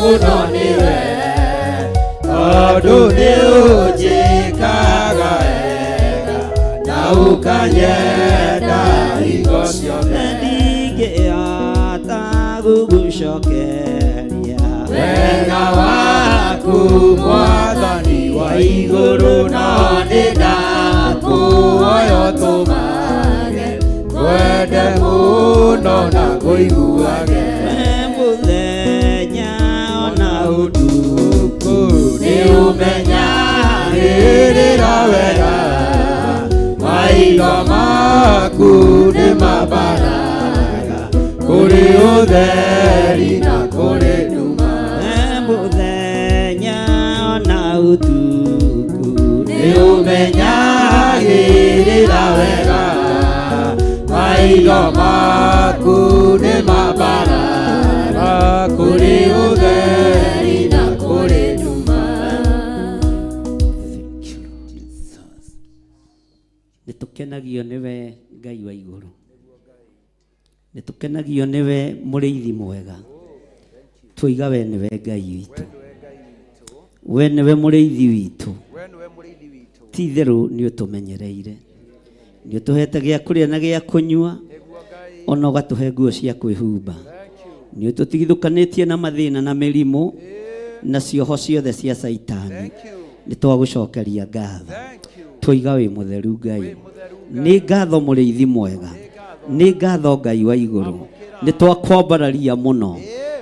Mũno nĩwe tondũ nĩ ũnjĩkaga wega na ũkanyenda hingo ciothe. Ndingĩhota gũgũcokeria wega waku Mwathani wa igũrũ, no nĩ ndakũhoya ũtũmage ngwende mũno na ngũiguage. We mũthenya ona ũtukũ nĩ ũmenyagĩrĩra wega, maitho maku nĩ mambaraga kũrĩ ũtheri na kũrĩ nduma. We mũthenya ona ũtukũ nĩ ũmenyagĩrĩra wega, maitho maku nĩ mambaraga kũrĩ ũtheri na kũrĩ nduma. Thank you, Jesus. Nĩ tũkenagio nĩwe Ngai wa igũrũ, nĩ tũkenagio nĩwe mũrĩithi mwega. Twoiga we nĩwe Ngai witũ, we nĩwe mũrĩithi witũ. Ti itherũ nĩ ũtũmenyereire, nĩ ũtũhete gĩa kũrĩa na gĩa kũnyua, ona ũgatũhe nguo cia kwĩhumba. Nĩ ũtũtigithũkanĩtie na mathĩna na mĩrimũ na cioho ciothe cia Caitani. Nĩ twagũcokeria ngatho, twoiga wĩ mũtheru Ngai. Nĩ ngatho mũrĩithi mwega, nĩ ngatho Ngai wa igũrũ. Nĩ twakwambararia mũno,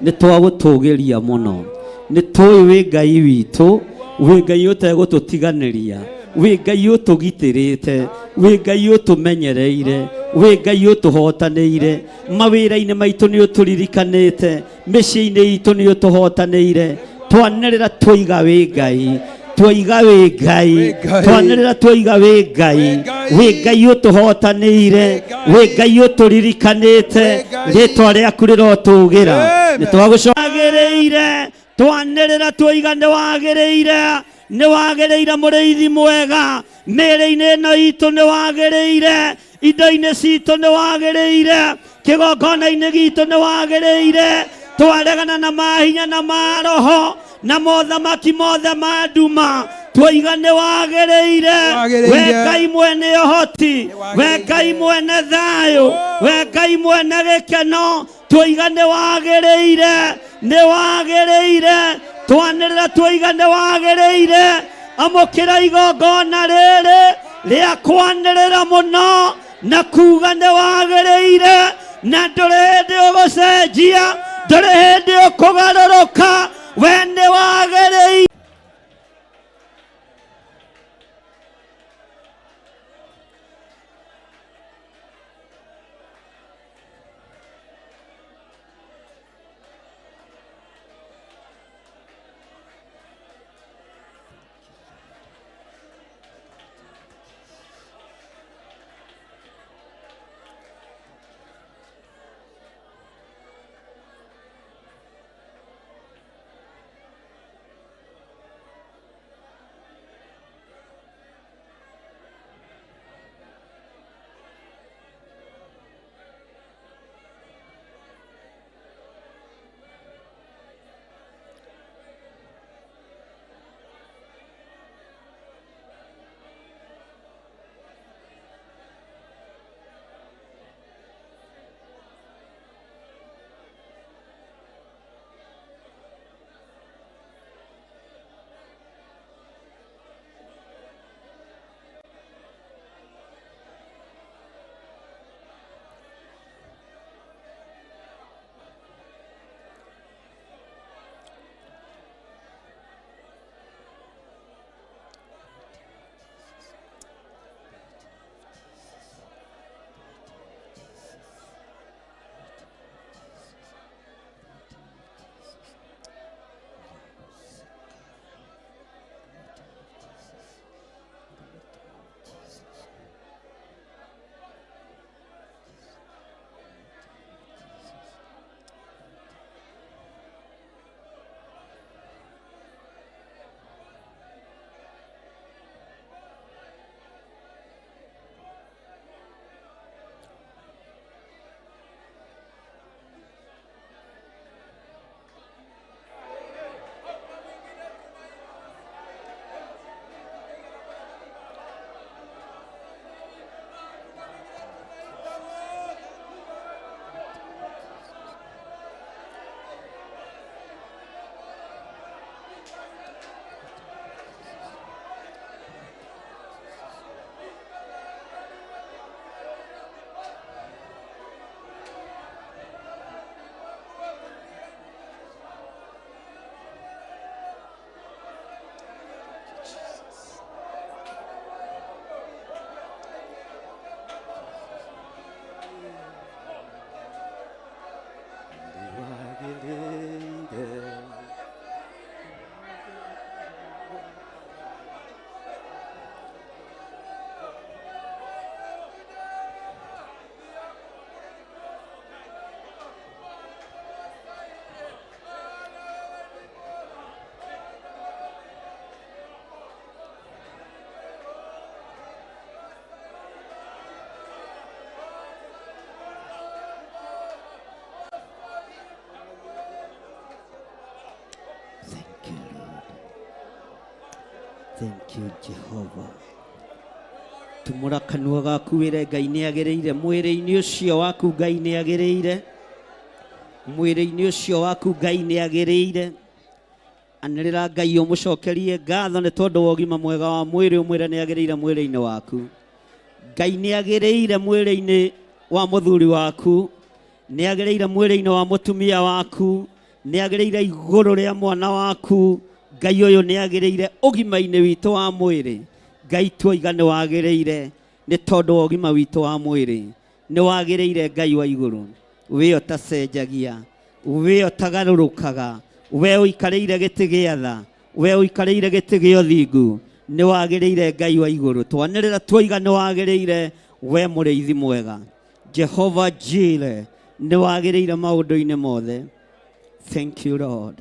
nĩ twagũtũgĩria mũno. Nĩ tũĩ wĩ Ngai witũ, wĩ Ngai ũtegũtũtiganĩria, wĩ Ngai ũtũgitĩrĩte, wĩ Ngai ũtũmenyereire, wĩ Ngai ũtũhotanĩire mawĩra-inĩ maitũ, nĩ ũtũririkanĩte mĩciĩ-inĩ itũ, nĩ ũtũhotanĩire. Twanĩrĩra twoiga wĩ Ngai, twoiga wĩ Ngai, twanĩrĩra twoiga wĩ Ngai, wĩ Ngai ũtũhotanĩire, wĩ Ngai ũtũririkanĩte. Rĩtwa rĩaku rĩrotũgĩra. Nĩ twagũcagĩrĩire, twanĩrĩra twoiga nĩ wagĩrĩire, nĩ wagĩrĩire mũrĩithi mwega. Mĩĩrĩ-inĩ ĩno itũ nĩ wagĩrĩire, indo-inĩ citũ nĩ wagĩrĩire, kĩgongona-inĩ gitũ nĩ wagĩrĩire. Twaregana na mahinya na maroho na mothamaki mothe ma nduma, twoiga nĩ wagĩrĩire. Wagĩrĩire. We Ngai mwene ũhoti, we Ngai mwene thayũ, we Ngai mwene gĩkeno, twoiga nĩ wagĩrĩire, nĩ wagĩrĩire. Twanĩrĩra twoiga nĩ wagĩrĩire. Amũkĩra igongona rĩrĩ rĩa kwanĩrĩra mũno na kuga nĩ wagĩrĩire, na ndũrĩ hĩndĩ ũgũcenjia, ndũrĩ hĩndĩ ũkũgarũrũka, we nĩ wagĩrĩire. Thank you, Jehovah. Tumũra kanua gaku wĩre Ngai nĩ agĩrĩire mwĩrĩ-inĩ ũcio waku. Ngai nĩ agĩrĩire mwĩrĩ-inĩ ũcio waku. Ngai nĩ agĩrĩire. Anĩrĩra Ngai ũmũcokerie ngatho nĩ tondũ wa ũgima mwega wa mwĩrĩ. Ũmwĩre nĩ agĩrĩire mwĩrĩ-inĩ waku. Ngai nĩ agĩrĩire mwĩrĩ-inĩ wa mũthuri waku, nĩ agĩrĩire mwĩrĩ-inĩ wa mũtumia waku, nĩ agĩrĩire igũrũ rĩa mwana waku. Ngai ũyũ nĩ agĩrĩire ũgima-inĩ witũ wa mwĩrĩ. Ngai tuoiga nĩ wagĩrĩire nĩ tondũ wa ũgima witũ wa mwĩrĩ. Nĩ wagĩrĩire Ngai wa igũrũ, we ũtacenjagia, we ũtagarũrũkaga, we ũikarĩire gĩtĩ gĩa tha, we ũikarĩire gĩtĩ gĩa ũthingu. Nĩ wagĩrĩire Ngai wa igũrũ. Twanĩrĩra tuoiga nĩ wagĩrĩire, we mũrĩithi mwega, Jehova Jire, nĩ wagĩrĩire maũndũ-inĩ mothe. Thank you, Lord.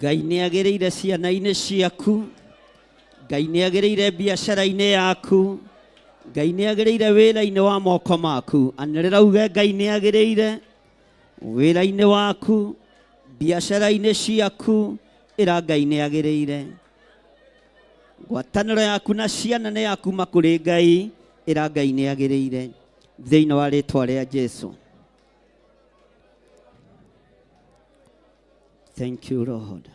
Ngai nĩ agĩrĩire ciana-inĩ ciaku. Ngai nĩ agĩrĩire biacara-inĩ yaku. Ngai nĩ agĩrĩire wĩra-inĩ wa moko maku. Anĩrĩra uge Ngai nĩ agĩrĩire wĩra-inĩ waku, biacara-inĩ ciaku. Ĩra Ngai nĩ agĩrĩire. Ngwatanĩro yaku na ciana nĩ ya kuma kũrĩ Ngai. Ĩra Ngai nĩ agĩrĩire thĩinĩ wa rĩtwa rĩa Jesu. Thank you, Lord.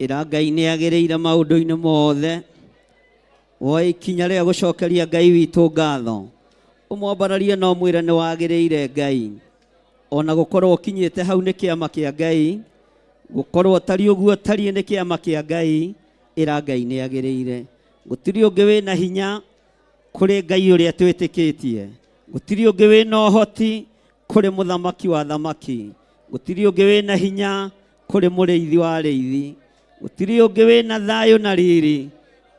Ĩra Ngai nĩ agĩrĩire maũndũ-inĩ mothe. Woe ikinya rĩa gũcokeria Ngai witũ ngatho, ũmwambararie na ũmwĩre nĩ wagĩrĩire Ngai. Ona gũkorwo ũkinyĩte hau nĩ kĩama kĩa Ngai, gũkorwo ũtariĩ ũguo ũtariĩ nĩ kĩama kĩa Ngai. Ĩra Ngai nĩ agĩrĩire. Gũtirĩ ũngĩ wĩna hinya kũrĩ Ngai ũrĩa twĩtĩkĩtie. Gũtirĩ ũngĩ wĩna ũhoti kũrĩ mũthamaki wa thamaki. Gũtirĩ ũngĩ wĩna hinya kũrĩ mũrĩithi wa arĩithi. Gũtirĩ ũngĩ wĩna thayũ na riri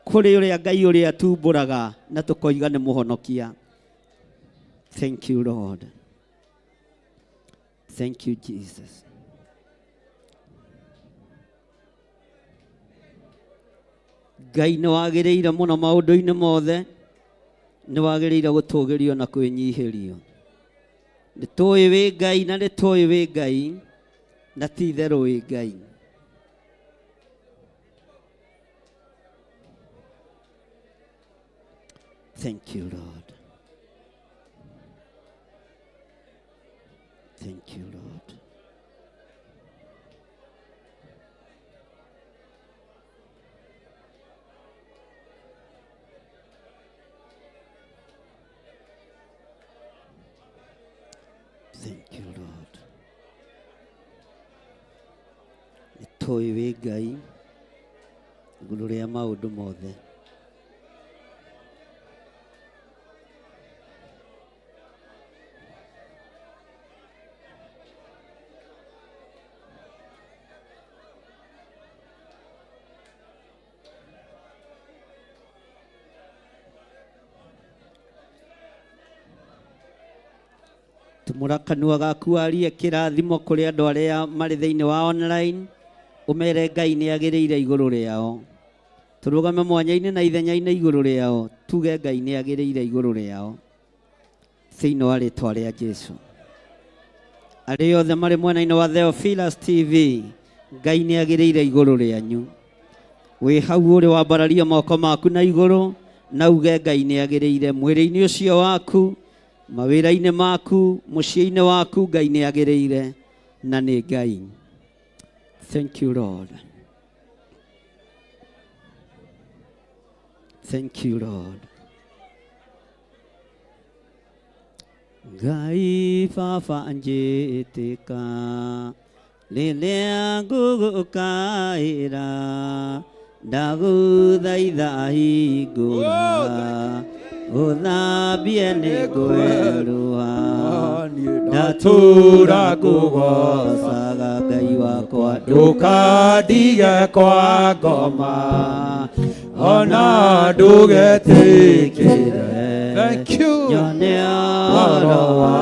kũrĩ ũrĩa Ngai ũrĩa tumbũraga na tũkoiga nĩ mũhonokia. Thank you, Lord. Thank you, Jesus. Ngai nĩ wagĩrĩire mũno maũndũ-inĩ mothe, nĩ wagĩrĩire gũtũgĩrio na kwĩnyihĩrio. Nĩ tũĩ wĩ Ngai na nĩ tũĩ wĩ Ngai na ti itherũ wĩ Ngai. Thank you, Lord. Thank you, Lord. Thank you, Lord. Nĩ tũĩ wĩ Ngai igũrũ rĩa maũndũ mothe. Tumũra kanua gaku warie kĩrathimo kũrĩ andũ arĩa marĩ thĩinĩ wa online, ũmere Ngai nĩ agĩrĩire igũrũ rĩao. Tũrũgame mwanya-inĩ na ithenya-inĩ igũrũ rĩao, tuge Ngai nĩ agĩrĩire igũrũ rĩao thĩinĩ wa rĩtwa rĩa Jesu. Arĩa othe marĩ mwena-inĩ wa Theophilus TV, Ngai nĩ agĩrĩire igũrũ rĩanyu. Wĩ hau ũrĩ wambararia moko maku na igũrũ na uge Ngai nĩ agĩrĩire mwĩrĩ-inĩ ũcio waku, mawĩra-inĩ maku, mũciĩ-inĩ waku. Ngai nĩ agĩrĩire na nĩ Ngai. Thank you, Lord. Thank you, Lord. Ngai baba njĩtĩka rĩrĩa ngũgũkaĩra, ndagũthaitha hingũra. Ũthambie nĩ ngwerũha. Ndatũra ngũgocaga. Ngũgocaga Ngai wakwa. Ndũkandige kwa ngoma, ona ndũgetĩkĩre. Thank you. Nyone ũhoro wa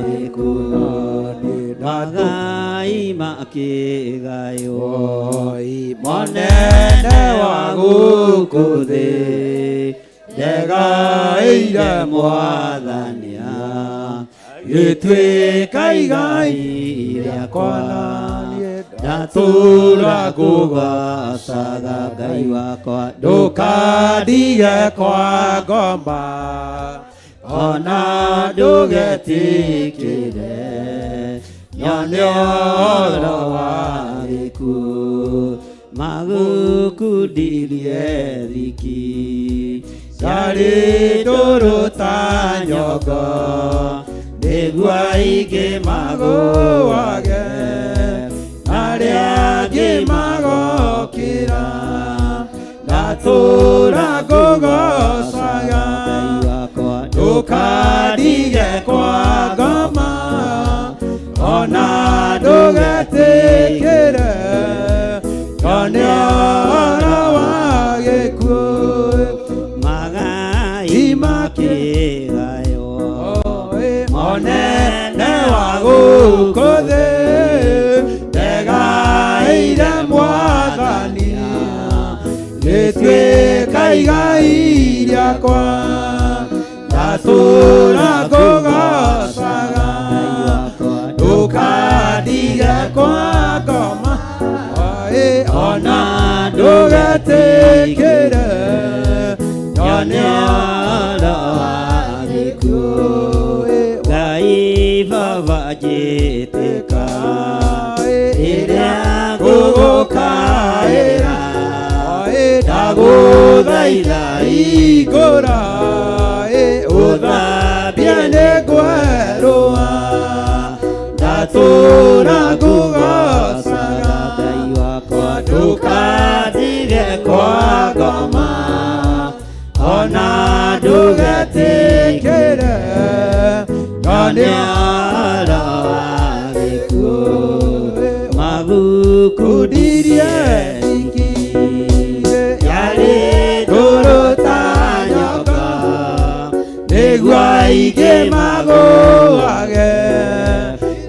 gĩkuũ, magai makĩgaywo. Oi, monene wa gũkũ thĩ, ndegaĩire mwathania, gĩtuĩka igai rĩakwa. Ndatũra Ndatũra ngũgocaga Ngai wakwa. Ndũkandige kwa ngoma, ona ndũgetĩkĩre nyone ũhoro wa gĩkuũ, magũkundirie thiki. Yarĩ ndũrũ ta nyongo, nĩguo aingĩ magũage, arĩa angĩ magokĩra. Ndatũra ngũgocaga. Ngai wakwa. Ndũkandige kwa ngoma, ona ndũgetĩkĩre nyone ũhoro wa gĩkuũ. Magai makĩgaywo. Monene wa gũkũ thĩ, ndegaĩire mwathani, rĩtuĩka igai rĩakwa. Ndatũra ngũgocaga. Ngai wakwa. Ndũkandige kwa ngoma, ona ndũgetĩkĩre nyone ũhoro wa gĩkuũ. Ngai baba njĩtĩka rĩrĩa ngũgũkaĩra, ndagũthaitha igũra, ũthambie nĩ ngwerũha. Ndatũra ngũgocaga. Ngai wakwa. Ndũkandige kwa ngoma, ona ndũgetĩkĩre nyone ũhoro wa gĩkuũ, magukundirie kundirie thiki. Yarĩ ndũrũ ta nyongo, nĩguo aingĩ magũage,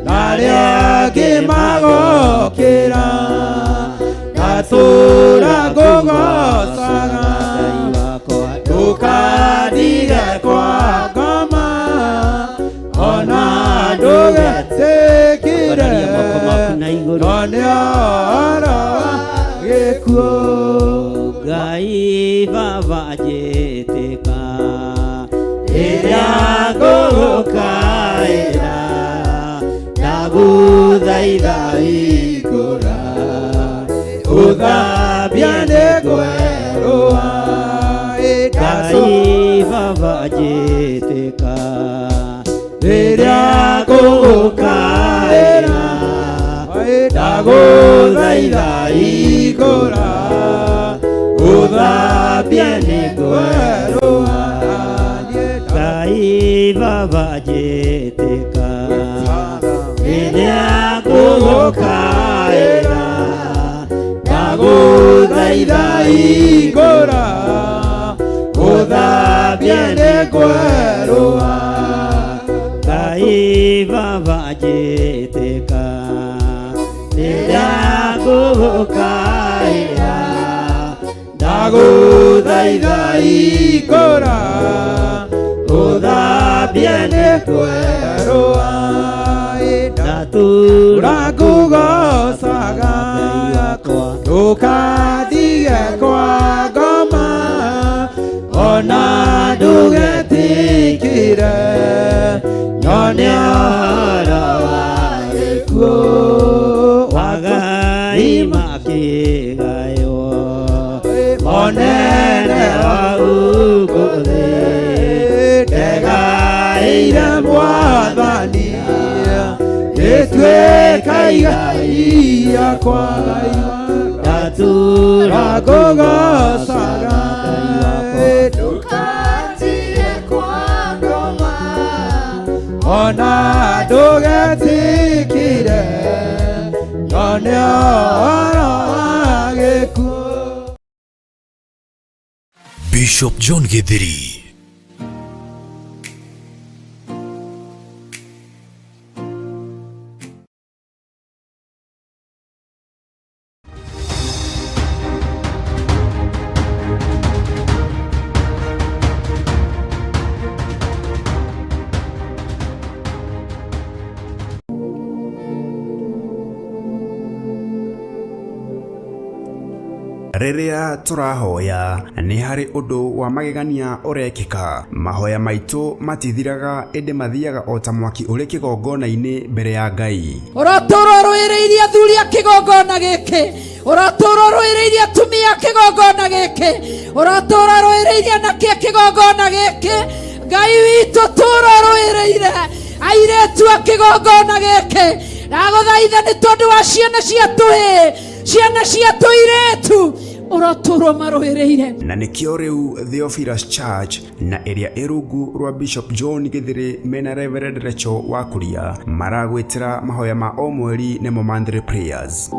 na arĩa angĩ magokĩra. Ndatũra ngũgocaga. Ngai wakwa. Ndũkandige kwa ngoma, ona ndũgetĩkĩre Ambararia moko maku na igũrũ. Nyone ũhoro wa gĩkuũ. Ngai baba njĩtĩka rĩrĩa ngũgũkaĩra, ndagũthaitha igũra, ũthambia nĩ ngwerũha. Ngai baba njĩtĩka rĩrĩa ngũgũkaĩra, ndagũthaitha igũra, ũthambia nĩ ngwerũha. Ngai baba njĩtĩka rĩrĩa ngũgũkaĩra, ndagũthaitha igũra, ũthambia nĩ ngwerũha. Ngai baba njĩtĩka rĩrĩa ngũgũkaĩra, ndagũthaitha igũra, ũthambia nĩ ngwerũha. Ndatũra Ngũgocaga. Ngai wakwa. Ndũkandige kwa ngoma, ona ndũgetĩkĩre nyone ũhoro wa gĩkuũ. Magai makĩgaywo. Monene wa gũkũ thĩ, ndegaĩire mwathani, gĩtuĩka igai rĩakwa. Ndatũra Ngũgocaga. Ngai wakwa. Ndũkandige Ona ndũgetikire nyone ũhoro wa gĩkuũ. Bishop John Githiri. Rĩrĩa tũrahoya nĩ harĩ ũndũ wa magegania ũrekĩka. Mahoya maitũ matithiraga ĩndĩ mathiaga o ta mwaki ũrĩ kĩgongona-inĩ mbere ya Ngai. Ũratũra ũrũĩrĩirie athuri a kĩgongona gĩkĩ, ũratũra ũrũĩrĩirie atumia a kĩgongona gĩkĩ, ũratũra ũrũĩrĩirie anake a kĩgongona gĩkĩ. Ngai witũ tũra ũrũĩrĩire airĩtu a kĩgongona gĩkĩ. Ndagũthaitha nĩ tondũ wa ciana cia tũhĩĩ, ciana cia tũirĩtu, ũrotũrwo marũĩrĩire. Na nĩkĩo rĩu Theophilus Church na ĩrĩa ĩ rungu rwa Bishop John Githiri mena Reverend Rachel wa Kuria maragwĩtĩra mahoya ma o mweri nĩmo monthly prayers.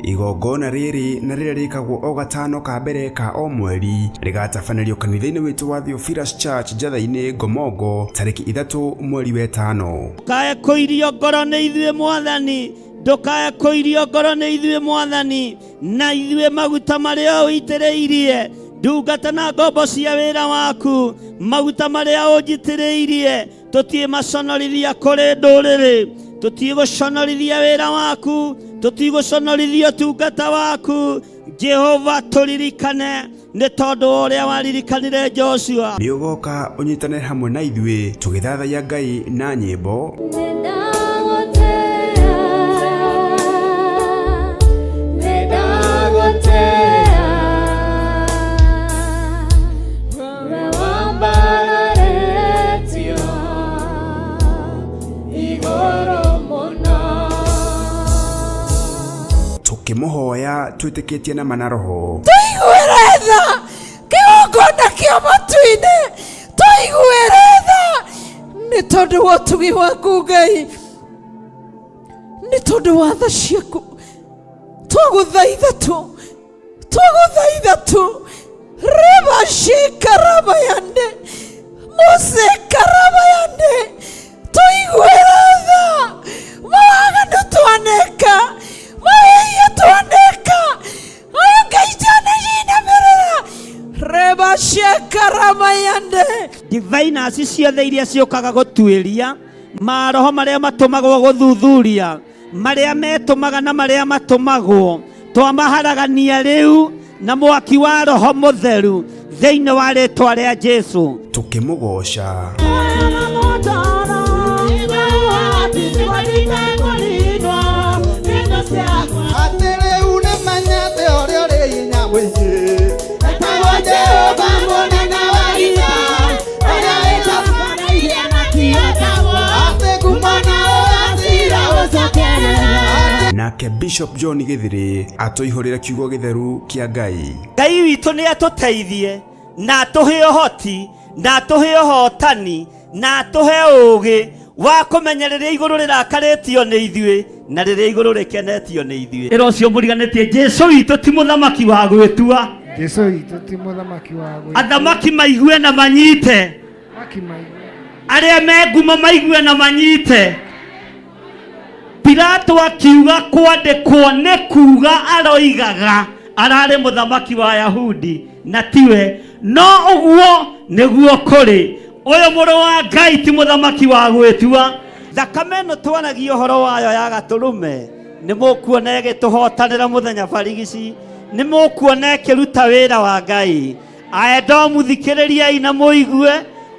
Igongona rĩrĩ na rĩrĩa rĩkagwo o gatano ka mbere ka o mweri rĩgatabanĩrio kanitha-inĩ witũ wa Theophilus Church Njatha-inĩ Ngomongo tarĩki 3 mweri wa 5. Ndũkae kũirio ngoro nĩ ithuĩ Mwathani, ndũkae kũirio ngoro nĩ ithuĩ Mwathani, na ithuĩ maguta marĩa ũitĩrĩirie ndungata na ngombo cia wĩra waku, maguta marĩa ũnjitĩrĩirie tũtiĩ maconorithia kũrĩ ndũrĩrĩ, tũtiĩ gũconorithia wĩra waku, tũtiĩ gũconorithia ũtungata waku. Jehova tũririkane nĩ tondũ wa ũrĩa waririkanire Joshua. Nĩ ũgoka ũnyitane hamwe na ithuĩ tũgĩthathaiya Ngai na nyĩmbo, tũkĩmũhoya twĩtĩkĩtie na mana roho. Tũiguĩre tha kĩgongona kĩa matu-inĩ, tũiguĩre tha nĩ tondũ wa ũtugi waku Ngai, nĩ tondũ wa tha ciaku. Twagũthaitha tu, twagũthaitha tu, rĩbacikarabayande mũcikarabayande, tũiguĩre tha mawaganu twaneka, mawĩhia twaneka, aya Ngai twanajinamĩrĩra rebacikarabayande. Diviners ciothe iria ciũkaga gũtuĩria maroho marĩa matũmagwo gũthuthuria, marĩa metũmaga na marĩa matũmagwo, twamaharagania rĩu na mwaki wa Roho Mũtheru thĩinĩ wa rĩtwa rĩa Jesũ. Tũkĩmũgoca. Atĩ rĩu nĩmenyete ũrĩa ũrĩ hinya mũingĩ, etagwo Jehova mũnene wa ita, ũrĩa wĩtambanairie na atĩ ngumo na ũgacĩra ũcokerera. Nake Bishop John Githiri atũihũrĩre kiugo gĩtheru kĩa Ngai. Ngai witũ nĩ atũteithie na atũhe ũhoti na atũhe ũhotani na atũhe ũũgĩ wa kũmenya rĩrĩa igũrũ rĩrakarĩtio nĩ ithuĩ na rĩrĩa igũrũ rĩkenetio nĩ ithuĩ. Ĩra ũcio mũriganĩtie, Jesũ witũ ti mũthamaki wa gwĩtua. Jesũ witũ ti mũthamaki wa gwĩtua. Athamaki maigue na manyite, Athamaki maigue. arĩa me ngumo maigue na manyite. Pilato akiuga kwandĩkwo nĩ kuga aroigaga ararĩ mũthamaki wa Yahudi na tiwe, no ũguo nĩguo kũrĩ. Ũyũ mũrũ wa Ngai ti mũthamaki wa gwĩtua. Thakame ĩno twaragia ũhoro wayo ya gatũrũme nĩ mũkuona ĩgĩtũhotanĩra mũthenya barigici, nĩ mũkuona ĩkĩruta wĩra wa Ngai. Aedomu thikĩrĩriai na mũigue,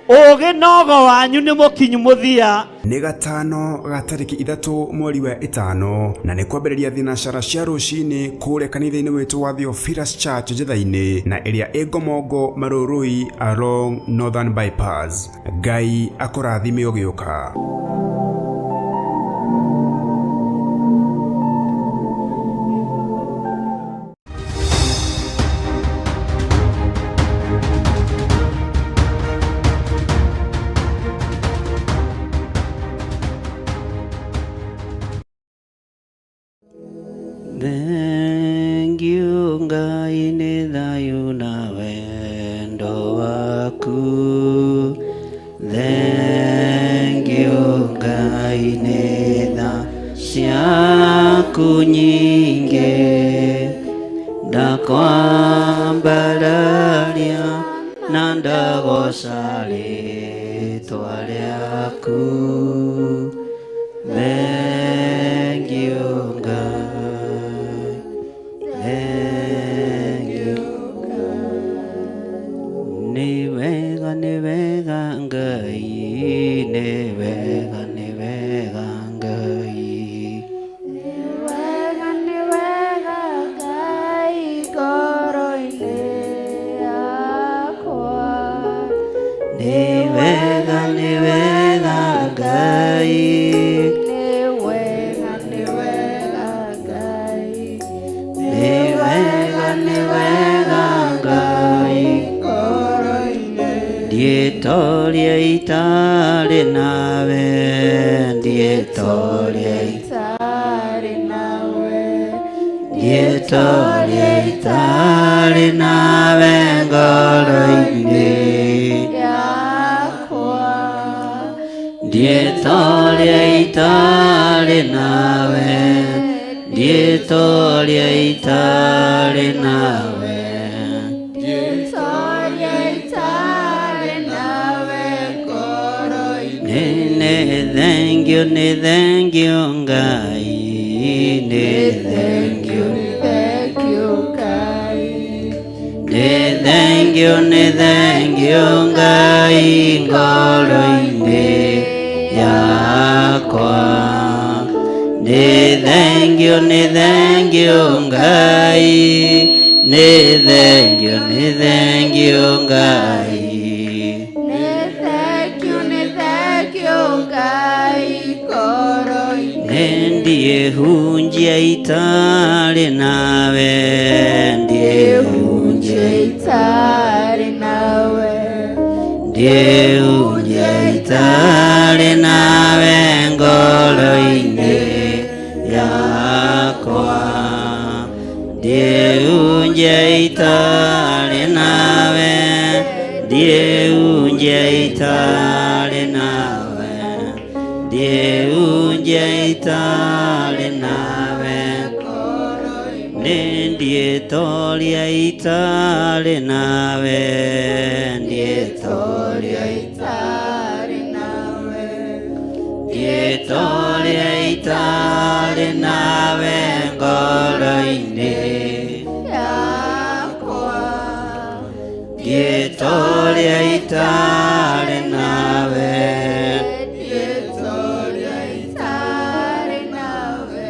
ũũgĩ nogo wanyu nĩ mũkinyu mũthia. Nĩ gatano ga tarĩki 3 mweri wa 5 na nĩ kwambĩrĩria thinacara cia rũcinĩ kũrĩa kanitha-inĩ witũ wa Theophilus Church Njatha-inĩ na ĩrĩa ĩ Ngomongo Marũrũi along Northern Bypass. Ngai akũrathime ũgĩũka. Thengio Ngai nĩ tha ciaku nyingĩ, ndakwambararia na ndagoca rĩtwa rĩaku. Thengio Ngai, thengio. Nĩ wega, nĩ wega Ngai, nĩ wega, nĩ wega Ngai. Wega nĩ wega Ngai ngoro-inĩ yakwa. Nĩ wega, nĩ wega Ngai. Nĩ wega, nĩ wega Ngai. Nĩ wega, nĩ wega Ngai. Ngoro-inĩ. Ndietoria itarĩ nawe, ndietoria. Itarĩ nawe. Ndietoria itarĩ nawe ngoro-inĩ yakwa. Ndietoria itarĩ nawe, ndietoria itarĩ nawe. Ndietoria itarĩ nawe ngoro-inĩ. Nĩ thengio, nĩ thengio Ngai, nĩ thengio. Thank you Ngai. Nĩ thengio, nĩ thengio Ngai ngoro-inĩ yakwa. Nĩ thengio, nĩ thengio Ngai, nĩ thengio, nĩ thengio Ngai. Nĩ thank you, nĩ thank you Ngai ngoro-inĩ. Nĩ ndiĩhunjia itarĩ nawe, ndiĩhunjia. Itarĩ nawe. Ndiĩhunjia itarĩ nawe ngoro-inĩ yakwa. Ndiĩhunjia itarĩ nawe, ndiĩhunjia itarĩ nawe, ndiĩhunjia itarĩ nawe. Nĩ ndiĩtoria itarĩ nawe, ndiĩtoria. Itarĩ nawe. Ndiĩtoria itarĩ nawe ngoro-inĩ yakwa. Ndiĩtoria itarĩ nawe. Ndietoria itarĩ nawe.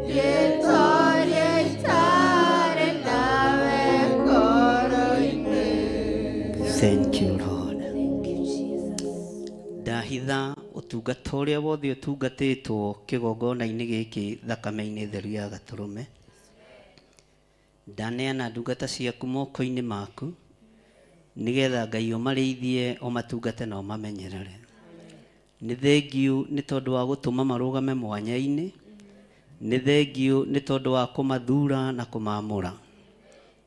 Ndietoria itarĩ nawe ngoro-inĩ. Thank you, Lord. Ndahitha ũtungata ũrĩa wothe ũtungatĩtwo kĩgongona-inĩ gĩkĩ thakame-inĩ theru ya gatũrũme. Ndaneana ndungata ciaku moko-inĩ maku, nĩgetha Ngai ũmarĩithie, ũmatungate na ũmamenyerere. Nĩ thengiũ nĩ tondũ wa gũtũma marũgame mwanya-inĩ. Nĩ thengiũ nĩ tondũ wa kũmathura na kũmamũra.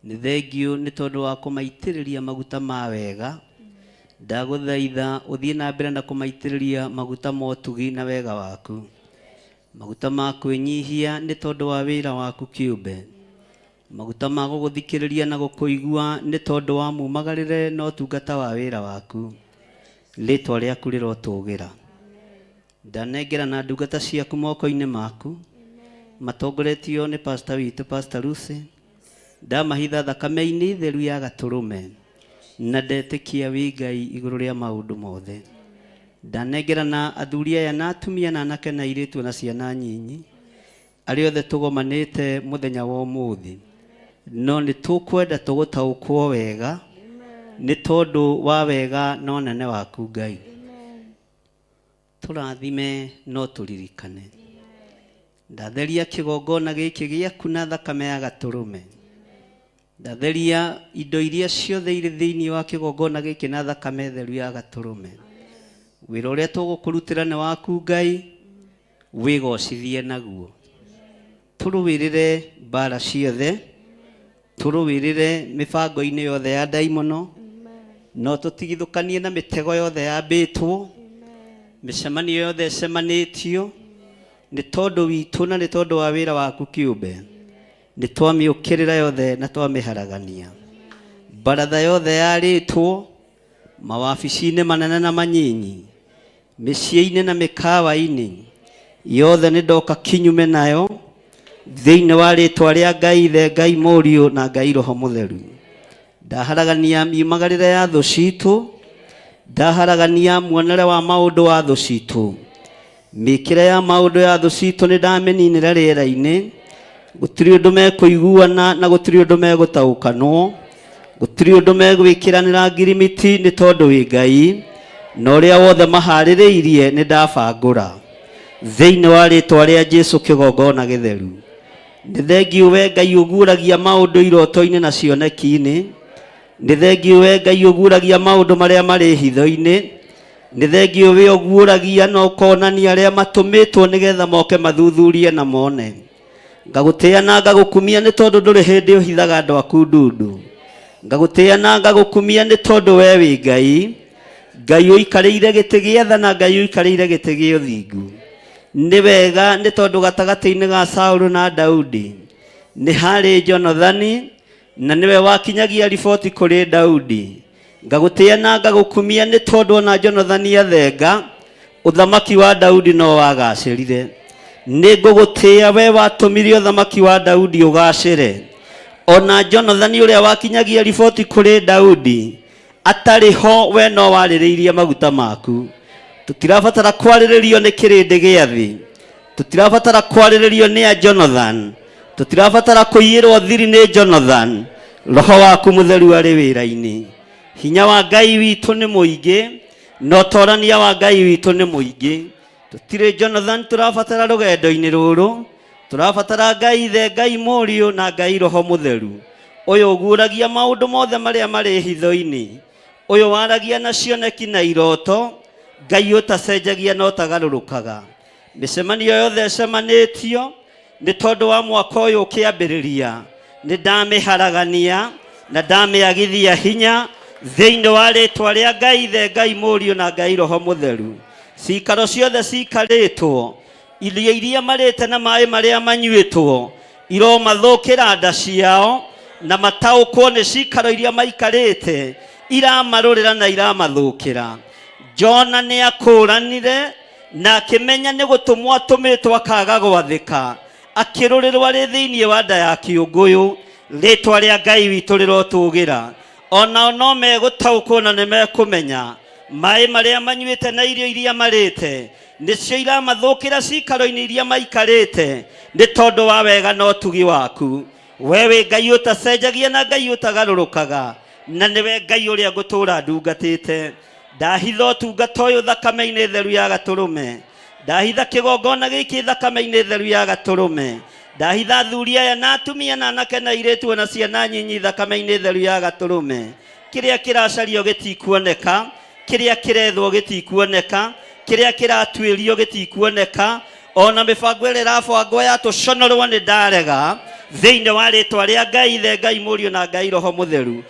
Nĩ thengiũ nĩ tondũ wa kũmaitĩrĩria maguta ma wega. Ndagũthaitha ũthiĩ na mbere na kũmaitĩrĩria maguta ma ũtugi na wega waku, maguta ma kwĩnyihia nĩ tondũ wa wĩra waku kĩũmbe, maguta ma gũgũthikĩrĩria na gũkũigua nĩ tondũ wa mumagarĩre na ũtungata wa wĩra waku. Rĩtwa rĩaku rĩrotũgĩra. Ndanengera na ndungata ciaku moko-inĩ maku, matongoretio nĩ pastor witũ, Pastor Lucy. Ndamahitha thakame-inĩ theru ya gatũrũme na ndetĩkia wĩ Ngai igũrũ rĩa maũndũ mothe. Ndanengera na athuri aya na atumia na anake na airĩtu na ciana nyinyi, arĩa othe tũgomanĩte mũthenya wa ũmũthĩ, no nĩ tũkwenda tũgũtaũkwo wega nĩ tondũ wa wega na ũnene waku. Ngai, tũrathime no tũririkane. Ndatheria kĩgongona gĩkĩ gĩaku na thakame ya gatũrũme. Ndatheria indo iria ciothe irĩ thĩinĩ wa kĩgongona gĩkĩ na thakame theru ya gatũrũme. Wĩra ũrĩa tũgũkũrutĩra nĩ waku Ngai, wĩgocithie naguo. Tũrũĩrĩre mbara ciothe, tũrũĩrĩre mĩbango-inĩ yothe ya ndaimono. No tũtigithũkanie na mĩtego yothe yambĩtwo, mĩcemanio yothe ĩcemanĩtio nĩ tondũ witũ na nĩ tondũ wa wĩra waku kĩũmbe. Nĩ twamĩũkĩrĩra yothe na twamĩharagania. Baratha yothe yarĩtwo mawabici-inĩ manene na manyinyi, mĩciĩ-inĩ na mĩkawa-inĩ yothe nĩ ndoka kinyume nayo thĩinĩ wa rĩtwa rĩa Ngai Ithe, Ngai Mũriũ na Ngai Roho Mũtheru. Ndaharagania miumagarĩre ya thũ citũ, ndaharagania muonere wa maũndũ wa thũ citũ, mĩkĩre ya maũndũ ya thũ citũ nĩ ndamĩninĩra rĩera-inĩ. Gũtirĩ ũndũ mekũiguana na gũtirĩ ũndũ megũtaũkanwo, gũtirĩ ũndũ megwĩkĩranĩra ngirimiti nĩ tondũ wĩ Ngai, na ũrĩa wothe maharĩrĩirie nĩ ndabangũra thĩinĩ wa rĩtwa rĩa Jesu kĩgongona gĩtheru. Nĩ thengiũ we Ngai ũguũragia maũndũ iroto-inĩ na cioneki-inĩ. Nĩ thengiũ we Ngai ũguũragia maũndũ marĩa marĩ hitho-inĩ. Nĩ thengiũ we ũguũragia na ũkonania arĩa matũmĩtwo nĩgetha moke mathuthurie na mone. Ngagũtĩĩa na ngagũkumia nĩ tondũ ndũrĩ hĩndĩ ũhithaga andũ aku ndundu. Ngagũtĩĩa na ngagũkumia nĩ tondũ we wĩ Ngai, Ngai ũikarĩire gĩtĩ gĩa tha na Ngai ũikarĩire gĩtĩ gĩa ũthingu. Nĩ wega nĩ tondũ gatagatĩ-inĩ ga Saũlũ na Daudi nĩ harĩ Jonathani, na nĩwe wakinyagia riboti kũrĩ Daudi. Ngagũtĩĩa na ngagũkumia nĩ tondũ ona Jonathani athenga, ũthamaki wa Daudi no wagacĩrire. Nĩ ngũgũtĩĩa we watũmire ũthamaki wa Daudi ũgacĩre. Ona Jonathani ũrĩa wakinyagia riboti kũrĩ Daudi atarĩ ho, we no warĩrĩirie maguta maku. Tũtirabatara kwarĩrĩrio nĩ kĩrĩndĩ gĩa thĩ, tũtirabatara kwarĩrĩrio nĩ a Jonathan, tũtirabatara kũiyĩrwo thiri nĩ Jonathan. Roho waku mũtheru arĩ wĩra-inĩ. Hinya wa Ngai witũ nĩ mũingĩ na ũtorania wa Ngai witũ nĩ mũingĩ. Tũtirĩ Jonathan tũrabatara rũgendo-inĩ rũrũ, tũrabatara Ngai Ithe, Ngai Mũriũ na Ngai Roho Mũtheru, ũyũ ũguũragia maũndũ mothe marĩa marĩ hitho-inĩ, ũyũ waragia na cioneki na iroto, Ngai ũtacenjagia na ũtagarũrũkaga. Mĩcemanio yothe ĩcemanĩtio nĩ tondũ wa mwaka ũyũ ũkĩambĩrĩria, nĩ ndamĩharagania na ndamĩagithia hinya thĩinĩ wa rĩtwa rĩa Ngai Ithe, Ngai Mũriũ na Ngai Roho Mũtheru. Cikaro ciothe cikarĩtwo, irio iria marĩte na maĩ marĩa manyuĩtwo iromathũkĩra nda ciao, na mataũkwo nĩ cikaro iria maikarĩte iramarũrĩra na iramathũkĩra. Jona nĩ akũranire na akĩmenya nĩ gũtũmwo atũmĩtwo akaga gwathĩka, akĩrũrĩrwo arĩ thĩinĩ wa nda ya kĩũngũyũ. Rĩtwa rĩa Ngai witũ rĩrotũgĩra. Onao no megũtaũkwo na nĩ mekũmenya maĩ marĩa manyuĩte na irio iria marĩte nĩcio iramathũkĩra cikaro-inĩ iria maikarĩte nĩ tondũ wa wega na ũtugi waku. We wĩ Ngai ũtacenjagia na Ngai ũtagarũrũkaga, na nĩwe Ngai ũrĩa ngũtũũra ndungatĩte. Ndahitha ũtungata ũyũ thakame-inĩ theru ya gatũrũme, ndahitha kĩgongona gĩkĩ thakame-inĩ theru ya gatũrũme, ndahitha athuri aya na atumia na anake na airĩtu ona ciana nyinyi thakame-inĩ theru ya gatũrũme. Kĩrĩa kĩracario gĩtikuoneka, kĩrĩa kĩrethwo gĩtikuoneka, kĩrĩa kĩratuĩrio gĩtikuoneka, ona mĩbango ĩrĩa ĩrabangwo ya tũconorwo nĩ ndarega thĩinĩ wa rĩtwa rĩa Ngai Ithe, Ngai Mũriũ na Ngai Roho Mũtheru.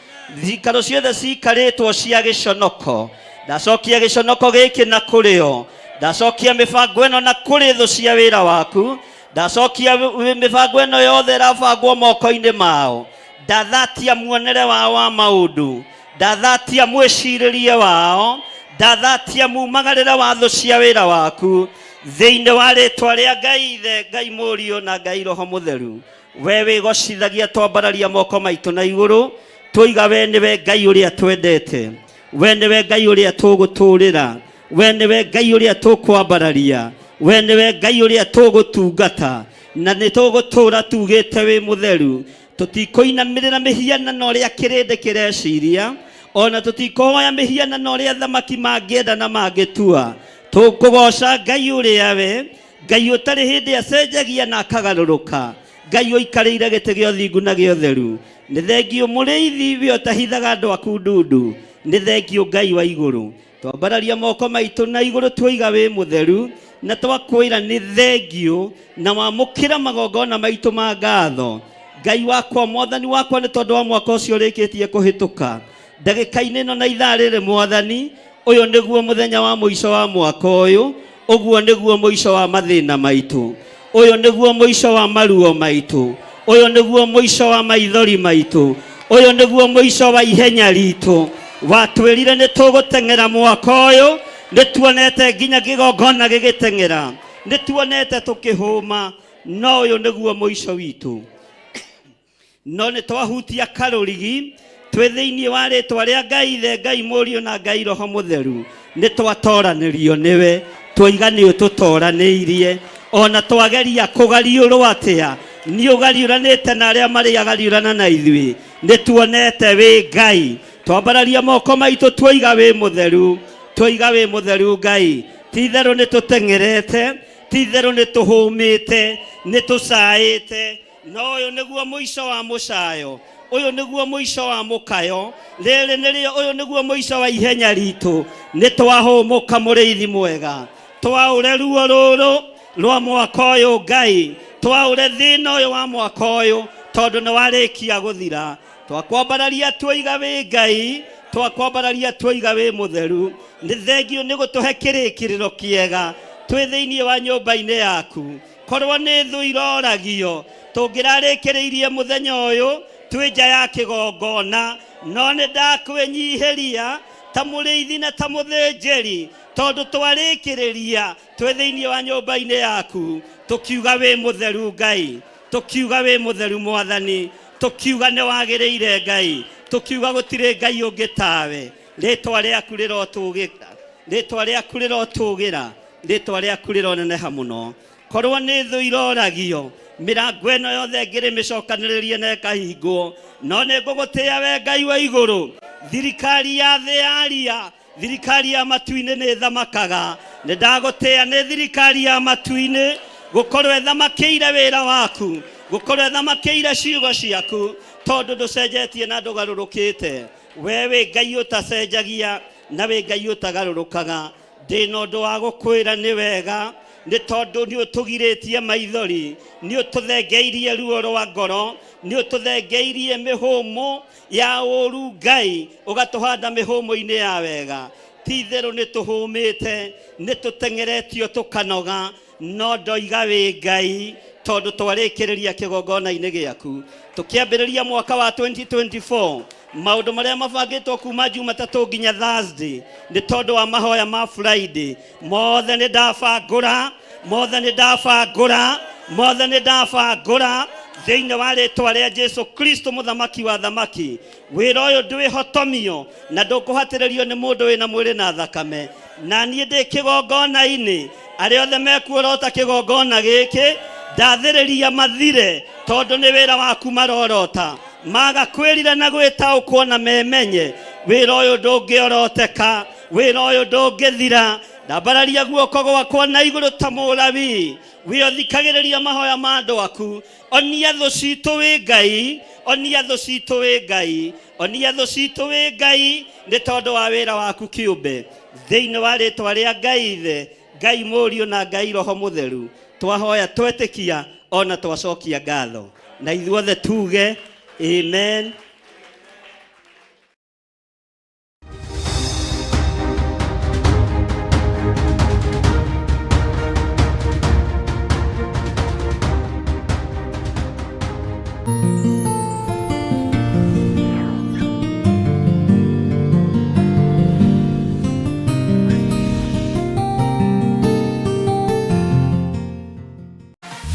Cikaro ciothe cikarĩtwo cia gĩconoko, ndacokia gĩconoko gĩkĩ na kũrĩ o, ndacokia mĩbango ĩno na kũrĩ thũ cia wĩra waku, ndacokia mĩbango ĩno yothe ĩrabangwo moko-inĩ mao, ndathatia muonere wao wa maũndũ, ndathatia mwĩcirĩrie wao, ndathatia mumagarĩre wa thũ cia wĩra waku thĩinĩ wa rĩtwa rĩa Ngai Ithe, Ngai Mũriũ na Ngai Roho Mũtheru. We wĩgocithagia twambararia moko maitũ na igũrũ, twoiga we nĩwe Ngai ũrĩa twendete, we nĩwe Ngai ũrĩa tũgũtũũrĩra, we nĩwe Ngai ũrĩa tũkwambararia, we nĩwe Ngai ũrĩa tũgũtungata, na nĩ tũgũtũũra tugĩte wĩ mũtheru. Tũtikũinamĩrĩra mĩhianano ũrĩa kĩrĩndĩ kĩreciria, ona tũtikũhoya mĩhianano ũrĩa athamaki mangĩenda na mangĩtua. Tũkũgoca Ngai ũrĩa we Ngai ũtarĩ hĩndĩ acenjagia na akagarũrũka, Ngai ũikarĩire gĩtĩ gĩa ũthingu na gĩa ũtheru. Nĩ thengiũ mũrĩithi we ũtahithaga andũ aku ndundu, nĩ thengiũ Ngai wa igũrũ. Twambararia moko maitũ na igũrũ tuoiga wĩ mũtheru, na twakwĩra nĩ thengiũ na wamũkĩra magongona maitũ ma ngatho. Ngai wakwa, mwathani wakwa, nĩ tondũ wa mwaka ũcio ũrĩkĩtie kũhĩtũka. Ndagĩka-inĩ ĩno na ithaa rĩrĩ Mwathani, ũyũ nĩguo mũthenya wa mũico wa mwaka ũyũ, ũguo nĩguo mũico wa mathĩna maitũ, ũyũ nĩguo mũico wa maruo maitũ, ũyũ nĩguo mũico wa maithori maitũ, ũyũ nĩguo mũico wa ihenya ritũ. Watwĩrire nĩ tũgũteng'era mwaka ũyũ, nĩ tuonete nginya kĩgongona gĩgĩteng'era, nĩ tuonete tũkĩhũma, no ũyũ nĩguo mũico witũ. No nĩ twahutia karũrigi twĩ thĩinĩ wa rĩtwa rĩa Ngai Ithe, Ngai Mũriũ na Ngai Roho Mũtheru, nĩ twatoranĩrio nĩwe, twoiga nĩ ũtũtoranĩirie. Ona twageria kũgariũrwo atĩa, nĩ ũgariũranĩte na arĩa marĩ agariũrana na ithuĩ, nĩ tuonete wĩ Ngai. Twambararia moko maitũ twoiga wĩ mũtheru, twoiga wĩ mũtheru Ngai. Ti itherũ nĩ tũteng'erete, ti itherũ nĩ tũhũmĩte, nĩ tũcaĩte, no ũyũ nĩguo mũico wa mũcayo, ũyũ nĩguo mũico wa mũkayo, rĩrĩ nĩrĩo, ũyũ nĩguo mũico wa ihenya ritũ. Nĩ twahũmũka mũrĩithi mwega, twaũre ruo rũrũ rwa mwaka ũyũ Ngai, twaũre thĩna ũyũ wa mwaka ũyũ, tondũ nĩ warĩkia gũthira. Twakwambararia twoiga wĩ Ngai, twakwambararia twoiga wĩ mũtheru. Nĩ thengio nĩ gũtũhe kĩrĩkĩrĩro kĩega twĩ thĩinĩ wa nyũmba-inĩ yaku. Korwo nĩ thũ iroragio, tũngĩrarĩkĩrĩirie mũthenya ũyũ twĩ nja ya kĩgongona, no nĩ ndakwĩnyihĩria ta mũrĩithi na ta mũthĩnjĩri, tondũ twarĩkĩrĩria twĩ thĩinĩ wa nyũmba-inĩ yaku, tũkiuga wĩ mũtheru Ngai, tũkiuga wĩ mũtheru Mwathani, tũkiuga nĩ wagĩrĩire Ngai, tũkiuga gũtirĩ Ngai ũngĩ tawe. Rĩtwa rĩaku rĩrotũgĩra, rĩtwa rĩaku rĩrotũgĩra, rĩtwa rĩaku rĩroneneha mũno. Korwo nĩ thũ iroragio, mĩrango ĩno yothe ngĩrĩ mĩcokanĩrĩrie na ĩkahingwo, no nĩ ngũgũtĩĩa we Ngai wa igũrũ. Thirikari ya thĩ yaria, thirikari ya matu-inĩ nĩ ĩthamakaga. Nĩ ndagũtĩĩa nĩ thirikari ya matu-inĩ gũkorwo ĩthamakĩire wĩra waku, gũkorwo ĩthamakĩire ciugo ciaku, tondũ ndũcenjetie na ndũgarũrũkĩte. We wĩ Ngai ũtacenjagia na wĩ Ngai ũtagarũrũkaga. Ndĩna ũndũ wa gũkwĩra nĩ wega, nĩ tondũ nĩ ũtũgirĩtie maithori, nĩ ũtũthengeirie ruo rwa ngoro, nĩ ũtũthengeirie mĩhũmũ ya ũru Ngai, ũgatũhanda mĩhũmũ-inĩ ya wega. Ti itherũ nĩ tũhũmĩte, nĩ tũteng'eretio tũkanoga, no ndoiga wĩ Ngai, tondũ twarĩkĩrĩria kĩgongona-inĩ gĩaku. Tũkĩambĩrĩria mwaka wa 2024, maũndũ marĩa mabangĩtwo kuma Jumatatũ nginya Thursday, nĩ tondũ wa mahoya ma Friday, mothe nĩ ndabangũra, mothe nĩ ndabangũra, mothe nĩ ndabangũra thĩinĩ wa rĩtwa rĩa Jesu Kristo mũthamaki wa thamaki. Wĩra ũyũ ndwĩhotomio na ndũkũhatĩrĩrio nĩ mũndũ wĩna mwĩrĩ na thakame. Na niĩ ndĩ kĩgongona-inĩ, arĩa othe mekuorota kĩgongona gĩkĩ, ndathĩrĩria mathire, tondũ nĩ wĩra waku marorota. Maga kwĩrira na gwĩtaũkwo na memenye, wĩra ũyũ ndũngĩoroteka, wĩra ũyũ ndũngĩthira. Ndambararia guoko gwakwa na igũrũ ta Mũlawi, wĩ ũthikagĩrĩria mahoya ma andũ aku. Onia thũ citũ wĩ Ngai, onia thũ citũ wĩ Ngai, onia thũ citũ wĩ Ngai, nĩ tondũ wa wĩra waku kĩũmbe. Thĩinĩ wa rĩtwa rĩa Ngai Ithe, Ngai Mũriũ na Ngai Roho Mũtheru, twahoya twetĩkia ona twacokia ngatho. Na ithuothe tuge amen.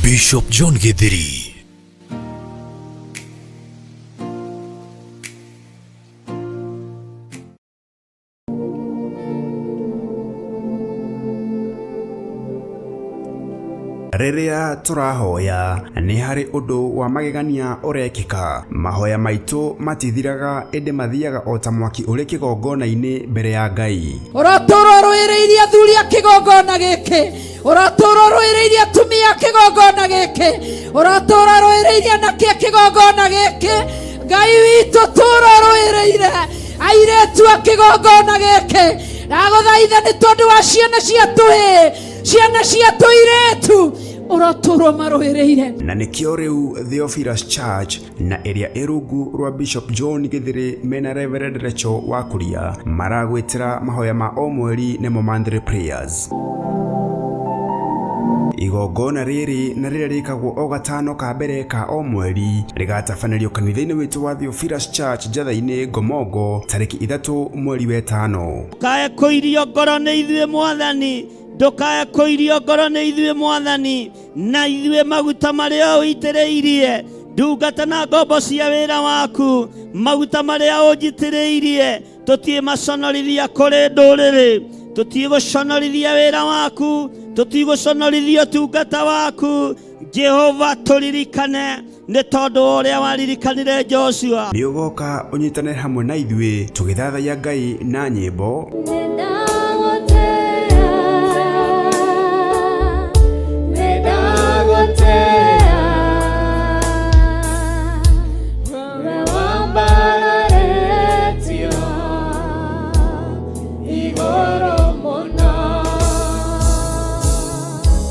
Bishop John Githiri. Rĩrĩa tũrahoya nĩ harĩ ũndũ wa magegania ũrekĩka. Mahoya maitũ matithiraga ĩndĩ mathiaga o ta mwaki ũrĩ kĩgongona-inĩ mbere ya Ngai. Ũratũũra ũrũĩrĩirie athuri a kĩgongona gĩkĩ, ũratũũra ũrũĩrĩirie atumia a kĩgongona gĩkĩ, ũratũũra ũrũĩrĩirie anake a kĩgongona gĩkĩ. Ngai witũ tũũra ũrũĩrĩire airĩtu a kĩgongona gĩkĩ. Ndagũthaitha nĩ tondũ wa ciana cia tũhĩĩ, ciana cia tũirĩtu. Ũrotũũra ũmarũĩrĩire. Na nĩkĩo rĩu Theophilus Church na ĩrĩa ĩ rungu rwa Bishop John Gĩthĩrĩ mena Reverend Rachel Wakuria maragwĩtĩra mahoya ma o mweri nĩmo monthly prayers. Igongona rĩrĩ na rĩrĩa rĩkagwo o gatano ka mbere ka o mweri rĩgatabanĩrio kanitha-inĩ witũ wa Theophilus Church Njatha-inĩ Ngomongo tarĩki 3 mweri wa 5. Ndũkae kũirio ngoro nĩ ithuĩ Mwathani, ndũkae kũirio ngoro nĩ ithuĩ Mwathani, na ithuĩ maguta marĩa ũitĩrĩirie ndungata na ngombo cia wĩra waku, maguta marĩa ũnjitĩrĩirie tũtiĩ maconorithia kũrĩ ndũrĩrĩ, tũtiĩ gũconorithia wĩra waku, tũtiĩ gũconorithia ũtungata waku. Jehova tũririkane nĩ tondũ wa ũrĩa waririkanire Joshua. Nĩ ũgoka ũnyitane hamwe na ithuĩ tũgĩthathaiya Ngai na nyĩmbo,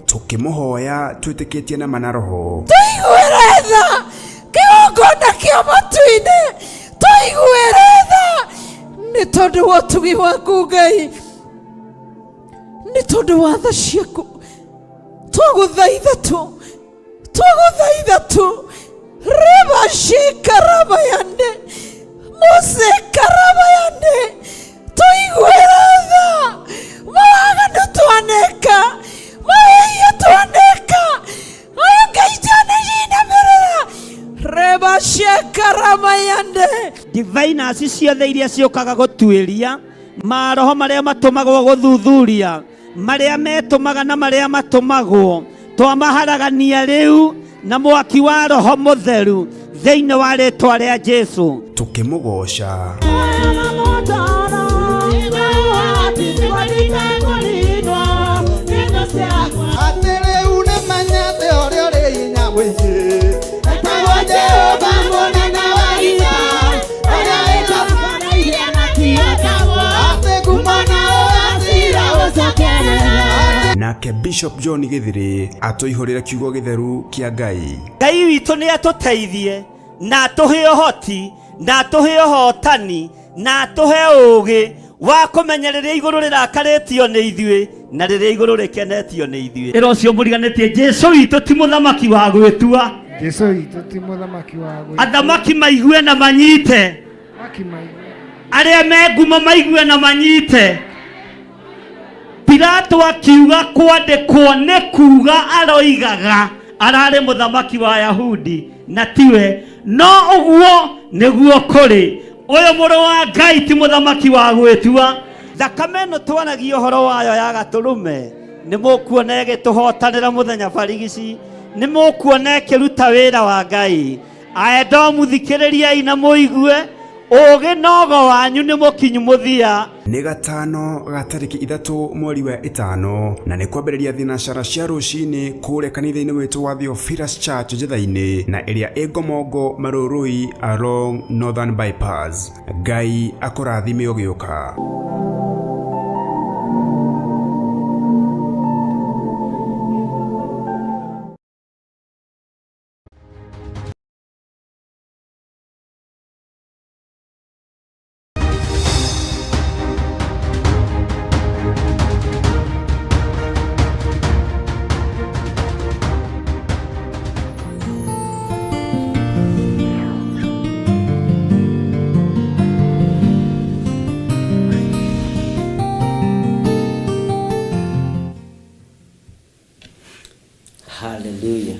tũkĩmũhoya twĩtĩkĩtie na mana roho. Tũiguĩre tha kĩgongona kĩa matu-inĩ, tũiguĩre tha nĩ tondũ wa ũtugi waku Ngai, nĩ tondũ wa tha ciaku. Twagũthaitha tu, twagũthaitha tu, rĩbacikarabayande mũcikarabayande, tũiguĩre tha mawaganu twaneka, mawĩhia twaneka, ũyũ Ngai njanĩcinamĩrĩra rebacekaramayande. Diviners ciothe iria ciũkaga gũtuĩria maroho marĩa matũmagwo gũthuthuria, marĩa metũmaga na marĩa matũmagwo, twamaharagania rĩu na mwaki wa roho mũtheru thĩinĩ wa rĩtwa rĩa Jesu. Tũkĩmũgoca. Atĩ rĩu nĩmenyete ũrĩa ũrĩ hinya mũingĩ. Etagwo Jehova mũnene wa ita, ũrĩa wĩtũkanairie na atĩ ngumo na ũgacĩra ũcokerera. Nake Bishop John Gĩthĩrĩ atũihũrĩre kiugo gĩtheru kĩa Ngai. Ngai witũ nĩ atũteithie na atũhe ũhoti na atũhe ũhotani na atũhe ũũgĩ wa kũmenya rĩrĩa igũrũ rĩrakarĩtio nĩ ithuĩ na rĩrĩa igũrũ rĩkenetio nĩ ithuĩ. Ĩra ũcio mũriganĩtie, Jesu witũ ti mũthamaki wa gwĩtua. Jesu witũ ti mũthamaki wa gwĩtua. Athamaki maigue na manyite, Athamaki maigue. arĩa me ngumo maigue na manyite. Pilato akiuga kwandĩkwo nĩ kuga aroigaga ararĩ mũthamaki wa Yahudi na tiwe, no ũguo nĩguo kũrĩ. Ũyũ mũrũ wa Ngai ti mũthamaki wa gwĩtua. Thakame ĩno twaragia ũhoro wayo ya gatũrũme nĩ mũkuona ĩgĩtũhotanĩra mũthenya barigici, nĩ mũkuona ĩkĩruta wĩra wa Ngai. Aedomu thikĩrĩriai na mũigue, ũũgĩ nogo wanyu nĩ mũkinyu mũthia. Nĩ gatano ga tarĩki 3 mweri wa 5 na nĩ kwambĩrĩria thinacara cia rũcinĩ kũrĩa kanitha-inĩ witũ wa Theophilus Church Njatha-inĩ na ĩrĩa ĩ Ngomongo Marũrũi along Northern Bypass. Ngai akũrathime ũgĩũka. Hallelujah.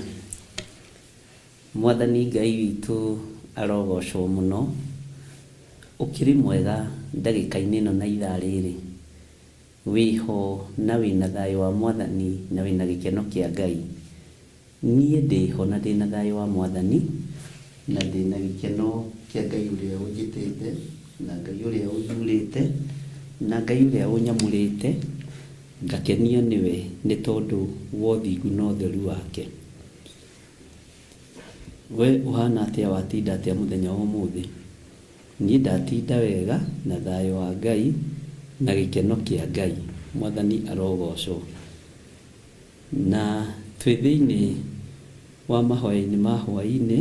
Mwathani Ngai witũ arogocwo mũno, ũkĩrĩ mwega ndagĩka-inĩ ĩno na ithaa rĩrĩ, wĩho na wĩna thayũ wa Mwathani na wĩna gĩkeno kĩa Ngai. Niĩ ndĩho na ndĩna thayũ wa Mwathani na ndĩna gĩkeno kĩa Ngai ũrĩa ũnjĩtĩte na Ngai ũrĩa ũthurĩte na Ngai ũrĩa ũnyamũrĩte, ngakenio nĩwe nĩ tondũ wa ũthingu na ũtheru wake. We ũhana atĩa, watinda atĩa mũthenya wa ũmũthĩ? Niĩ ndatinda wega na thayũ wa Ngai na gĩkeno kĩa Ngai. Mwathani arogocwo. Na Twĩ thĩinĩ wa mahoya-inĩ ma hwaĩ-inĩ,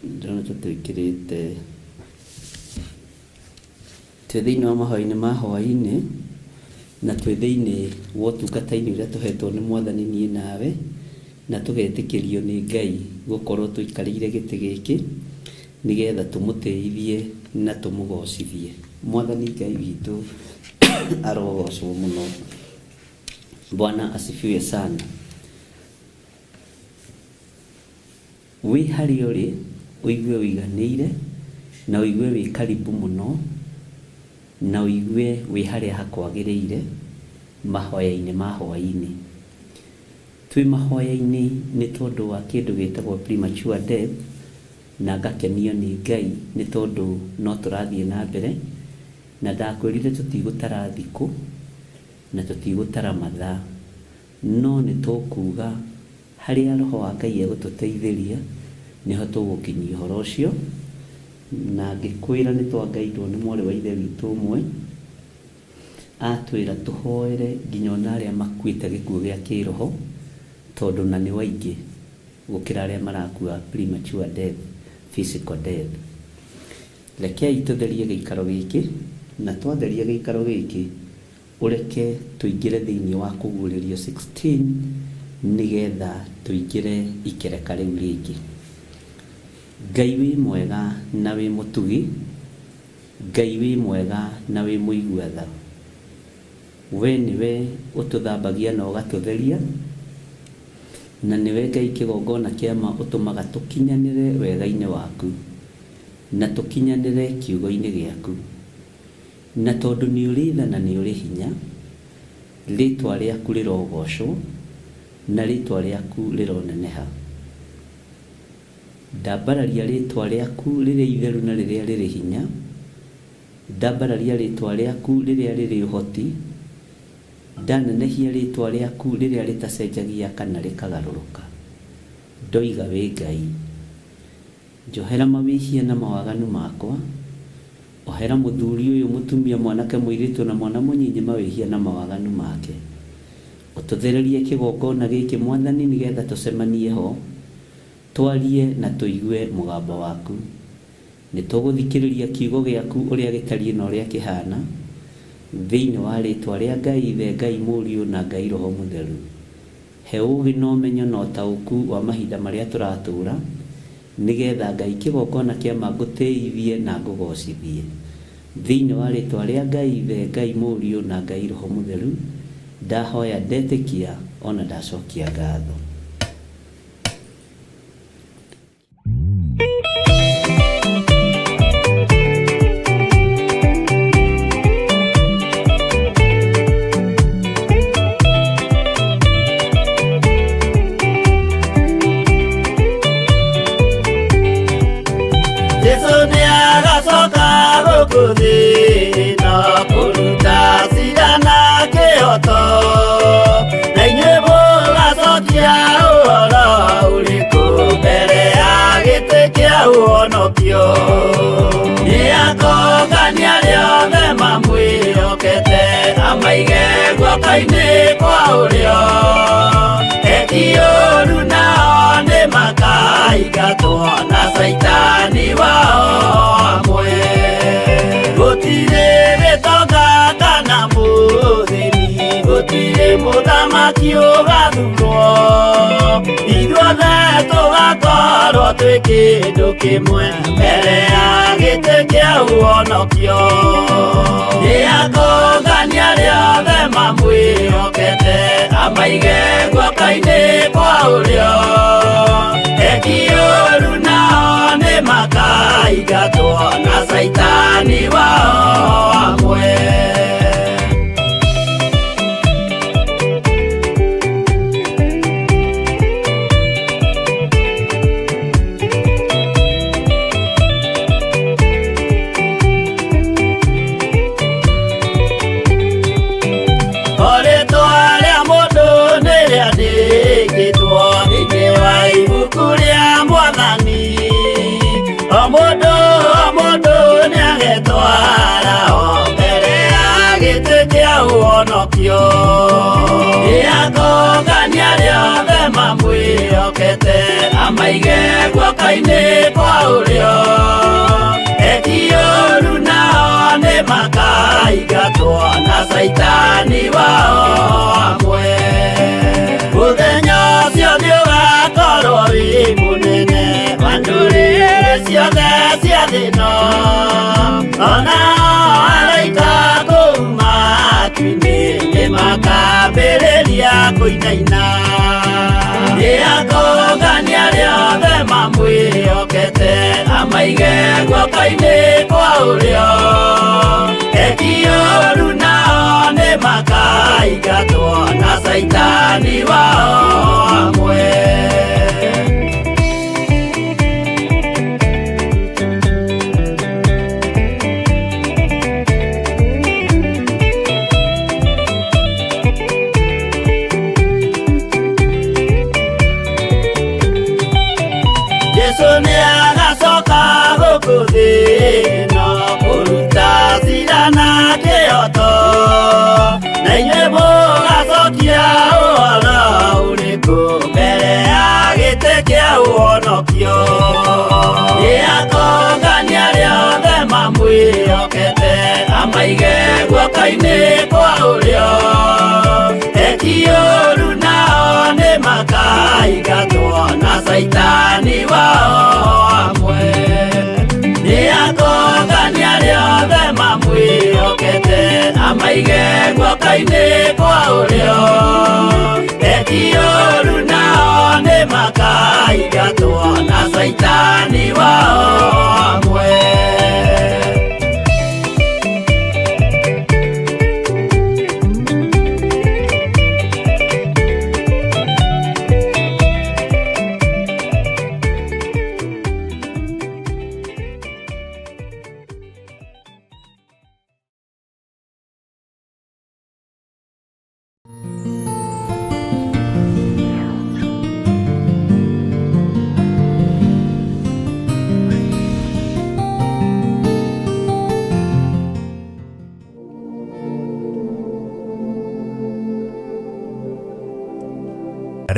ndĩrona ta twĩkĩrĩte, twĩ thĩinĩ wa mahoya-inĩ ma hwaĩ-inĩ, na twĩ thĩinĩ wa ũtungata-inĩ ũrĩa tũhetwo nĩ Mwathani niĩ nawe, na tũgetĩkĩrio nĩ Ngai gũkorwo tũikarĩire gĩtĩ gĩkĩ, nĩgetha tũmũtĩithie na tũmũgocithie. Mwathani Ngai witũ arogocwo mũno. Bwana asifiwe sana. Wĩ harĩa ũrĩ, ũigue ũiganĩire, na ũigue wĩ karibu mũno, na ũigue wĩ harĩa hakwagĩrĩire mahoya-inĩ ma hwaĩ-inĩ. Twĩ mahoya-inĩ nĩ tondũ wa kĩndũ gĩtagwo premature death, na ngakenio nĩ Ngai nĩ tondũ no tũrathiĩ na mbere, na ndakwĩrire tũtigũtara thikũ, na tũtigũtara mathaa, no nĩ tũkuga harĩa Roho wa Ngai egũtũteithĩria, nĩho tũgũkinyia ũhoro ũcio. Na ngĩkwĩra nĩ twangairwo nĩ mwarĩ wa ithe witũ ũmwe, atwĩra tũhoere nginya ona arĩa makuĩte gĩkuũ gĩa kĩroho, tondũ na nĩ waingĩ gũkĩra arĩa marakua premature death, physical death. Rekei tũtherie gĩikaro gĩkĩ, na twatheria gĩikaro gĩkĩ, ũreke tũingĩre thĩinĩ wa Kũguũrĩrio 16 nĩgetha tũingĩre ikereka rĩu rĩngĩ. Ngai wĩ mwega na wĩ mũtugi, Ngai wĩ mwega na wĩ mũigua tha. We nĩwe ũtũthambagia na ũgatũtheria, na nĩwe Ngai kĩgongona kĩa ma ũtũmaga tũkinyanĩre wega-inĩ waku, na tũkinyanĩre kiugo-inĩ gĩaku. Na tondũ nĩ ũrĩ tha na nĩ ũrĩ hinya, rĩĩtwa rĩaku rĩrogoocwo, na rĩĩtwa rĩaku rĩroneneha. Ndambararia rĩĩtwa rĩaku rĩrĩa itheru na rĩrĩa rĩrĩ hinya, ndambararia rĩĩtwa rĩaku rĩrĩa rĩrĩ ũhoti, ndanenehia rĩĩtwa rĩaku rĩrĩa rĩtacenjagia kana rĩkagarũrũka. Ndoiga wĩ Ngai. Njohera mawĩhia na mawaganu makwa, ohera mũthuri ũyũ, mũtumia, mwanake, mũirĩtu na mwana mũnyinyi mawĩhia na mawaganu make. Ũtũthererie kĩgongona gĩkĩ Mwathani nĩgetha tũcemanie ho, twarie na tũigue mũgambo waku. Nĩtũgũthikĩrĩria kiugo gĩaku ũrĩa gĩtariĩ na ũrĩa kĩhana, thĩinĩ wa rĩtwa rĩa Ngai Ithe, Ngai Mũriũ na Ngai Roho Mũtheru. He ũũgĩ na ũmenyo na ũtaũku wa mahinda marĩa tũratũũra, nĩgetha Ngai kĩgongona kĩa ma ngũtĩithie na ngũgocithie. Thĩinĩ wa rĩtwa rĩa Ngai Ithe, Ngai Mũriũ na Ngai Roho Mũtheru, ndahoya ndetĩkia o na ndacokia ngatho. Jesu nĩ agacoka gũkũ thĩ ĩno kũruta cira na kĩhoto, na inyuĩ mũgacokia ũhoro ũrĩkũ mbere ya gĩtĩ kĩa ũhonokio. Nĩ akongania arĩa othe mamwĩhokete, amaige guoko-inĩ kwa ũrĩo. Eki ũũru nao nĩ makaingatwo na caitani wao hamwe. Gũtirĩ gĩtonga kana mũthĩni, gũtirĩ mũthamaki ũgathurwo. Ithuothe tũgakorwo twĩ kĩndũ kĩmwe mbere ya gĩtĩ kĩa ũhonokio. Nĩ akongania arĩa othe mamwĩhokete, amaige guoko-inĩ kwa ũrĩo. Eki ũũru nao nĩ makaingatwo na caitani wao hamwe. O rĩtwa rĩa mũndũ nĩ ũhonokio. Nĩakongania arĩa othe mamwĩhokete, amaige guoko-inĩ kwa ũrĩo. Eki ũũru nao nĩmakaingatwo na caitani wao hamwe. Mũthenya ũcio nĩũgakorwo wĩ mũnene wa ndũrĩrĩ ciothe cia thĩ ĩno. Ona araika kũu matu-inĩ nĩmakambĩrĩria kũinaina. Nĩakongania arĩa othe mamwĩhokete, amaige guoko-inĩ kwa ũrĩo. Eki ũũru nao nĩmakaingatwo na caitani wao hamwe. Jesu nĩagacoka gũkũ thĩ ĩno kũruta cira na kĩhooto, na inyuĩ mũgacokia ũhoro ũrĩkũ mbere ya gĩtĩ kĩa ũhonokio. Nĩakongania arĩa othe mamwĩhokete, amaige guoko-inĩ kwa ũrĩo. Eki ũũru nao nĩmakaingatwo na caitani wao hamwe. Nĩakongania arĩa othe mamwĩhokete, amaige guoko-inĩ kwa ũrĩo. Eki ũũru nao nĩmakaingatwo na caitani wao hamwe.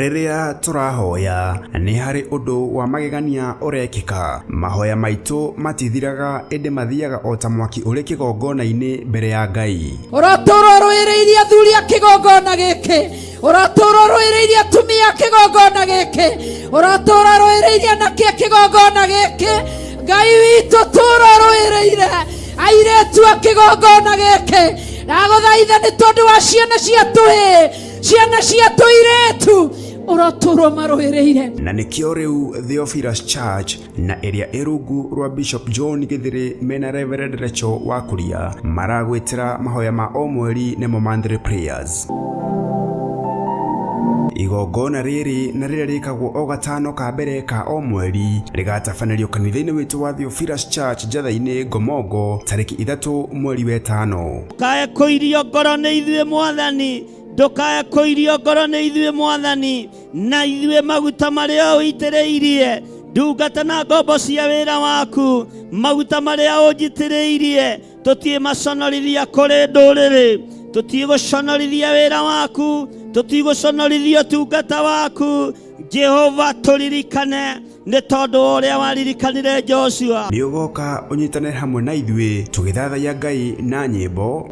Rĩrĩa tũrahoya nĩ harĩ ũndũ wa magegania ũrekĩka. Mahoya maitũ matithiraga ĩndĩ mathiaga o ta mwaki ũrĩ kĩgongona-inĩ mbere ya Ngai. Ũratũra ũrũĩrĩirie athuri a kĩgongona gĩkĩ, ũratũra ũrũĩrĩirie atumia a kĩgongona gĩkĩ, ũratũra ũrũĩrĩirie anake a kĩgongona gĩkĩ. Ngai witũ tũra ũrũĩrĩire airĩtu a kĩgongona gĩkĩ. Ndagũthaitha nĩ tondũ wa ciana cia tũhĩĩ, ciana cia tũirĩtu, ũrotũrwo marũĩrĩire. Na nĩkĩo rĩu Theophilus Church na ĩrĩa ĩ rungu rwa Bishop John Gĩthĩrĩ mena Reverend Rachel Wakuria maragwĩtĩra mahoya ma o mweri nĩmo monthly prayers. Igongona rĩrĩ na rĩrĩa rĩkagwo o gatano ka mbere ka o mweri rĩgatabanĩrio kanitha-inĩ witũ wa Theophilus Church Njatha-inĩ Ngomongo tarĩki 3 mweri wa 5. Ndũkae kũirio ngoro nĩ ithuĩ Mwathani, ndũkae kũirio ngoro nĩ ithuĩ Mwathani, na ithuĩ maguta marĩa ũitĩrĩirie ndungata na ngombo cia wĩra waku, maguta marĩa ũnjitĩrĩirie tũtiĩmaconorithia kũrĩ ndũrĩrĩ, tũtigũconorithia wĩra waku, tũtigũconorithia ũtungata waku. Jehova tũririkane nĩ tondũ wa ũrĩa waririkanire Joshua. Nĩ ũgoka ũnyitane hamwe na ithuĩ tũgĩthathaiya Ngai na nyĩmbo,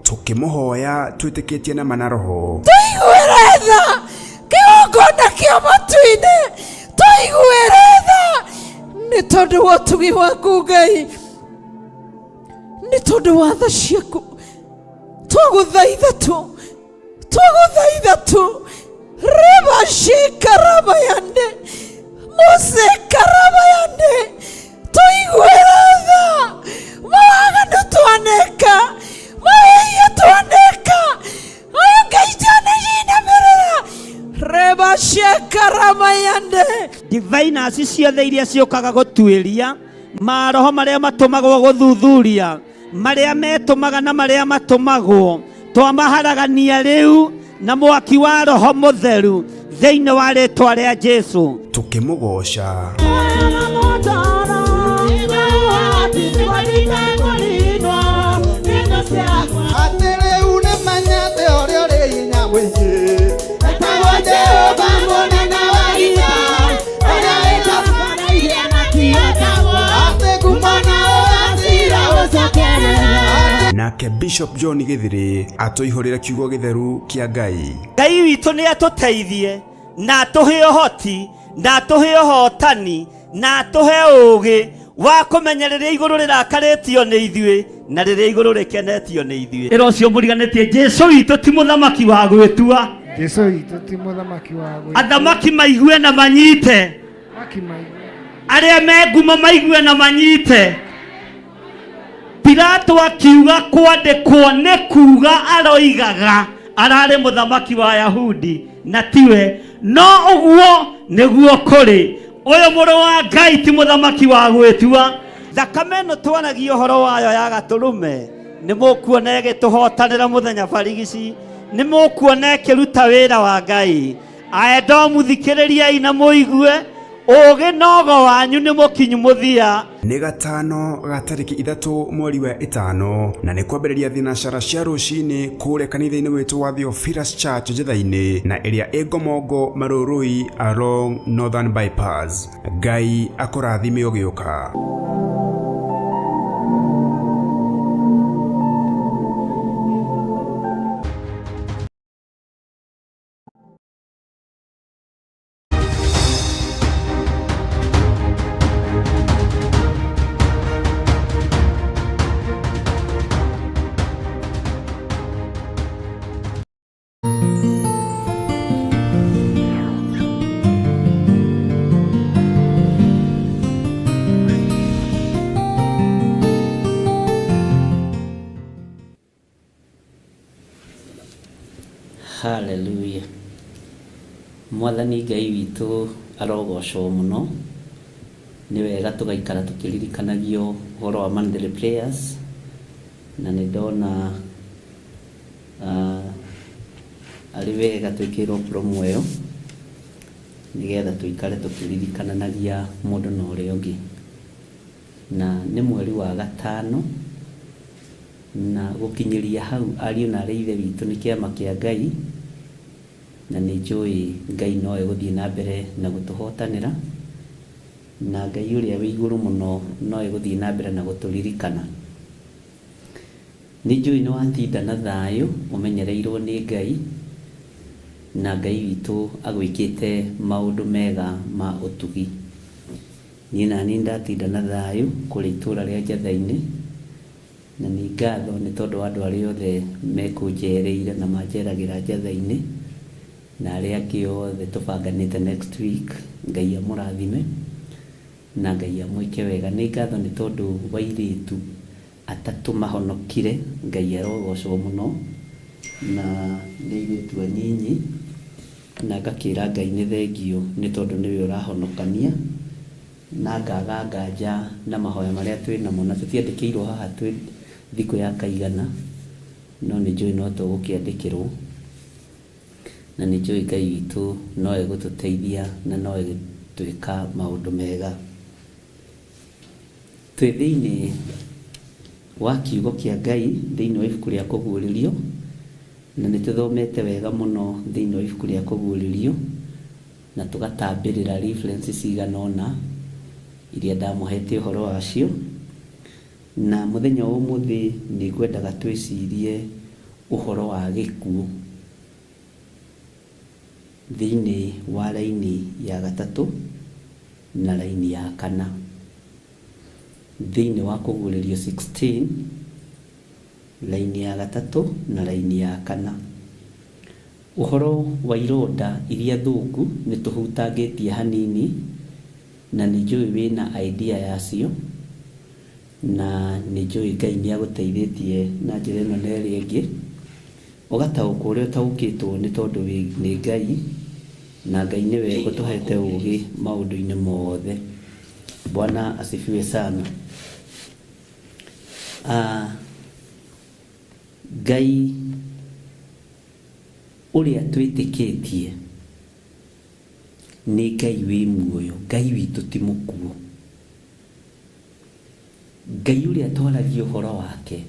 tũkĩmũhoya twĩtĩkĩtie na mana roho. Tũiguĩre tha kĩgongona kĩa matu-inĩ, tũiguĩre tha nĩ tondũ wa ũtugi waku Ngai, nĩ tondũ wa tha ciaku. Twagũthaitha tu, twagũthaitha tu, rĩbacikarabayande mũcikarabayande, tũiguĩre tha mawaganu twaneka, mawĩhia twaneka, aya Ngai twanajinamĩrĩra rebacikarabayande. Diviners ciothe iria ciũkaga gũtuĩria Maroho marĩa matũmagwo gũthuthuria, marĩa metũmaga na marĩa matũmagwo, twamaharagania rĩu na mwaki wa Roho Mũtheru thĩinĩ wa rĩtwa rĩa Jesu. Tũkĩmũgooca. Atĩ rĩu nĩmenyete ũrĩa ũrĩ hinya mũingĩ. Etagwo Jehova mũnene wa ita, ũrĩa wĩtambanairie na kĩhotagwo. Atĩ ngumo na ũgacĩra ũcokerera. Nake Bishop John Gĩthĩrĩ atũihũrĩre kiugo gĩtheru kĩa Ngai. Ngai witũ nĩ atũteithie na atũhe ũhoti na atũhe ũhotani na atũhe ũũgĩ wa kũmenya rĩrĩa igũrũ rĩrakarĩtio nĩ ithuĩ na rĩrĩa igũrũ rĩkenetio nĩ ithuĩ. Ĩra ũcio mũriganĩtie, Jesu witũ ti mũthamaki wa gwĩtua. Jesu witũ ti mũthamaki wa gwĩtua. Athamaki maigue na manyite. Athamaki maigue. Arĩa me ngumo maigue na manyite. Pilato akiuga kwandĩkwo nĩ kuga aroigaga ararĩ mũthamaki wa Yahudi na tiwe, no ũguo nĩguo kũrĩ. Ũyũ mũrũ wa Ngai ti mũthamaki wa gwĩtua. Thakame ĩno twaragia ũhoro wayo ya gatũrũme nĩ mũkuona ĩgĩtũhotanĩra mũthenya barigici, nĩ mũkuona ĩkĩruta wĩra wa Ngai. Aedomu thikĩrĩriai na mũigue, ũũgĩ nogo wanyu nĩ mũkinyu mũthia. Nĩ gatano ga tarĩki 3 mweri wa 5 na nĩ kwambĩrĩria thinacara cia rũcinĩ kũrĩa kanitha-inĩ witũ wa Theophilus Church Njetha-inĩ na ĩrĩa ĩ Ngomongo Marũrũi along Northern Bypass. Ngai akũrathime ũgĩũka. Hallelujah. Mwathani Ngai witũ arogocwo mũno. Nĩ wega tũgaikara tũkĩririkanagio ũhoro wa monthly prayers, na nĩ ndona arĩ wega twĩkĩrwo promo ĩyo nĩgetha tũikare tũkĩririkananagia mũndũ na ũrĩa ũngĩ. Na nĩ mweri wa 5 na gũkinyĩria hau ariũ na arĩ ithe witũ nĩ kĩama kĩa Ngai, na nĩ njũĩ Ngai no egũthiĩ na mbere na gũtũhotanĩra, na Ngai ũrĩa wĩ igũrũ mũno no egũthiĩ na mbere na gũtũririkana. Nĩ njũĩ nĩ watinda na thayũ ũmenyereirwo nĩ Ngai, na Ngai witũ agwĩkĩte maũndũ mega ma ũtugi. Niĩ na niĩ ndatinda na thayũ kũrĩ itũũra rĩa Njetha-inĩ, na nĩ ngatho nĩ tondũ wa andũ arĩa othe mekũnjereire na manjeragĩra Njetha-inĩ, na arĩa angĩ othe tũbanganĩte next week. Ngai amũrathime na Ngai amwĩke wega. Nĩ ngatho nĩ tondũ wa airĩtu 3 mahonokire, Ngai arogocwo mũno, na nĩ airĩtu anyinyi, na ngakĩra Ngai nĩ thengio nĩ tondũ nĩwe ũrahonokania, na ngaga nganja na mahoya marĩa twĩ namo, na tũtiandĩkĩirwo haha twĩ thikũ ya kaigana, no nĩ njũĩ no tũgũkĩandĩkĩrwo, na nĩ njũĩ Ngai witũ no egũtũteithia na no egũtwĩka maũndũ mega. Twĩ thĩinĩ wa kiugo kĩa Ngai thĩinĩ wa ibuku rĩa Kũguũrĩrio, na nĩ tũthomete wega mũno thĩinĩ wa ibuku rĩa Kũguũrĩrio, na tũgatambĩrĩra references cigana ũna iria ndamũhete ũhoro wacio. Na mũthenya wa ũmũthĩ nĩ ngwendaga twĩcirie ũhoro wa gĩkuũ thĩinĩ wa raini ya 3 na raini ya 4 thĩinĩ wa Kũguũrĩrio 16 raini ya 3 na raini ya 4. Ũhoro wa ironda iria thũku nĩ tũhutangĩtie hanini, na nĩ njũĩ wĩna idea yacio, na nĩ njũĩ Ngai nĩ agũteithĩtie na njĩra ĩno na ĩrĩa ĩngĩ, ũgataũkwo ũrĩa ũtaũkĩtwo nĩ tondũ nĩ Ngai, na Ngai nĩwe ũtũhete ũũgĩ maũndũ-inĩ mothe. Bwana asifiwe sana. Ah, Ngai ũrĩa twĩtĩkĩtie nĩ Ngai wĩ muoyo, Ngai witũ ti mũkuũ. Ngai ũrĩa twaragia ũhoro wake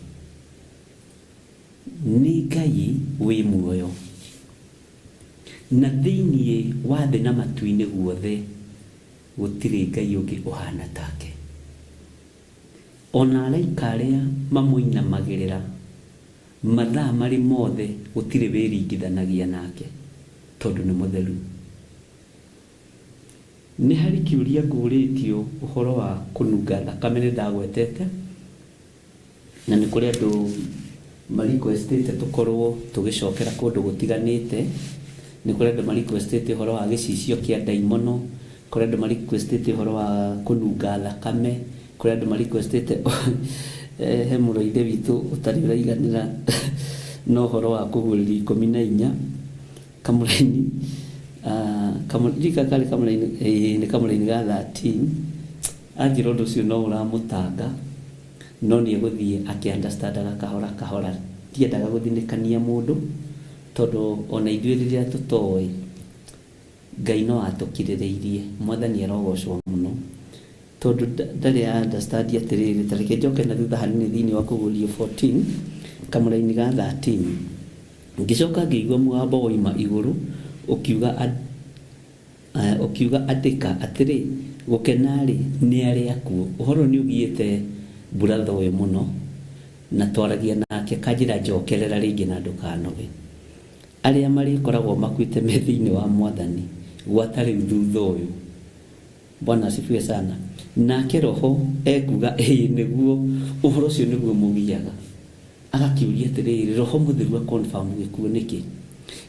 nĩ Ngai wĩ muoyo. Na thĩinĩ wa thĩ na matu-inĩ guothe gũtirĩ Ngai ũngĩ ũhana take. Ona araika arĩa mamũinamagĩrĩra mathaa marĩ mothe gũtirĩ wĩringithanagia nake tondũ nĩ mũtheru. Nĩ harĩ kĩũria ngũrĩtio ũhoro wa kũnunga thakame nĩ ndagwetete, na nĩ kũrĩ andũ ma requestĩte tũkorwo tũgĩcokera kũndũ gũtiganĩte. Nĩ kũrĩ andũ ma requestĩte ũhoro wa gĩcicio kĩa ndaimono, kũrĩ andũ ma requestĩte ũhoro wa kũnunga thakame, kũrĩ andũ ma requestĩte he mũrũ wa ithe witũ ũtarĩ ũraiganĩra na ũhoro wa kũguũrĩrio ikũmi na inya kamũraini ndiũĩ kana karĩ kamũraini, ĩĩ nĩ kamũraini ga 13. Anjĩra ũndũ ũcio no ũramũtanga, no nĩ egũthiĩ akĩ understandaga kahora kahora. Ndiendaga gũthinĩkania mũndũ tondũ ona ithuĩ rĩrĩa tũtoĩ Ngai no atũkirĩrĩirie. Mwathani arogocwo mũno tondũ ndarĩ understand atĩrĩrĩ. Ta reke njoke na thutha hanini thĩinĩ wa kũguũrio 14 kamũraini ga 13. Ngĩcoka ngĩigua mũgambo woima igũrũ ũkiuga ũkiuga andĩka atĩrĩ, gũkena-rĩ nĩ arĩa akuũ. Ũhoro ũyũ nĩ ũgiĩte buratha ũyũ mũno, na twaragia nake akanjĩra njokerera rĩngĩ na ndũkanoge. Arĩa marĩkoragwo makuĩte me thĩinĩ wa Mwathani gwata rĩu thutha ũyũ. Bwana asifiwe sana. Nake Roho ekuga ĩĩ nĩguo, ũhoro ũcio nĩguo mũgiaga. Agakĩũria atĩrĩrĩ, Roho Mũtheru a confirm gĩkuũ nĩkĩ?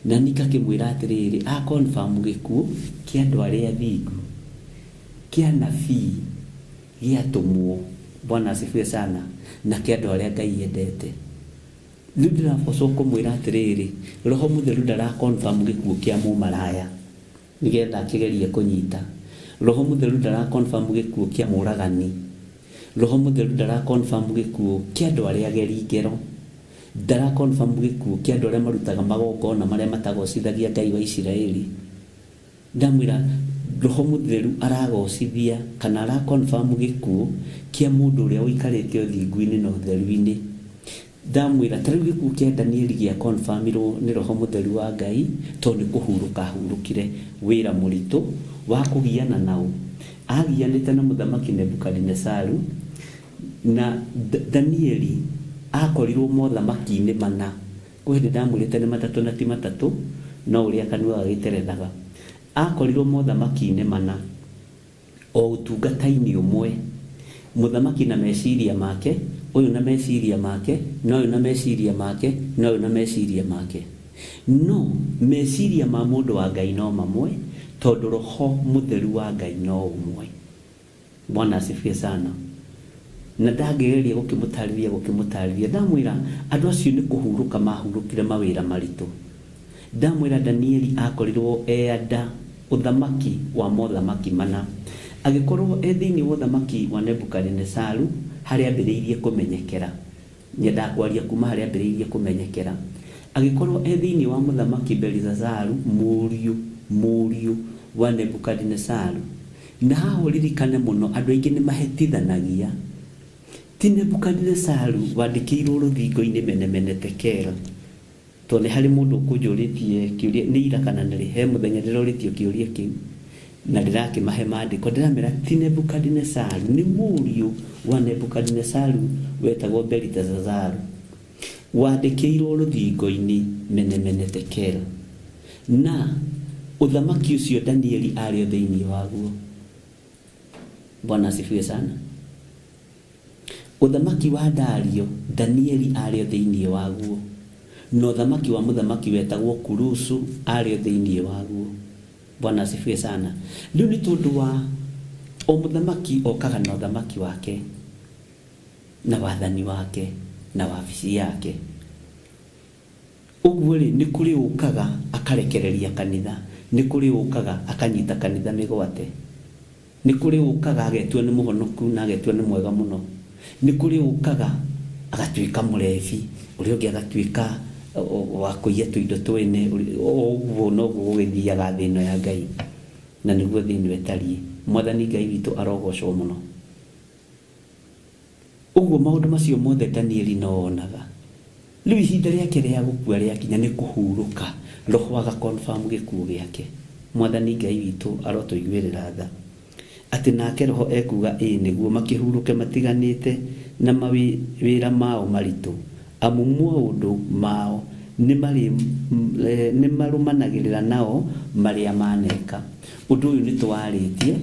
Na niĩ ngakĩmwĩra atĩrĩrĩ, a confirm gĩkuũ kĩa andũ arĩa athingu, kĩa anabii, gĩa atũmwo. Bwana asifiwe sana. Na kĩa andũ arĩa Ngai endete. Rĩu ndĩrabocwo kũmwĩra atĩrĩrĩ, Roho Mũtheru ndara confirm gĩkuũ kĩa mũmaraya nĩgetha akĩgerie kũnyita. Roho Mũtheru ndara confirm gĩkuũ kĩa mũragani. Roho Mũtheru ndara confirm gĩkuũ kĩa andũ arĩa ageri ngero. Ndara confirm gĩkuũ kĩa andũ arĩa marutaga magongona marĩa matagocithagia Ngai wa Isiraeli. Ndamwĩra Roho Mũtheru aragocithia kana ara confirm gĩkuũ kĩa mũndũ ũrĩa ũikarĩte ũthingu-inĩ na ũtheru-inĩ. Ndamwĩra ta rĩu gĩkuũ kĩa Danieli gĩa confirmirwo nĩ Roho Mũtheru wa Ngai tondũ nĩ kũhurũka ahurũkire wĩra mũritũ wa kũgiana nao. Agianĩte na mũthamaki Nebukadinesaru, na Danieli akorirwo mothamaki-inĩ mana. Kwĩ hĩndĩ ndamwĩrĩte nĩ matatũ na ti matatũ, no ũrĩa kanua gagĩterethaga. Akorirwo mothamaki-inĩ mana o ũtungata-inĩ ũmwe. Mũthamaki na meciria make, ũyũ na meciria make, na ũyũ na meciria make, na ũyũ na meciria make. No meciria ma mũndũ wa Ngai no mamwe, tondũ Roho Mũtheru wa Ngai no ũmwe. Bwana asifiwe sana. Na ndangĩgeria gũkĩmũtarĩria gũkĩmũtarĩria. Ndamwĩra andũ acio nĩ kũhurũka mahurũkire mawĩra maritũ. Ndamwĩra Danieli akorirwo e anda ũthamaki wa mothamaki mana. Agĩkorwo e thĩinĩ wa ũthamaki wa Nebukadinesaru harĩa ambĩrĩirie kũmenyekera. Nyendaga kwaria kuma harĩa ambĩrĩirie kũmenyekera. Agĩkorwo e thĩinĩ wa mũthamaki Belisazaru mũriũ mũriũ wa Nebukadinesaru. Na haha ũririkane mũno andũ aingĩ nĩ mahĩtithanagia. Ti Nebukadinesaru wandĩkĩirwo rũthingo-inĩ mene mene tekel. Tondũ nĩ harĩ mũndũ ũkũnjũrĩtie kĩũria, nĩ ira kana nĩ rĩ, he mũthenya ndĩrorĩtio kĩũria kĩu na ndĩrakĩmahe maandĩko. Ndĩramera ti Nebukadinesaru, nĩ mũriũ wa Nebukadinesaru wetagwo Belitesazaru. Wandĩkĩirwo rũthingo-inĩ mene mene tekel. Na ũthamaki ũcio Danieli arĩ o thĩinĩ waguo. Bwana asifiwe sana. Ũthamaki wa Dario, Danieli arĩ o thĩinĩ waguo. Na ũthamaki wa mũthamaki wetagwo Kurusu arĩ o thĩinĩ waguo. Bwana asifiwe sana. Rĩu nĩ tondũ wa o mũthamaki okaga na ũthamaki wake na wathani wake na wabici yake. Ũguo rĩ, nĩ kũrĩ ũkaga akarekereria kanitha, nĩ kũrĩ ũkaga akanyita kanitha mĩgwate. Nĩ kũrĩ ũkaga agetua nĩ mũhonoku na agetua nĩ mwega mũno. Nĩ kũrĩ ũkaga agatuĩka mũrebi, ũrĩa ũngĩ agatuĩka wa kũiya tũindo twene, o ũguo noguo gũgĩthiaga thĩ ĩno ya Ngai, na nĩguo thĩ ĩno ĩtariĩ. Mwathani Ngai witũ arogocwo mũno. Ũguo maũndũ macio mothe Danieli no onaga. Rĩu ihinda rĩake rĩa gũkua rĩakinya nĩ kũhurũka, Roho aga confirm gĩkuũ gĩake. Mwathani Ngai witũ arotũiguĩrĩra tha. Atĩ nake Roho ekuuga ĩĩ nĩguo makĩhurũke matiganĩte na mawĩra mao maritũ, amu mwaũndũ mao nĩmarũmanagĩrĩra nao marĩa maneka. Ũndũ ũyũ nĩtũwarĩtie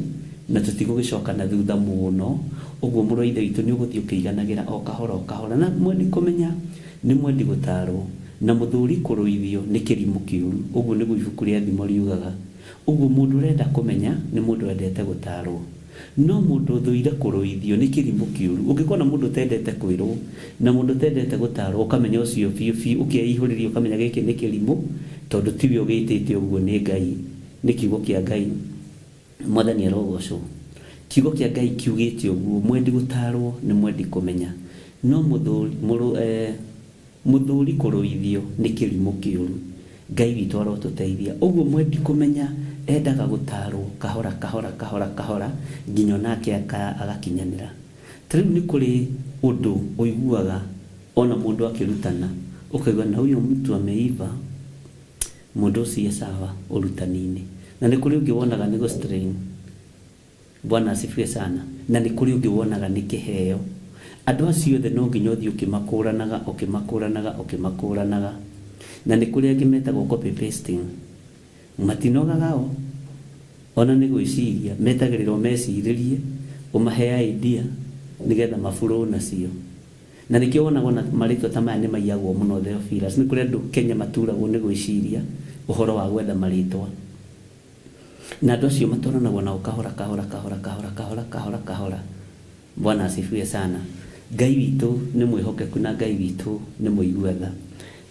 na tũtigũgĩcoka na thutha mũno, ũguo mũrũ wa Ithe witũ nĩũgũthiĩ ũkĩiganagĩra o kahora o kahora. Na mwendi kũmenya nĩ mwendi gũtaarwo, na mũthũũri kũrũithio nĩ kĩrimũ kĩũru, ũguo nĩguo ibuku rĩa Thimo riugaga. Ũguo mũndũ ũrenda kũmenya nĩ mũndũ wendete gũtaarwo. No mũndũ ũthũire kũrũithio nĩ kĩrimũ kĩũru. Ũngĩkona mũndũ ũtendete kwĩrwo na mũndũ ũtendete gũtaarwo ũkamenya ũcio biũ biũ, ũkeihũrĩria ũkamenya gĩkĩ nĩ kĩrimũ tondũ tiwe ũgĩtĩte ũguo nĩ Ngai, nĩ kiugo kĩa Ngai. Mwathani arogocwo. Kiugo kĩa Ngai kiugĩte ũguo, mwendi gũtaarwo nĩ mwendi kũmenya, no mũthũri, mũrũ, eh, Mũthuri kũrũithio nĩ kĩrimũ kĩũru. Ngai witũ arotũteithia. Ũguo mwendi kũmenya endaga gũtaarwo kahora kahora kahora kahora nginya onake agakinyanĩra. Ta rĩu nĩ kũrĩ ũndũ ũiguaga ona mũndũ akĩrutana ũkaigua na huyo mtu ameiva, mũndũ ũcio e sawa ũrutani-inĩ. Na nĩ kũrĩ ũngĩ wonaga nĩ gũ strain. Bwana asifiwe sana. Na nĩ kũrĩ ũngĩ wonaga nĩ kĩheo. Andũ acio othe no nginya ũthiĩ ũkĩmakũranaga, ũkĩmakũranaga, ũkĩmakũranaga. Na nĩ kũrĩ angĩ metagwo copy pasting. Matinogaga o, ona nĩ gwĩciria, metagĩrĩra ũmecirĩrie, ũmahe idea, nĩgetha ma flow nacio. Na nĩkĩo wonaga ona marĩtwa ta maya nĩ maiyagwo mũno Theophilus. Nĩ kũrĩ andũ Kenya maturagwo nĩ gwĩciria ũhoro wa gwetha marĩtwa. Na andũ acio matwaranagwo nao kahora kahora kahora kahora kahora kahora kahora. Bwana asifiwe sana. Ngai witũ nĩ mwĩhokeku na Ngai witũ nĩ mũigua tha.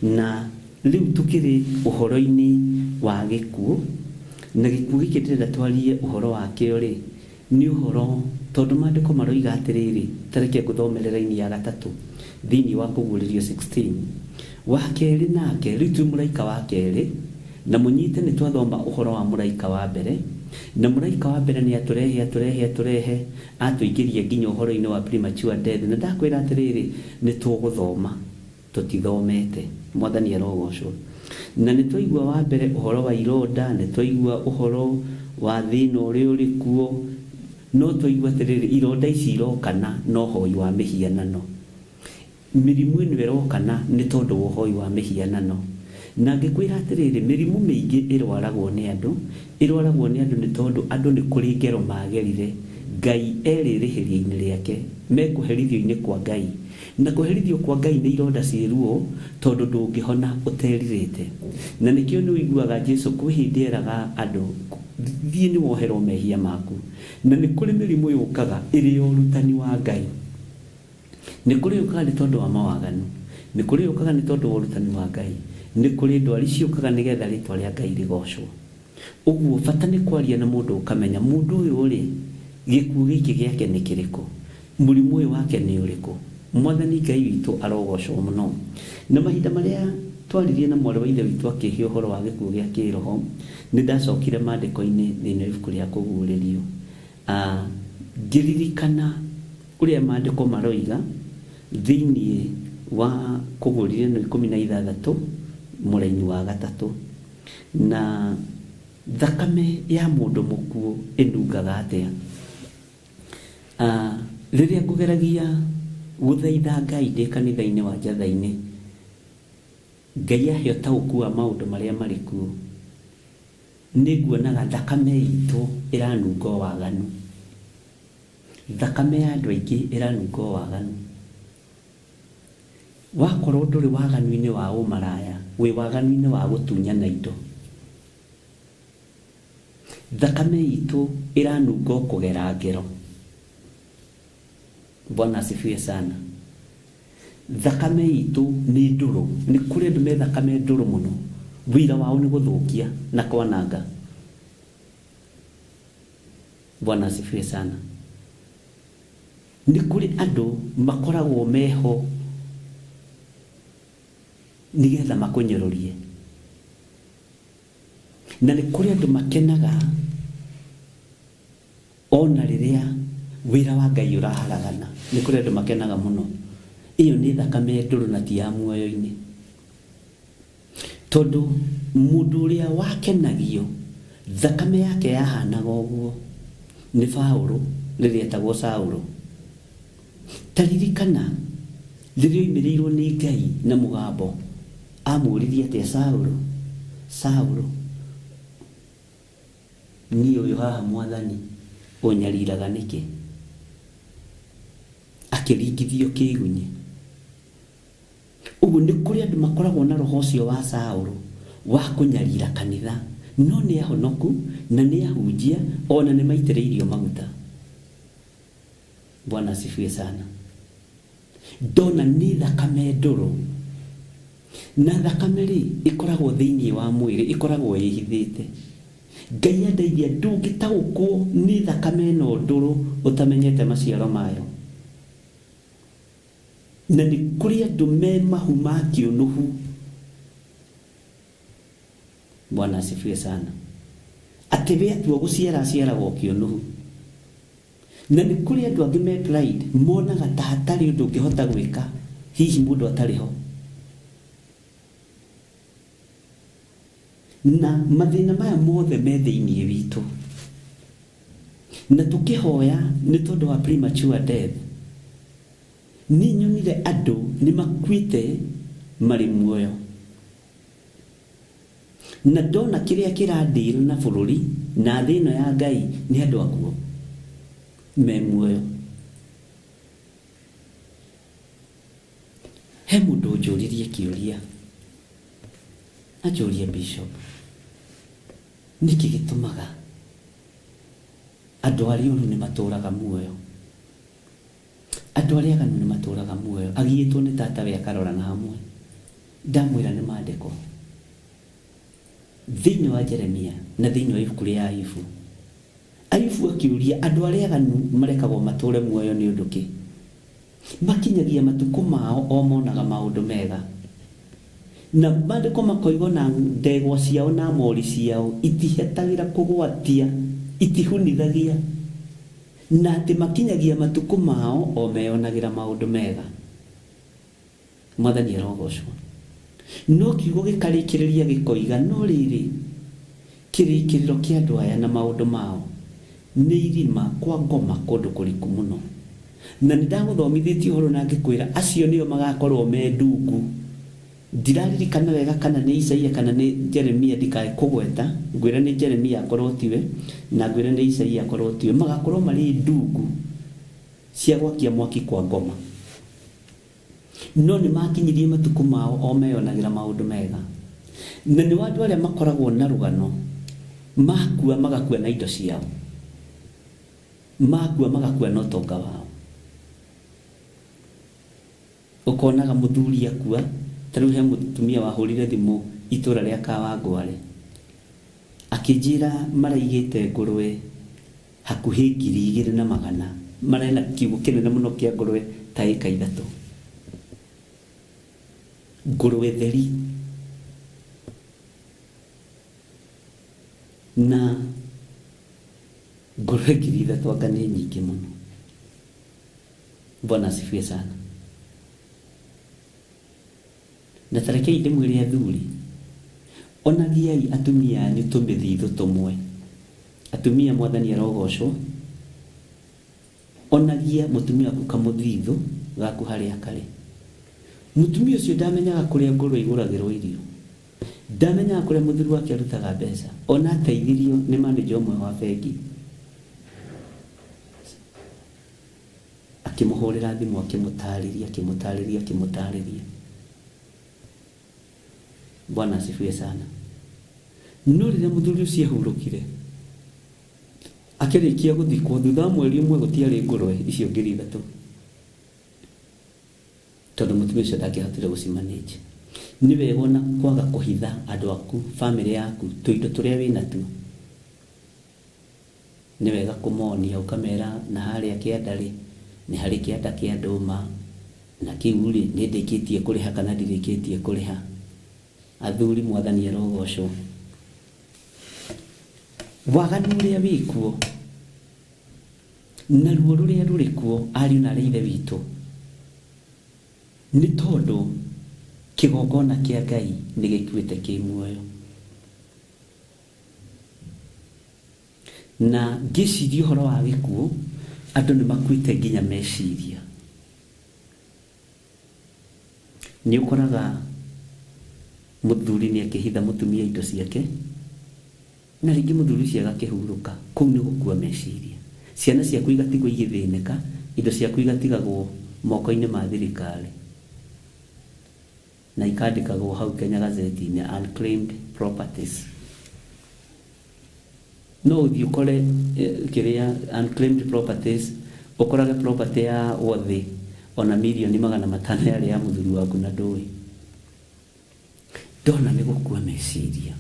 Na rĩu tũkĩrĩ ũhoro-inĩ wa gĩkuũ, na gĩkuũ gĩkĩ ndĩrenda twarie ũhoro wakĩo rĩ, Nĩ ũhoro, tondũ Maandĩko maroiga atĩrĩrĩ, ta reke ngũthomere raini ya gatatũ thĩinĩ wa Kũguũrĩrio 16. Wa kerĩ nake, rĩu twĩ mũraika wa kerĩ, na mũnyite nĩ twathoma ũhoro wa mũraika wa mbere, na mũraika wa mbere nĩ atũrehe, atũrehe, atũrehe, atũingĩria nginya ũhoro-inĩ wa premature death, na ndakwĩra atĩrĩrĩ, nĩ tũgũthoma. Tũtithomete. Mwathani arogocwo. Na nĩ twaigua wa mbere ũhoro wa ironda, nĩ twaigua ũhoro wa thĩna ũrĩa ũrĩ kuo, no twaigua atĩrĩrĩ, ironda ici irokana na ũhoi wa mĩhianano. Mĩrimũ ĩno ĩrokana nĩ tondũ wa ũhoi wa mĩhianano. Na ngĩkwĩra atĩrĩrĩ, mĩrimũ mĩingĩ ĩrwaragwo nĩ andũ, ĩrwaragwo nĩ andũ nĩ tondũ andũ nĩ kũrĩ ngero magerire, Ngai e rĩrĩhĩria-inĩ rĩake, me kũherithio-inĩ kwa Ngai. Na kũherithio kwa Ngai nĩ ironda ciĩ ruo tondũ ndũngĩhona ũterirĩte. Na nĩkĩo nĩ ũiguaga Jesu kwĩ hĩndĩ eraga andũ, thiĩ nĩ woherwo mehia maku. Na nĩ kũrĩ mĩrimũ yũkaga ĩrĩ ya ũrutani wa Ngai. Nĩ kũrĩ yũkaga nĩ tondũ wa mawaganu. Nĩ kũrĩ yũkaga nĩ tondũ wa ũrutani wa Ngai. Nĩ kũrĩ ndwari ciũkaga nĩgetha rĩtwa rĩa Ngai rĩgocwo. Ũguo bata nĩ kwaria na mũndũ ũkamenya mũndũ ũyũ-rĩ, gĩkuũ gĩkĩ gĩake nĩ kĩrĩkũ? Mũrimũ ũyũ wake nĩ ũrĩkũ? Mwathani Ngai witũ arogocwo mũno. Na mahinda marĩa twaririe na mwarĩ wa Ithe witũ akĩhe ũhoro wa gĩkuũ gĩa kĩĩroho, nĩ ndacokire maandĩko-inĩ thĩinĩ wa ibuku rĩa Kũguũrĩrio, ngĩririkana ũrĩa maandĩko maroiga thĩinĩ wa Kũguũrĩrio ĩno 16 mũraini wa gatatũ. Na thakame ya mũndũ mũkuũ ĩnungaga atĩa? Rĩrĩa ngũgeragia gũthaitha Ngai ndĩ kanitha-inĩ wa Njatha-inĩ, Ngai ahe ũtaũku wa maũndũ marĩa marĩ kuo, nĩ nguonaga thakame itũ ĩranunga o waganu. Thakame ya andũ aingĩ ĩranunga o waganu. Wakorwo ndũrĩ waganu-inĩ wa ũmaraya, wĩ waganu-inĩ wa gũtunyana indo. Thakame itũ ĩranunga o kũgera ngero. Bwana asifiwe sana. Thakame itũ nĩ ndũrũ. Nĩ kũrĩ andũ me thakame ndũrũ mũno. Wĩra wao nĩ gũthũkia na kwananga. Bwana asifiwe sana. Nĩ kũrĩ andũ makoragwo meho nĩgetha makũnyũrũrie, na nĩ kũrĩ andũ makenaga ona rĩrĩa wĩra wa Ngai ũraharagana. Nĩ kũrĩ andũ makenaga mũno. Ĩyo nĩ thakame ndũrũ na ti ya muoyo-inĩ, tondũ mũndũ ũrĩa wakenagio thakame yake yahanaga ũguo nĩ Paũlũ rĩrĩa etagwo Saũlũ. Ta ririkana rĩrĩa oimĩrĩirwo nĩ Ngai na mũgambo, amũririe atĩa? Saũlũ, Saũlũ, niĩ ũyũ haha Mwathani, ũnyariraga nĩkĩ? Akĩringithio kĩgunyĩ. Ũguo nĩ kũrĩ andũ makoragwo na roho ũcio wa Saũlũ wa kũnyarira kanitha, no nĩ ahonoku na nĩ ahunjia, ona nĩ maitĩrĩirio maguta. Bwana asifiwe sana. Ndona nĩ thakame ndũrũ, na thakame rĩ ĩkoragwo thĩinĩ wa mwĩrĩ, ĩkoragwo ĩhithĩte. Ngai andeithia, ndũngĩtaũkwo nĩ thakame ĩno ndũrũ ũtamenyete maciaro mayo. Na nĩ kũrĩ andũ me mahu ma kĩũnũhu. Bwana asifiwe sana. Atĩ we atua gũciara aciaragwo kĩũnũhu. Na nĩ kũrĩ andũ angĩ me pride, monaga ta hatarĩ ũndũ ũngĩhota gwĩka hihi mũndũ atarĩ ho. Na mathĩna maya mothe me thĩinĩ witũ, na tũkĩhoya nĩ tondũ wa premature death. Nĩ nyonire andũ nĩ makuĩte marĩ muoyo, na ndona kĩrĩa kĩradeal na bũrũri na thĩ ĩno ya Ngai nĩ andũ akuo me muoyo. He mũndũ ũnjũririe kĩũria, anjũrie, "Bishop, nĩkĩ gĩtũmaga andũ arĩa oru nĩ matũraga muoyo, andũ arĩa aganu nĩ matũraga muoyo?" Agiĩtwo nĩ tatawe akarorana hamwe. Ndamwĩra nĩ maandĩko thĩinĩ wa Jeremia na thĩinĩ wa ibuku rĩa Ayubu. Ayubu akĩũria, andũ arĩa aganu marekagwo matũre muoyo nĩ ũndũ kĩ? Makinyagia matukũ mao o monaga maũndũ mega, na maandĩko makoiga na ndegwa ciao na mori ciao itihetagĩra kũgwatia, itihunithagia, na atĩ makinyagia matukũ mao o meyonagĩra maũndũ mega. Mwathani arogocwo. No kiugo gĩkarĩkĩrĩria gĩkoiga, no rĩrĩ, kĩrĩkĩrĩro kĩa andũ aya na maũndũ mao nĩ irima kwa ngoma, kũndũ kũriku mũno. Na nĩ ndagũthomithĩtie ũhoro na ngĩkwĩra acio nĩo magakorwo me ndungu. Ndiraririkana wega kana nĩ Isaia kana nĩ Jeremia, ndikae kũgweta ngwĩra nĩ Jeremia akorwo tiwe, na ngwĩra nĩ Isaia akorwo tiwe. Magakorwo marĩ ndungu cia gwakia mwaki kwa ngoma, no nĩ makinyirie matukũ mao o meyonagĩra maũndũ mega. Na nĩ wa andũ arĩa makoragwo na rũgano, makua magakua na indo ciao, makua magakua na ũtonga wao. Ũkonaga mũthuri akua, ta rĩu he mũtumia wahũrire thimũ itũra rĩa Kawangware akĩnjĩra maraigĩte ngũrwe hakuhĩ 2,200, marena kiugũ kĩnene mũno kĩa ngũrwe ta ĩka 3, ngũrwe theri. Na ngũrwe 3,000 anga nĩ nyingĩ mũno. Bwana asifiwe sana. Na tarekei ndĩmwĩre, athuri, onagiai atumia anyu tũmĩthithũ tũmwe. Atumia, Mwathani arogocwo. Onagia mũtumia waku kamũthithũ gaku harĩa karĩ. Mũtumia ũcio ndamenyaga kũrĩa ngũrwe igũragĩrwo irio, ndamenyaga kũrĩa mũthuri wake arutaga mbeca. Ona ateithirio nĩ manager ũmwe wa bengi, akĩmũhũrĩra thimũ, akĩmũtarĩria, akĩmũtarĩria, akĩmũtarĩria. Bwana asifiwe sana. No rĩrĩa mũthuri ũcio ahurũkire, akĩrĩkia gũthikwo, thutha wa mweri ũmwe gũtiarĩ ngũrwe icio 3,000, tondũ mũtumia ũcio ndangĩahotire gũcimanage. Nĩ wega ona kwaga kũhitha andũ aku, bamĩrĩ yaku, tũindo tũrĩa wĩ natuo. Nĩ wega kũmonia ũkamera na harĩa kĩanda rĩ, nĩ harĩ kĩanda kĩa ndũma, na kĩu rĩ, nĩ ndĩkĩtie kũrĩha kana ndirĩkĩtie kũrĩha. Athuri mwathani arogocwo. Waganu ũrĩa wĩkuo na ruo rũrĩa rũrĩ kuo ariũ na arĩ ithe witũ, nĩ tondũ kĩgongona kĩa Ngai nĩ gĩkuĩte kĩ muoyo. Na ngĩciria ũhoro wa gĩkuũ, andũ nĩ makuĩte nginya meciria. Nĩ ũkoraga mũthuri nĩ akĩhitha mũtumia indo ciake, na rĩngĩ mũthuri ũcio agakĩhurũka. Kũu nĩ gũkua meciria. Ciana ciaku igatigwo igĩthĩnĩka, indo ciaku igatigagwo moko-inĩ ma thirikari, na ikandĩkagwo hau Kenya Gazette-inĩ, unclaimed properties. No ũthiĩ ũkore kĩrĩa unclaimed properties, ũkorage property ya worth ona mirioni 500 yarĩ ya mũthuri waku na ndũĩ. Ndona nĩ gũkua meciria.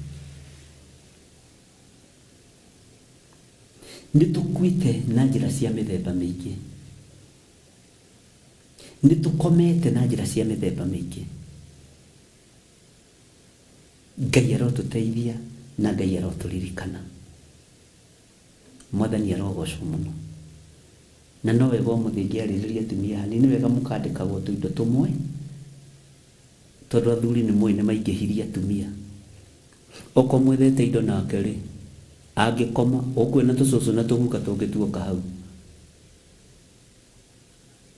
Nĩ tũkuĩte na njĩra cia mĩthemba mĩingĩ. Nĩ tũkomete na njĩra cia mĩthemba mĩingĩ. Ngai arotũteithia na Ngai arotũririkana. Mwathani arogocwo mũno. Na no wega ũmũthĩ ngĩarĩrĩria atumia hanini, nĩ wega mũkandĩkagwo tũindo tũmwe, tondũ athuri nĩ mũĩ nĩ maingĩhirie atumia. Okorwo mwethete indo nake rĩ, angĩkoma, ũkuona tũcũcũ na tũguka tũngĩ tuoka hau.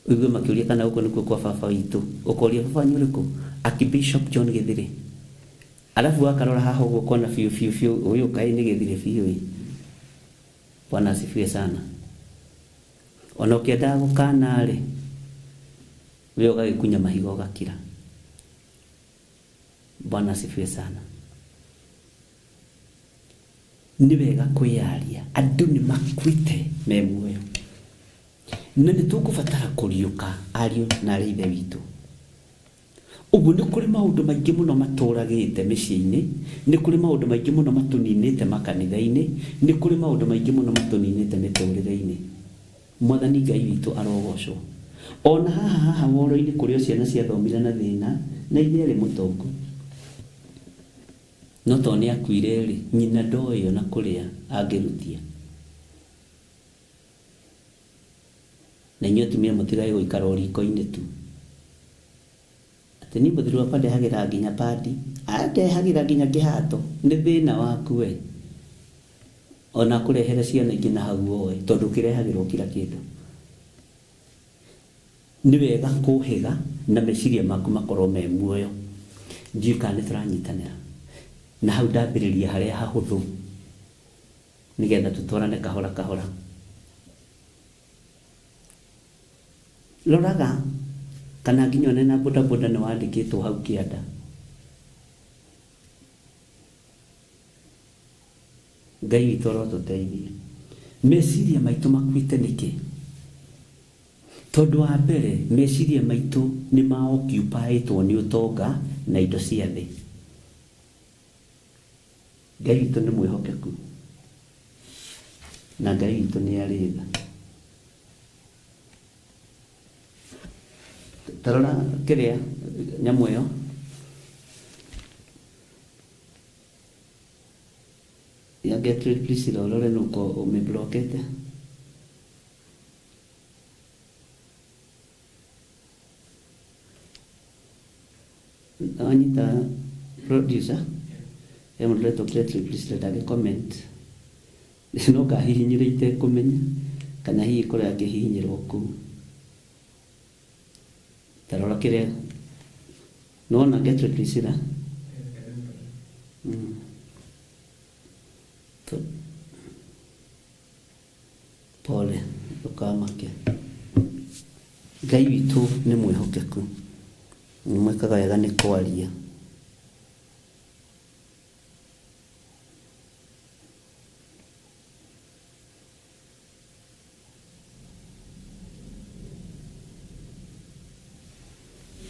Ũigue makĩũria kana gũkũ nĩkuo kwa baba witũ. Ũkoria baba wanyu ũrĩkũ? Archbishop John Gĩthirĩ. Arabu wakarora haha ũguo ũkona biũ biũ biũ ũyũ kaĩ nĩ Gĩthirĩ biũ ĩ. Bwana asifiwe sana. Ona ũkĩendaga gũkana rĩ, we ũgagĩkunya mahiga ũgakira. Bwana asifiwe sana. Nĩ wega kwĩyaria, andũ nĩ makuĩte me muoyo. Na nĩ tũkũbatara kũriũka ariũ na arĩ ithe witũ. Ũguo nĩ kũrĩ maũndũ maingĩ mũno matũragĩte mĩciĩ-inĩ, nĩ kũrĩ maũndũ maingĩ mũno matũninĩte makanitha-inĩ, nĩ kũrĩ maũndũ maingĩ mũno matũninĩte mĩtũrĩre-inĩ. Mwathani Ngai witũ arogocwo. Ona haha haha woro-inĩ kũrĩ o ciana ciathomire na thĩna, na ithe arĩ mũtongu. No tondũ nĩ akuire-rĩ, nyina ndoĩ ona kũrĩa angĩrutia. Na inyuĩ atumia mũtigage gũikara o riko-inĩ tu. Atĩ niĩ mũthuri wakwa ndehagĩra nginya padi, andehagĩra nginya kĩhato, nĩ thĩna waku we. Ona akũrehere ciana ingĩ na hau woe, tondũ ũkĩrehagĩrwo kila kĩndũ. Nĩ wega kũhĩga na meciria maku makorwo me muoyo. Ndiũĩ kana nĩ tũranyitanĩra. Na hau ndambĩrĩria harĩa hahũthũ, nĩgetha tũtwarane kahora kahora. Roraga kana nginya one na bodaboda nĩ wandĩkĩtwo hau kĩanda. Ngai witũ arotũteithia. Meciria maitũ makuĩte nĩkĩ? Tondũ wa mbere, meciria maitũ nĩ ma occupy-ĩtwo nĩ ũtonga na indo cia thĩ. Ngai witũ nĩ mwĩhokeku na Ngai witũ nĩ arĩ tha. Ta rora kĩrĩa nyamũ ĩyo. Ya Gertrude Priscilla ũrore nũ ũkoragwo ũmĩmburokete. Wanyita producer he mũndũ ũretwo Gertrude Priscilla ndangĩ comment no ngahihinyire itekũmenya kana hihi korwo angĩhihinyĩrwo kũu. Ta rora kĩrĩa nĩwona Gertrude Priscilla? Pole, ndũkamake. Ngai witũ nĩ mwĩhokeku. Nĩ mwĩkaga wega nĩ kwaria.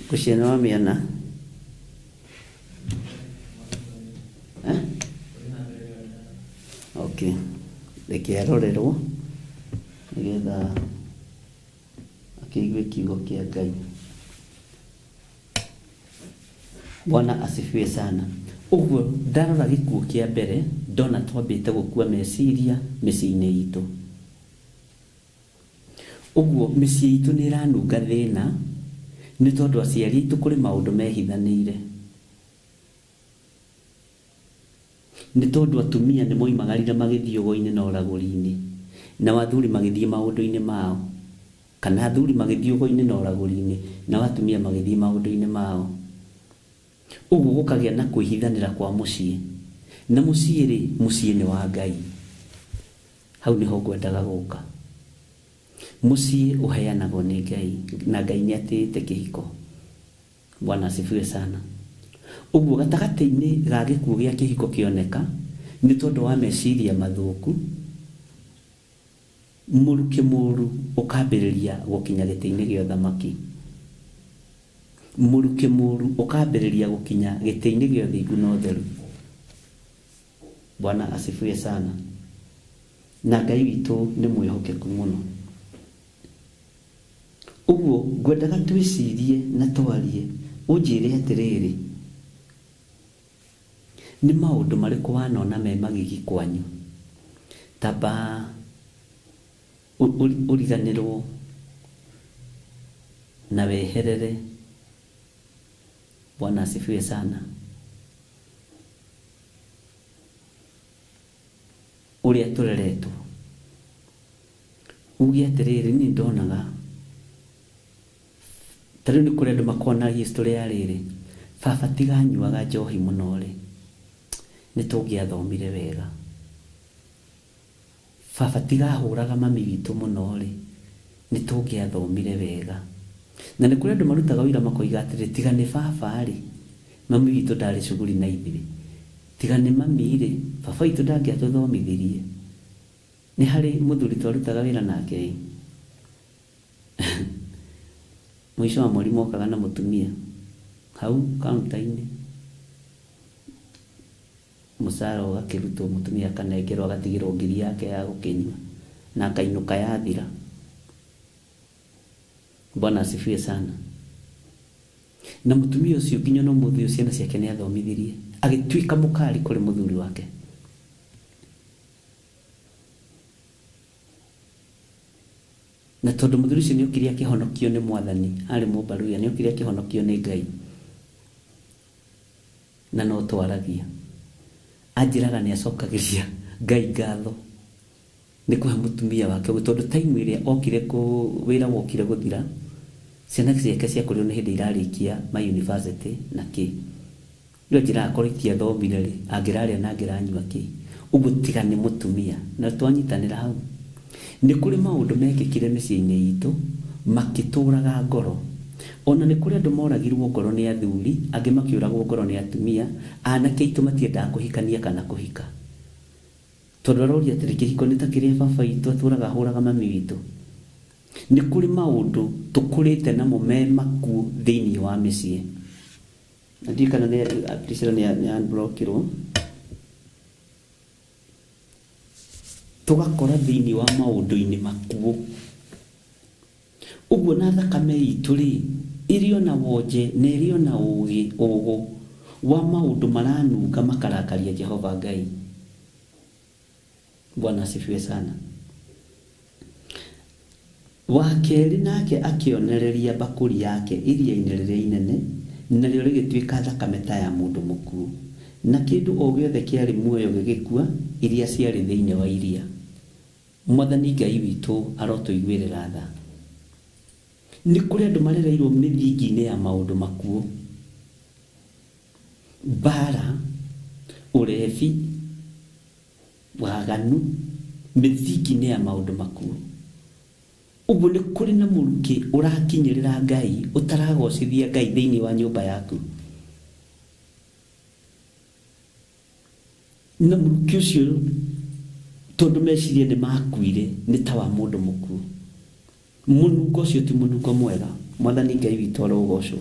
Ngwĩciria nĩ wamĩona. Eh? Okay. Reke arorerwo nĩgetha akĩigue kiugo kĩa Ngai. Bwana asifiwe sana. Ũguo ndarora gĩkuũ kĩa mbere ndona twambĩte gũkua meciria mĩciĩ-inĩ itũ. Ũguo mĩciĩ itũ nĩ ĩranunga thĩna nĩ tondũ aciari aitũ kũrĩ maũndũ mehithanĩire. Nĩ tondũ atumia nĩ moimagarire magĩthiĩ ũgo-inĩ na ũragũri-inĩ, nao athuri magĩthiĩ maũndũ-inĩ mao, kana athuri magĩthiĩ ũgo-inĩ na ũragũri-inĩ, nao atumia magĩthiĩ maũndũ-inĩ mao. Ũguo gũkagĩa na kwĩhithanĩra kwa mũciĩ. Na mũciĩ rĩ, mũciĩ nĩ wa Ngai. Hau nĩho ngwendaga gũka. Mũciĩ ũheanagwo nĩ Ngai, na Ngai nĩ atĩĩte kĩhiko. Bwana asifiwe sana. Ũguo gatagatĩ-inĩ ga gĩkuũ gĩa kĩhiko kĩoneka, nĩ tondũ wa meciria mathũku, mũrukĩ mũru ũkambĩrĩria gũkinya gĩtĩ-inĩ gĩa ũthamaki. Mũrukĩ mũru ũkambĩrĩria gũkinya gĩtĩ-inĩ gĩa ũthingu na ũtheru. Bwana asifiwe sana. Na Ngai witũ nĩ mwĩhokeku mũno. Ũguo ngwendaga twĩcirie na twarie, ũnjĩre atĩrĩrĩ, nĩ maũndũ marĩkũ wanona me magigi kwanyu? Tamba ũriganĩrwo na weherere. Bwana asifiwe sana. Ũrĩa tũreretwo. Uge atĩrĩrĩ, niĩ ndonaga ta rĩu nĩ kũrĩ andũ makona history ya rĩrĩ, baba tiga anyuaga njohi mũno rĩ, nĩ tũngĩathomire wega. Baba tiga ahũraga mami witũ mũno rĩ, nĩ tũngĩathomire wega. Na nĩ kũrĩ andũ marutaga ũira makoiga atĩrĩ, tiga nĩ baba rĩ, mami witũ ndarĩ cuguri na ithuĩ. Tiga nĩ mami rĩ, baba witũ ndangĩatũthomithirie. Nĩ harĩ mũthuri twarutaga wĩra nake ĩ, mũico wa mweri mokaga na mũtumia hau kaunta-inĩ, mũcara ũgakĩrutwo mũtumia akanengerwo agatigĩrwo ngiri yake ya gũkĩnyua na akainũka yathira. Bwana asifiwe sana. Na mũtumia ũcio nginya ona ũmũthĩ ũyũ ciana ciake nĩ athomithirie, agĩtuĩka mũkari kũrĩ mũthuri wake. Na tondũ mũthuri ũcio nĩ okire akĩhonokio nĩ Mwathani, arĩ mũmbaruya, nĩ okire akĩhonokio nĩ Ngai, na no twaragia. Anjĩraga nĩ acokagĩria Ngai ngatho nĩ kũhe mũtumia wake ũguo, tondũ time ĩrĩa okire kũ, wĩra wokire gũthira, ciana ciake ciakorirwo nĩ hĩndĩ irarĩkia ma university na kĩ. Rĩu anjĩraga korwo itiathomire rĩ, angĩrarĩa na angĩranyua kĩ? Ũguo tiga nĩ mũtumia. Na twanyitanĩra hau. Nĩ kũrĩ maũndũ mekĩkire mĩciĩ-inĩ itũ makĩtũraga ngoro. Ona nĩ kũrĩ andũ moragirwo ngoro nĩ athuri, angĩ makĩũragwo ngoro nĩ atumia, anake aitũ matiendaga kũhikania kana kũhika. Tondũ aroria atĩrĩ, kĩhiko nĩ ta kĩrĩa baba witũ atũraga ahũraga mami witũ? Nĩ kũrĩ maũndũ tũkũrĩte namo me makuũ thĩinĩ wa mĩciĩ. Na ndiũĩ kana nĩ Priscilla nĩ nĩ unblockirwo. Tũgakora thĩinĩ wa maũndũ-inĩ makuũ. Ũguo na thakame itũ-rĩ, ĩrĩ o na wonje na ĩrĩ o na ũũgĩ, ũũgũ, wa maũndũ maranunga makarakaria Jehova Ngai. Bwana asifiwe sana. Wa kerĩ nake akĩonereria mbakũri yake iria-inĩ rĩrĩa inene, narĩo rĩgĩtuĩka thakame ta ya mũndũ mũkuũ, na kĩndũ o gĩothe kĩarĩ muoyo gĩgĩkua, iria ciarĩ thĩinĩ wa iria. Mwathani Ngai witũ arotũiguĩrĩra tha. Nĩ kũrĩ andũ marereirwo mĩthingi-inĩ ya maũndũ makuũ, mbaara, ũrebi, waganu, mĩthingi-inĩ ya maũndũ makuũ. Ũguo nĩ kũrĩ na mũrukĩ ũrakinyĩrĩra Ngai ũtaragocithia Ngai thĩinĩ wa nyũmba yaku. Na mũrukĩ ũcio tondũ meciria nĩ makuire nĩ ta wa mũndũ mũkuũ. Mũnungo ũcio ti mũnungo mwega. Mwathani Ngai witũ arogocwo.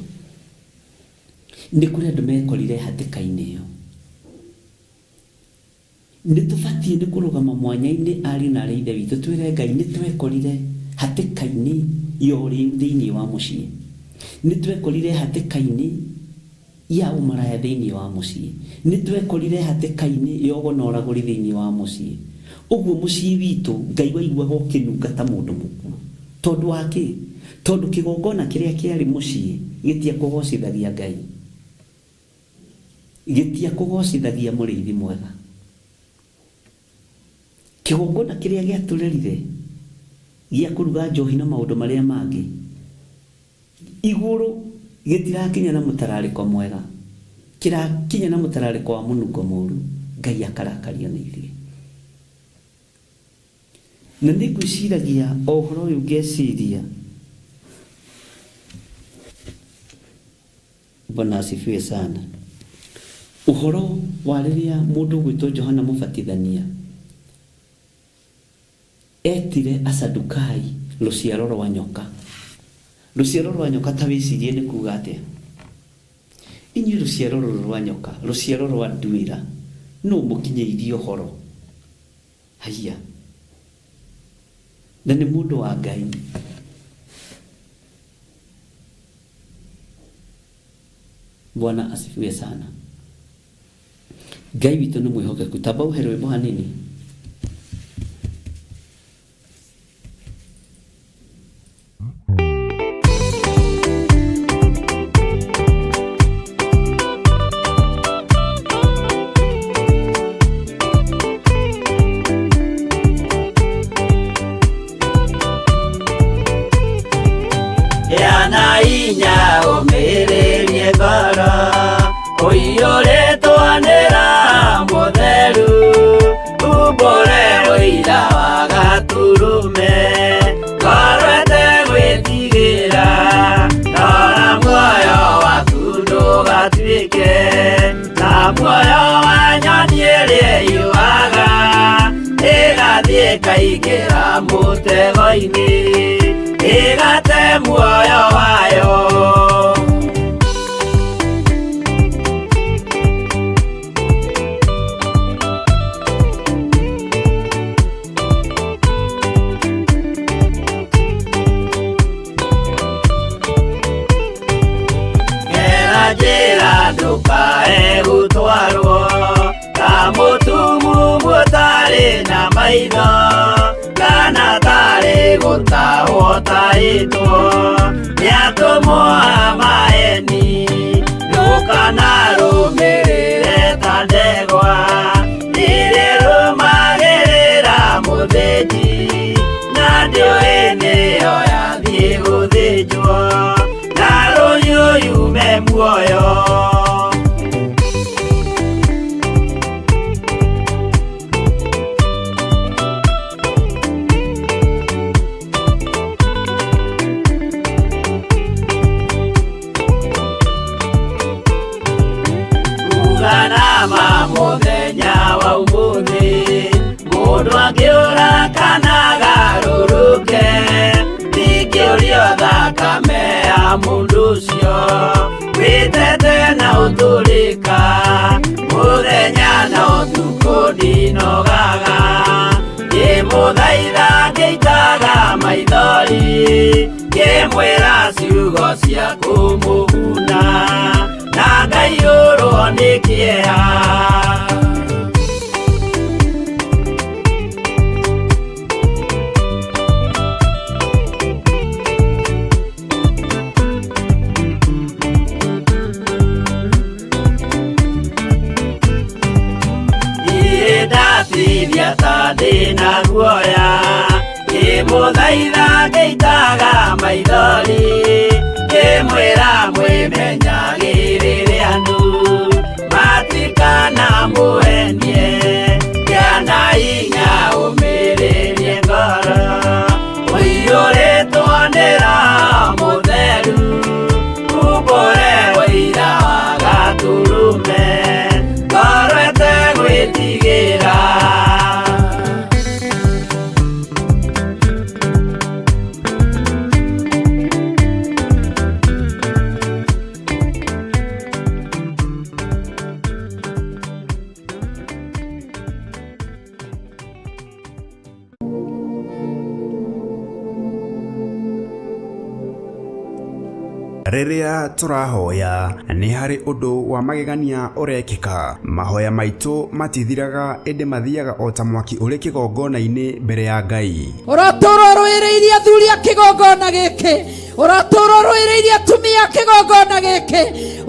Nĩ kũrĩ andũ mekorire hatĩka-inĩ ĩyo. Nĩ tũbatiĩ nĩ kũrũgama mwanya-inĩ ariũ na arĩ ithe witũ, twĩre Ngai nĩ twekorire hatĩka-inĩ ya ũrĩu thĩinĩ wa mũciĩ, nĩ twekorire hatĩka-inĩ ya ũmaraya thĩinĩ wa mũciĩ, nĩ twekorire hatĩka-inĩ ya ũgo na ũragũri thĩinĩ wa mũciĩ. Ũguo mũciĩ witũ Ngai waiguaga ũkĩnunga ta mũndũ mũkuũ. Tondũ wa kĩ? Tondũ kĩgongona kĩrĩa kĩarĩ mũciĩ gĩtiakũgocithagia Ngai, gĩtiakũgocithagia mũrĩithi mwega. Kĩgongona kĩrĩa gĩatũrerire gĩa kũruga njohi na maũndũ marĩa mangĩ igũrũ gĩtirakinya na mũtararĩko mwega, kĩrakinya na mũtararĩko wa mũnungo mũru, Ngai akarakario nĩ ithuĩ. Na nĩ ngwĩciragia o ũhoro ũyũ ngeciria, Bwana asifiwe sana, ũhoro wa rĩrĩa mũndũ ũgwĩtwo Johana Mũbatithania etire Asadukai rũciaro rwa nyoka. Rũciaro rwa nyoka ta wĩcirie nĩ kuga atĩa? Inyuĩ rũciaro rũrũ rwa nyoka, rũciaro rwa nduĩra, nũ mũkinyĩirie ũhoro? Haiya, na nĩ mũndũ wa Ngai. Bwana asifiwe sana. Ngai witũ nĩ mwĩhokeku. Tamba ũhe rwĩmbo hanini. Yana inya ũmĩrĩrie ngoro ũiyũrĩtwo nĩ Roho Mũtheru, umbũre ũira wa Gatũrũme, ngoro ĩtegwĩtigĩra, rora muoyo waku ndũgatuĩke ta muoyo wa nyoni ĩrĩa ĩyũaga, ĩgathiĩ ĩkaingĩra mũtego-inĩ, ĩgate muoyo wayo. Gera njĩra ndũkae gũtwarwo ta mũtumumu ũtarĩ na maitho, kana tarĩ gũtahwo ũtahĩtwo nĩ atũmwo a maeni. Ndũkanarũmĩrĩre ta ndegwa ĩrĩa ĩrũmagĩrĩra mũthĩnji, na ndĩũĩ nĩyo yathiĩ gũthĩnjwo, na rũhiũ yume muoyo. Uganama mũthenya wa ũmũthĩ, mũndũ angĩũra kana agarũrũke, ndingĩũrio thakame ya mũndũ ũcio wĩtete na ũtũrĩka, mũthenya na ũtukũ ndinogaga, ngĩmũthaitha ngĩitaga maithori, ngĩmwĩra ciugo cia kũmũguna, na ngaiyũrwo nĩ kĩeha. Ndatithia ta ndĩna guoya, ngĩmũthaitha ngĩitaga maithori, ngĩmwĩra mwĩmenyagĩrĩre andũ matikanamũhenie, kĩana hinya ũmĩrĩrie ngoro ũiyũrĩtwo nĩ Roho Mũtheru, umbũre ũira wa Gatũrũme, ngoro ĩtegwĩtigĩra. Rĩrĩa tũrahoya nĩ harĩ ũndũ wa magegania ũrekĩka. Mahoya maitũ matithiraga ĩndĩ mathiaga o ta mwaki ũrĩ kĩgongona-inĩ mbere ya Ngai. Ũratũũra ũrũĩrĩirie athuri a kĩgongona gĩkĩ, ũratũũra ũrũĩrĩirie atumia a kĩgongona gĩkĩ,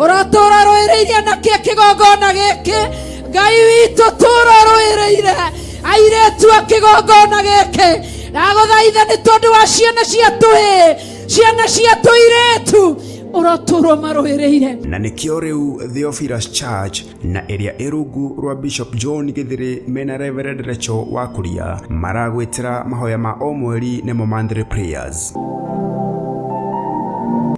ũratũũra ũrũĩrĩirie anake a kĩgongona gĩkĩ. Ngai witũ tũũra ũrũĩrĩire airĩtu a kĩgongona gĩkĩ. Ndagũthaitha nĩ tondũ wa ciana cia tũhĩĩ, ciana cia tũirĩtu, ũrotũũra ũmarũĩrĩire. Na nĩkĩo rĩu Theophilus Church na ĩrĩa ĩ rungu rwa Bishop John Gĩthĩrĩ mena Reverend Rachel Wakuria maragwĩtĩra mahoya ma o mweri nĩmo monthly prayers.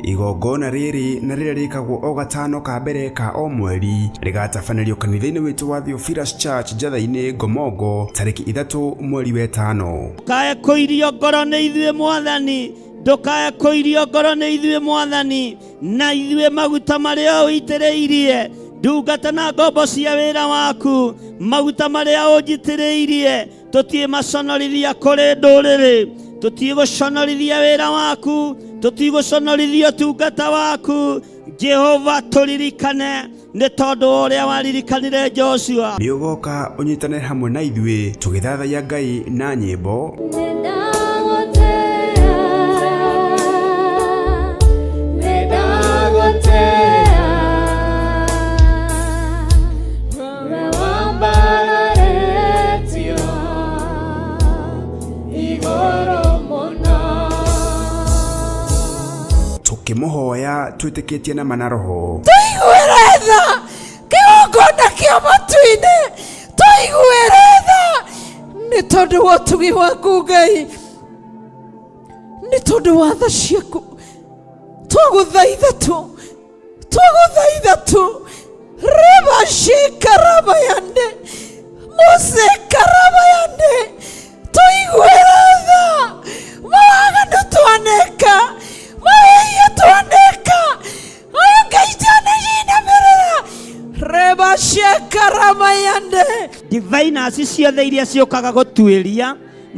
Igongona rĩrĩ na rĩrĩa rĩkagwo o gatano ka mbere ka o mweri rĩgatabanĩrio kanitha-inĩ witũ wa Theophilus Church Njatha-inĩ Ngomongo tarĩki 3 mweri wetano. Ndũkae kũirio ngoro nĩ ithuĩ Mwathani, ndũkae kũirio ngoro nĩ ithuĩ Mwathani, na ithuĩ maguta marĩa ũitĩrĩirie ndungata na ngombo cia wĩra waku, maguta marĩa ũnjitĩrĩirie tũtiĩ maconorithia kũrĩ ndũrĩrĩ, tũtiĩ gũconorithia wĩra waku, tũtiĩ gũconorithia ũtungata waku. Jehova tũririkane nĩ tondũ wa ũrĩa waririkanire Joshua. Nĩ ũgoka ũnyitane hamwe na ithuĩ tũgĩthathaiya Ngai na nyĩmbo, tũkĩmũhoya twĩtĩkĩtie na mana roho. Tũiguĩre tha kĩgongona kĩa matu-inĩ, tũiguĩre tha nĩ tondũ wa ũtugi waku Ngai, nĩ tondũ wa tha ciaku. Twagũthaitha tu, twagũthaitha tu, rĩbacikarabayande mũcikarabayande, tũiguĩre tha mawaganu twaneka, mawĩhia twaneka, aya Ngai twanĩinamĩrĩra rebacekaramayande. Diviners ciothe iria ciũkaga gũtuĩria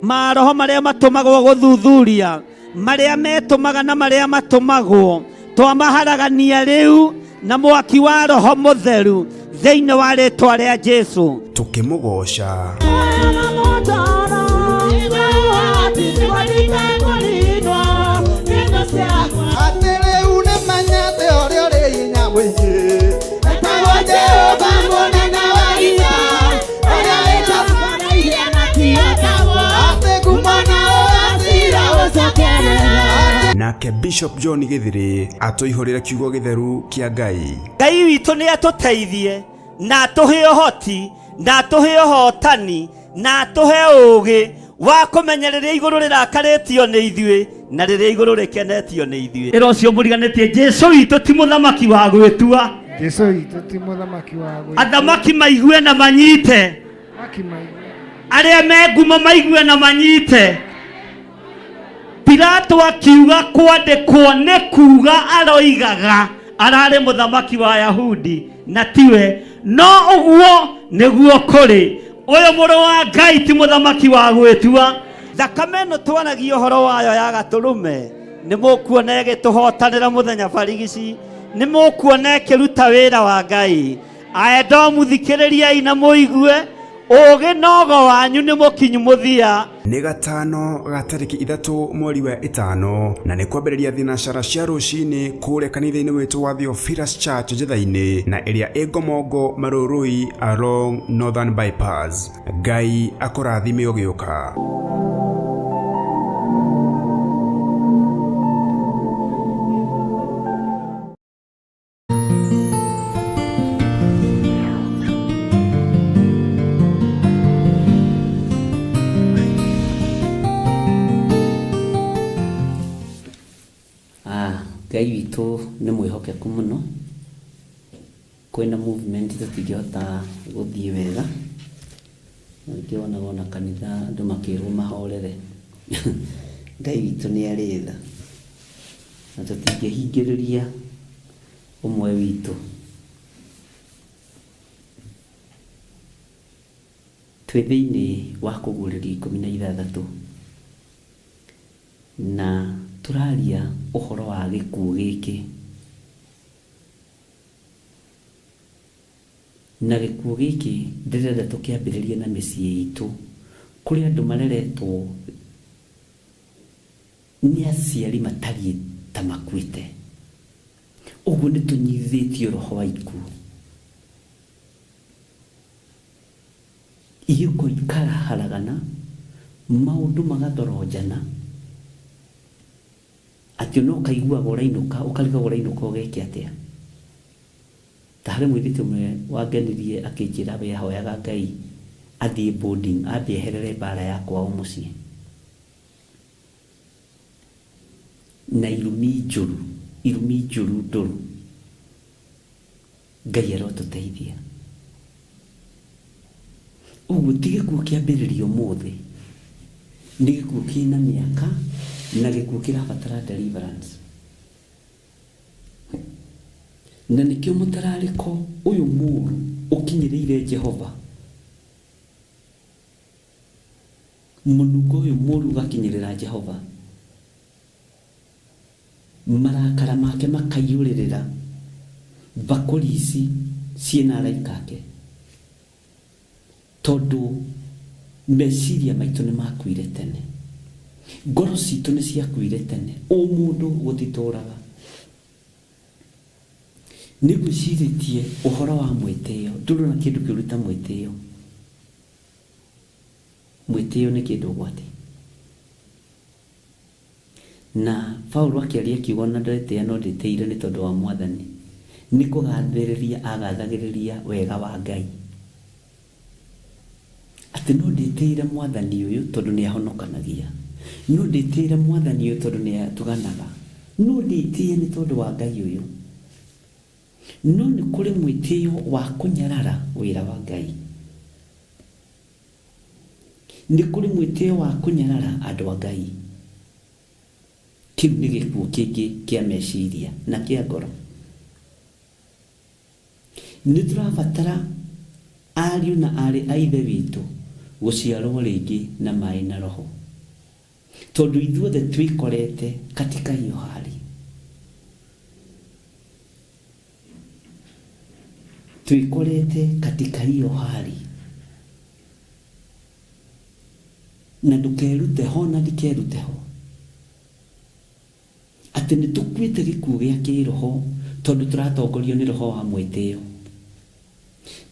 maroho marĩa matũmagwo gũthuthuria, marĩa metũmaga na marĩa matũmagwo, twamaharagania rĩu na mwaki wa roho mũtheru thĩinĩ wa rĩtwa rĩa Jesu. Tũkĩmũgoca. Atĩ rĩu nĩmenyete ũrĩa ũrĩ hinya mũingĩ. Etagwo Jehova mũnene wa ita, ũrĩa wĩtagwo atĩ ngumo na ũgacĩra ũcokerera. Nake Bishop John Gĩthĩrĩ atũihũrĩre kiugo gĩtheru kĩa Ngai. Ngai witũ nĩ atũteithie na atũhe ũhoti na atũhe ũhotani na atũhe ũũgĩ wa kũmenya rĩrĩa igũrũ rĩrakarĩtio nĩ ithuĩ na rĩrĩa igũrũ rĩkenetio nĩ ithuĩ. Ĩra ũcio mũriganĩtie, Jesu witũ ti mũthamaki wa gwĩtua. Jesu witũ ti mũthamaki wa gwĩtua. Athamaki maigue na manyite. Athamaki maigue. Arĩa me ngumo maigue na manyite. Pilato akiuga kwandĩkwo nĩ kuga aroigaga ararĩ mũthamaki wa Yahudi na tiwe, no ũguo nĩguo kũrĩ. Ũyũ mũrũ wa Ngai ti mũthamaki wa gwĩtua. Thakame ĩno twaragia ũhoro wayo ya gatũrũme nĩ mũkuona ĩgĩtũhotanĩra mũthenya barigici, nĩ mũkuona ĩkĩruta wĩra wa Ngai. Aedomu thikĩrĩriai na mũigue, ũũgĩ nogo wanyu nĩ mũkinyu mũthia. Nĩ gatano ga tarĩki 3 mweri wa 5 na nĩ kwambĩrĩria thinacara cia rũcinĩ kũrĩa kanitha-inĩ witũ wa Theophilus Church Njatha-inĩ na ĩrĩa ĩ Ngomongo Marũrũi along Northern Bypass. Ngai akũrathime ũgĩũka. Ngai witũ nĩ mwĩhokeku mũno, kwĩna movement tũtingĩhota gũthiĩ wega, ningĩ wonaga ona kanitha andũ makĩrwo mahorere. Ngai witũ nĩ arĩ tha na tũtingĩhingĩrĩria ũmwe witũ. Twĩ thĩinĩ wa kũguũrĩrio 16 na tũraria ũhoro wa gĩkuũ gĩkĩ. Na gĩkuũ gĩkĩ ndĩrenda tũkĩambĩrĩrie na mĩciĩ itũ. Kũrĩ andũ mareretwo nĩ aciari matariĩ ta makuĩte. Ũguo nĩ tũnyithĩtio roho wa ikuũ. Ihiko ikaraharagana, maũndũ magathoronjana, atĩ ona ũkaiguaga ũrainũka, ũkarigagwo ũrainũka ũgeke atĩa. Ta harĩ mũirĩtu ũmwe wangenirie akĩnjĩra we ahoyaga Ngai athiĩ boarding ambe eherere mbara ya kwao mũciĩ. Na irumi njũru, irumi njũru ndũrũ. Ngai arotũteithia. Ũguo ti gĩkuũ kĩambĩrĩria ũmũthĩ, nĩ gĩkuũ kĩna mĩaka na gĩkuũ kĩrabatara deliverance. Na nĩkĩo mũtararĩko ũyũ mũũru ũkinyĩrĩire Jehova, mũnungo ũyũ mũũru ũgakinyĩrĩra Jehova, marakara make makaiyũrĩrĩra mbakũri ici ciĩna araika ake, tondũ meciria maitũ nĩ makuire tene, ngoro citũ nĩ ciakuire tene, ũmũndũ gũtitũraga. Nĩ ngwĩcirĩtie ũhoro wa mwĩtĩo, ndũrona kĩndũ kĩũru ta mwĩtĩo. Mwĩtĩo nĩ kĩndũ ũgwati. Na Paulo akĩaria akiuga ona ndetĩĩa no ndĩtĩire nĩ tondũ wa Mwathani, nĩ kũgathĩrĩria agathagĩrĩria wega wa Ngai. Atĩ no ndĩtĩĩre Mwathani ũyũ tondũ nĩ ahonokanagia, no ndĩtĩĩre Mwathani ũyũ tondũ nĩ atuganaga, no ndĩtĩĩe nĩ tondũ wa Ngai ũyũ. No nĩ kũrĩ mwĩtĩo wa kũnyarara wĩra wa Ngai. Nĩ kũrĩ mwĩtĩo wa kũnyarara andũ a Ngai. Kĩu nĩ gĩkuũ kĩngĩ kĩa meciria na kĩa ngoro. Nĩ tũrabatara ariũ na aarĩ a Ithe witũ gũciarũo rĩngĩ na maĩ na Roho. Tondũ ithuothe twĩkorete katika hiyo hali. Twĩkorete katika hiyo hali. Na ndũkerute ho na ndikerute ho. Atĩ nĩ tũkuĩte gĩkuũ gĩa kĩroho tondũ tũratongorio nĩ roho wa mwĩtĩo.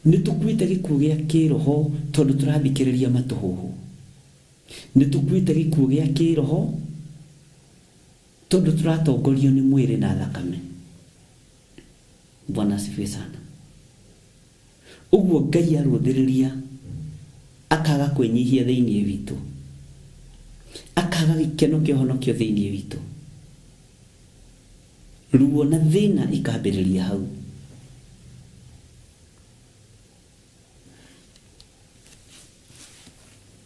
Nĩ tũkuĩte gĩkuũ gĩa kĩroho tondũ tũrathikĩrĩria matũhũhũ. Nĩ tũkuĩte gĩkuũ gĩa kĩroho tondũ tũratongorio nĩ mwĩrĩ na thakame. Bwana asifiwe sana. Ũguo Ngai arũthĩrĩria akaga kwĩnyihia thĩinĩ witũ, akaga gĩkeno kĩa ũhonokio thĩinĩ witũ, ruo na thĩna ikambĩrĩria hau.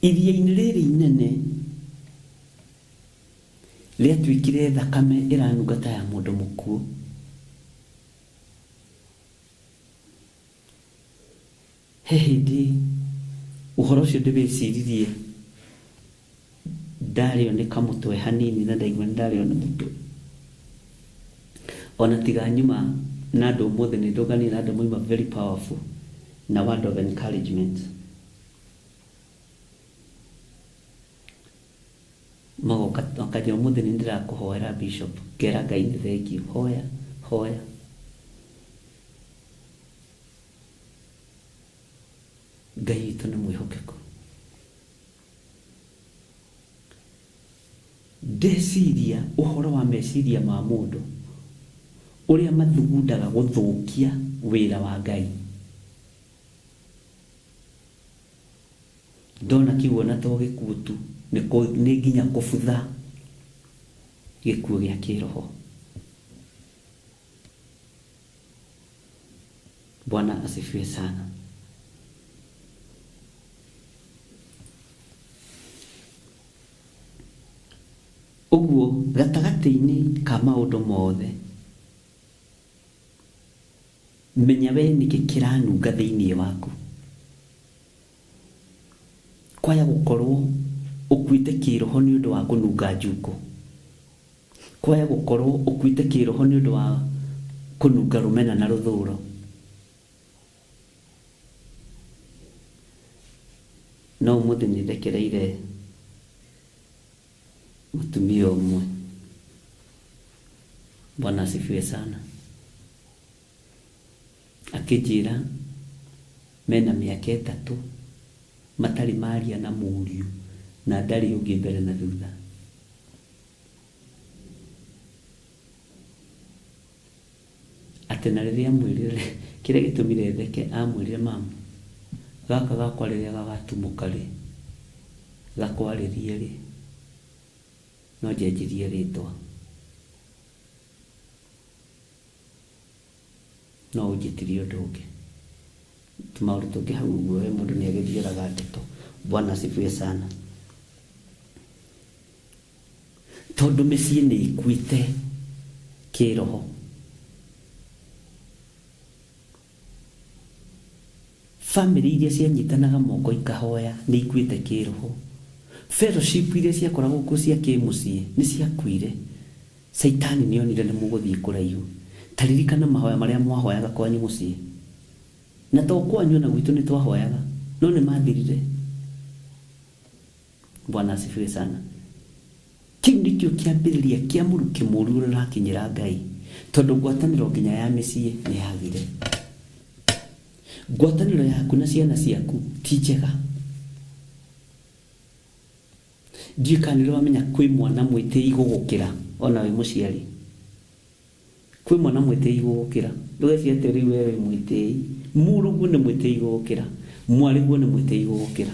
Iria-inĩ rĩrĩ inene rĩatuĩkire thakame ĩranunga ta ya mũndũ mũkuũ. He hĩndĩ ũhoro ũcio ndĩwĩciririe ndarĩo nĩ kamũtwe hanini na ndaigua nĩ ndarĩo nĩ mũtwe. Ona tiga nyuma na andũ ũmũthĩ nĩ ndũnganire na andũ mauma very powerful na word of encouragement. Magoka makanjĩra ũmũthĩ nĩ ndĩrakũhoera bishop, ngera Ngai nĩ thengiũ, hoya hoya. Ngai witũ nĩ mwĩhokeku. Ndeciria ũhoro wa meciria ma mũndũ ũrĩa mathugundaga gũthũkia wĩra wa Ngai. Ndona kĩu ona to gĩkuũ tu, nĩ nginya kũbutha gĩkuũ gĩa kĩroho. Bwana asifiwe sana. Ũguo gatagatĩ-inĩ ka maũndũ mothe, menya we nĩkĩ kĩranunga thĩinĩ waku. Kwaya gũkorwo ũkuĩte kĩroho nĩ ũndũ wa kũnunga njukũ. Kwaya gũkorwo ũkuĩte kĩroho nĩ ũndũ wa kũnunga rũmena na rũthũro. No ũmũthĩ nĩ ndekereire mũtumia ũmwe. Bwana asifiwe sana. Akĩnjĩra mena mĩaka ĩtatũ matarĩ maria na mũriũ na ndarĩ ũngĩ mbere na thutha. Atĩ na rĩrĩa amwĩrire kĩrĩa gĩtũmire theke amwĩrire mamu gaka gakwa rĩrĩa gagatumũka rĩ gakwarĩrie rĩ no njenjirie rĩtwa no ũnjĩtirie ũndũ ũngĩ tũmaũndũ tũngĩ hau ũguo we mũndũ nĩ agĩthioraga ndeto. Bwana asifiwe sana. Tondũ mĩciĩ nĩ ikuĩte kĩroho. Famĩlĩ iria cianyitanaga moko ikahoya nĩ ikuĩte kĩroho. Fellowship iria ciakoragwo kuo cia kĩmũciĩ nĩ ciakuire. Caitani nĩ onire nĩ mũgũthiĩ kũraihu. Ta ririkana mahoya marĩa mwahoyaga kwanyu mũciĩ. Na to kwanyu ona gwitũ nĩ twahoyaga, no nĩ mathirire. Bwana asifiwe sana. Kĩu nĩkĩo kĩambĩrĩria kĩa mũrukĩ mũru ũrĩa ũrakinyĩra Ngai, tondũ ngwatanĩro nginya ya mĩciĩ nĩ yagire. Ngwatanĩro yaku na ciana ciaku ti njega. Ndiũĩ kana nĩ wamenya kwĩ mwana mwĩtĩi gũgũkĩra ona wĩ mũciari. Kwĩ mwana mwĩtĩi gũgũkĩra. Ndũgecirie atĩ rĩu we wĩ mwĩtĩi. Mũrũguo nĩ mwĩtĩi gũgũkĩra. Mwarĩguo nĩ mwĩtĩi gũgũkĩra.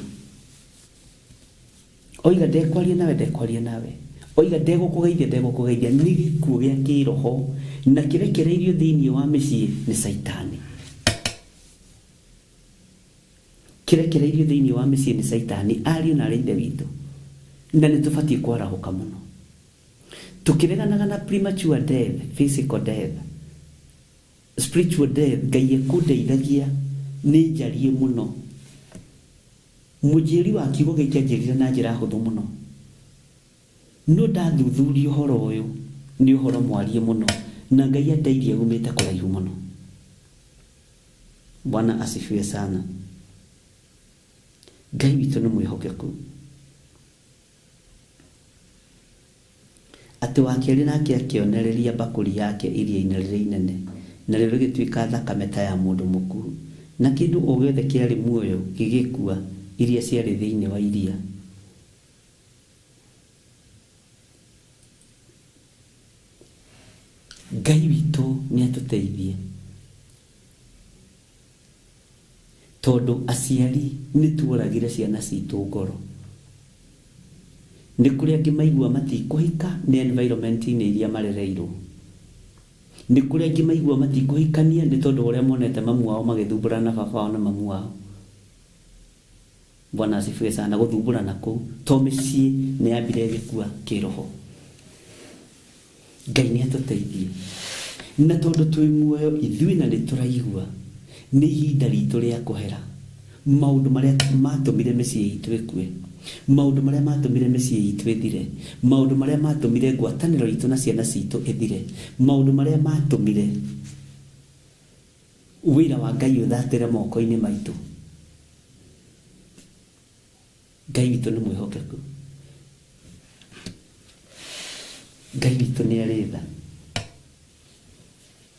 Oiga ndekwaria nawe ndekwaria nawe. Oiga ndegũkũgeithia ndegũkũgeithia. Nĩ gĩkuũ gĩa kĩroho na kĩrekereirio thĩinĩ wa mĩciĩ nĩ caitani. Kĩrekereirio thĩinĩ wa mĩciĩ nĩ caitani, ariũ na arĩ ithe witũ. Na nĩ tũbatiĩ kwarahũka mũno. Tũkĩreganaga na premature death, physical death, spiritual death, Ngai ekũndeithagia nĩ njarie mũno. Mũnjĩri wa kiugo gĩkĩ anjĩrire na njĩra hũthũ mũno. No ndathuthuria ũhoro ũyũ, nĩ ũhoro mwarie mũno, na Ngai andeithie umĩte kũraihu mũno. Bwana asifiwe sana. Ngai witũ nĩ mwĩhokeku. Atĩ wa kerĩ nake akĩonereria mbakũri yake iria-inĩ rĩrĩa inene, narĩo rĩgĩtuĩka thakame ta ya mũndũ mũkuũ, na kĩndũ o gĩothe kĩarĩ muoyo gĩgĩkua, iria ciarĩ thĩinĩ wa iria. Ngai witũ nĩ atũteithie, tondũ aciari nĩ tuoragire ciana citũ ngoro. Nĩ kũrĩ angĩ maigua matikũhika nĩ environment-inĩ iria marereirwo. Nĩ kũrĩ angĩ maigua matikũhikania nĩ tondũ wa ũrĩa monete mamu wao magĩthumbũrana na baba wao na mamu wao. Bwana asifiwe sana. Gũthumbũrana kũu to mĩciĩ nĩ yambire ĩgĩkua kĩroho. Ngai nĩ atũteithie. Na tondũ twĩ muoyo ithuĩ na nĩ tũraigua, nĩ ihinda ritũ rĩa kũhera maũndũ marĩa matũmire mĩciĩ itũ ĩkue, maũndũ marĩa matũmire mĩciĩ itũ ĩthire, maũndũ marĩa matũmire ngwatanĩro itũ na ciana citũ ĩthire, maũndũ marĩa matũmire wĩra wa Ngai ũthatĩre moko-inĩ maitũ. Ngai witũ nĩ mwĩhokeku. Ngai witũ nĩ arĩ tha.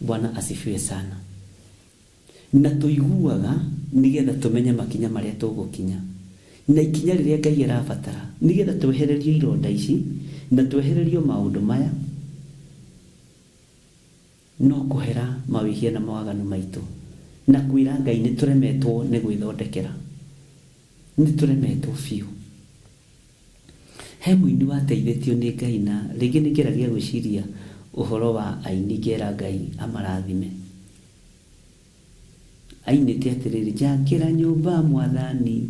Bwana asifiwe sana. Na tũiguaga nĩgetha tũmenye makinya marĩa tũgũkinya. Na ikinya rĩrĩa Ngai arabatara nĩgetha twehererio ironda ici na twehererio maũndũ maya no kũhera mawĩhia na mawaganu maitũ na kwĩra Ngai nĩ tũremetwo nĩ gwĩthondekera. Nĩ tũremetwo biũ. He mũini wateithĩtio nĩ Ngai na rĩngĩ nĩ ngeragia gwĩciria ũhoro wa aini ngera Ngai amarathime. Ainĩte atĩrĩrĩ, njakĩra nyũmba mwathani,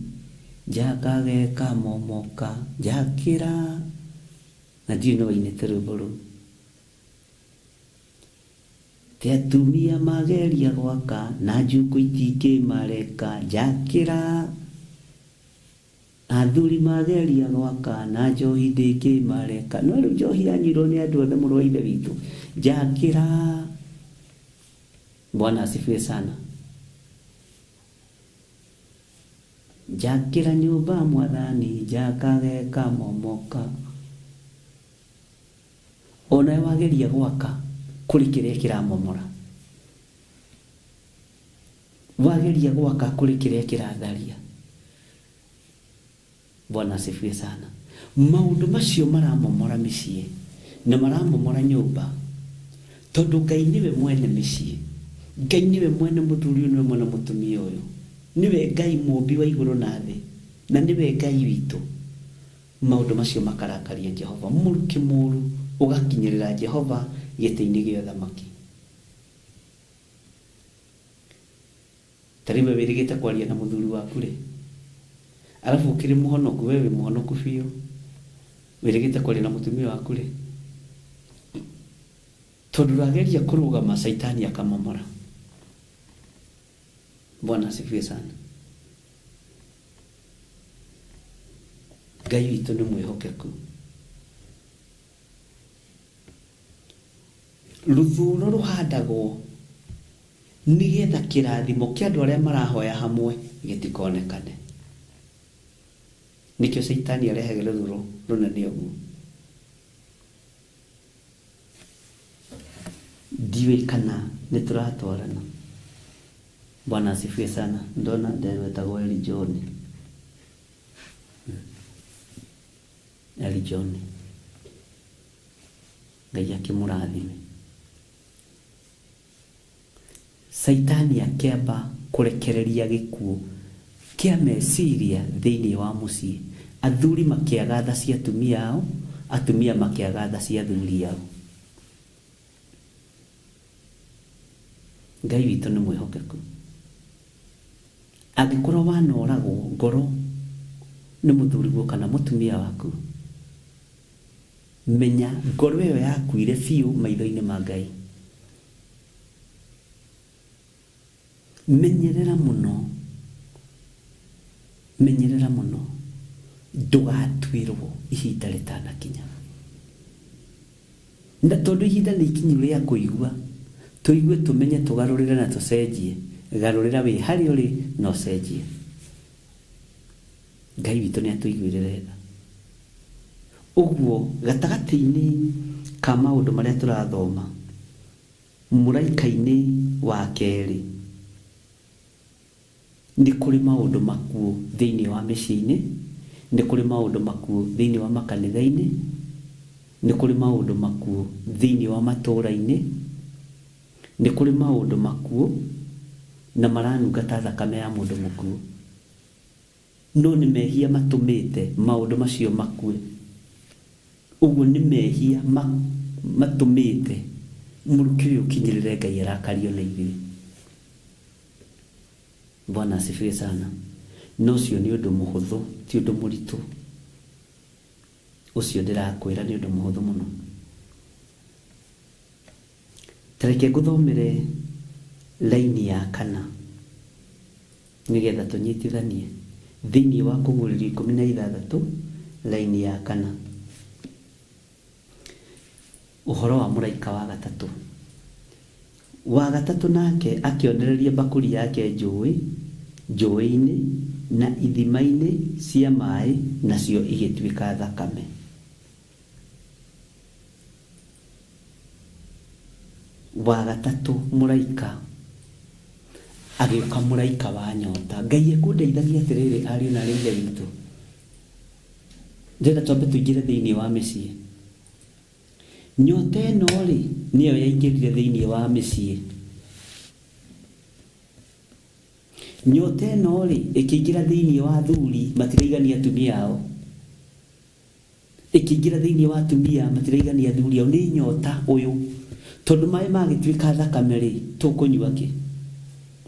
njakage kamomoka, njakĩra. Na ndiũĩ nũ wainĩte rwĩmbo rũu. Te atumia mageria gwaka na njukũ itingĩmareka, njakĩra. Athuri mageria gwaka na njohi ndĩngĩmareka. No rĩu njohi yanyuirwo nĩ andũ othe mũrũ wa ithe witũ. Njakĩra. Bwana asifiwe sana. Njakĩra nyũmba mwathani njakage kamomoka. Onawe wageria gwaka kũrĩ kĩrĩa kĩramomora. Wageria gwaka kũrĩ kĩrĩa kĩratharia. Bwana asifiwe sana. Maũndũ macio maramomora mĩciĩ na maramomora nyũmba tondũ Ngai nĩwe mwene mĩciĩ. Ngai nĩwe mwene mũthuri ũyũ, nĩwe mwene mũtumia ũyũ. Nĩwe Ngai mũmbi wa igũrũ na thĩ na nĩwe Ngai witũ. Maũndũ macio makarakaria Jehova. Mũrukĩ mũru ũgakinyĩrĩra Jehova gĩtĩ-inĩ gĩa ũthamaki. Ta rĩu we wĩrĩgĩte kwaria na mũthuri waku rĩ, arabu ũkĩrĩ mũhonoku, we wĩ mũhonoku biũ, wĩrĩgĩte kwaria na mũtumia waku rĩ, tondũ ũrageria kũrũgama caitani akamomora. Bwana asifiwe sana. Ngai witũ nĩ mwĩhokeku. Rũthũro rũhandagwo nĩgetha kĩrathimo kĩa andũ arĩa marahoya hamwe gĩtikonekane. Nĩkĩo caitani arehage rũthũro rũnene ũguo. Ndiũĩ kana nĩ tũratwarana. Bwana asifiwe sana. Ndona nderwo etagwo Eli John. Eli John. Ngai akĩmũrathime. Caitani akĩamba kũrekereria gĩkuũ kĩa meciria thĩinĩ wa mũciĩ. Athuri makĩaga tha cia atumia ao, atumia makĩaga tha cia athuri ao. Ngai witũ nĩ mwĩhokeku. Angĩkorwo wanoragwo ngoro nĩ mũthuriguo kana mũtumia waku, menya ngoro ĩyo yakuire biũ maitho-inĩ ma Ngai. Menyerera mũno, menyerera mũno ndũgatuĩrwo ihinda rĩtanakinya. Na tondũ ihinda nĩ ikinyu rĩa kũigua, tũigue tũmenye tũgarũrĩre na tũcenjie. Garũrĩra wĩ harĩa ũrĩ na ũcenjie. Ngai witũ nĩ atũiguĩrĩre tha. Ũguo gatagatĩ-inĩ ka maũndũ marĩa tũrathoma, mũraika-inĩ wa kerĩ nĩ kũrĩ maũndũ makuũ thĩinĩ wa mĩciĩ-inĩ, nĩ kũrĩ maũndũ makuũ thĩinĩ wa makanitha-inĩ, nĩ kũrĩ maũndũ makuũ thĩinĩ wa matũũra-inĩ, nĩ kũrĩ maũndũ makuũ na maranunga ta thakame ya mũndũ mũkuũ. No nĩ mehia matũmĩte maũndũ macio makue. Ũguo nĩ mehia matũmĩte mũrukĩ ũyũ ũkinyĩrĩre Ngai arakario nĩ ithuĩ. Bwana asifiwe sana. Na ũcio nĩ ũndũ mũhũthũ, ti ũndũ mũritũ. Ũcio ndĩrakwĩra nĩ ũndũ mũhũthũ mũno. Ta reke ngũthomere laini ya kana nĩgetha tũnyitithanie thĩinĩ wa Kũguũrĩrio ikũmi na ithathatũ laini ya kana. Ũhoro wa mũraika wa gatatũ. Wa gatatũ nake akĩonereria mbakũri yake njũĩ, njũĩ-inĩ na ithima-inĩ cia maĩ, nacio igĩtuĩka thakame. Wa gatatũ mũraika agĩũka, mũraika wa nyota. Ngai ekũndeithagia atĩrĩrĩ, ariũ na arĩ ithe witũ, ndĩrenda twambe tũingĩre thĩinĩ wa mĩciĩ. Nyota ĩno rĩ nĩyo yaingĩrire thĩinĩ wa mĩciĩ. Nyota ĩno rĩ ĩkĩingĩra thĩinĩ wa athuri matiraigania atumia ao, ĩkĩingĩra thĩinĩ wa atumia matiraigania athuri ao. Nĩ nyota ũyũ, tondũ maĩ magĩtuĩka thakame rĩ, tũkũnyua kĩ?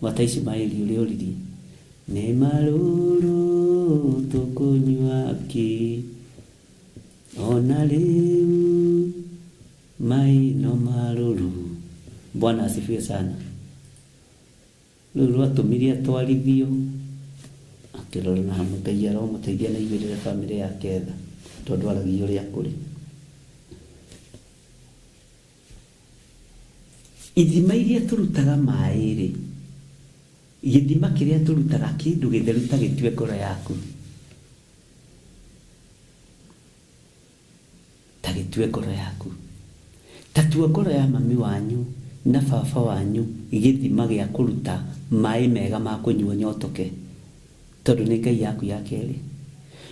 Wata Ismaili ũrĩa oririe, nĩ marũrũ tũkũnyua kĩ? Ona rĩu maĩ no marũrũ. Bwana asifiwe sana. Rĩu rwatũmire atwarithio akĩrora na hamwe. Ngai aromũteithia na aiguĩrĩre bamĩrĩ yake tha, tondũ aragia ũrĩa kũrĩ. Ithima iria tũrutaga maĩ rĩ, Gĩthima kĩrĩa tũrutaga kĩndũ gĩtheru ta gĩtue ngoro yaku. Ta gĩtue ngoro yaku. Ta tua ngoro ya mami wanyu na baba wanyu gĩthima gĩa kũruta maĩ mega ma kũnyua nyotoke, tondũ nĩ Ngai yaku ya kerĩ.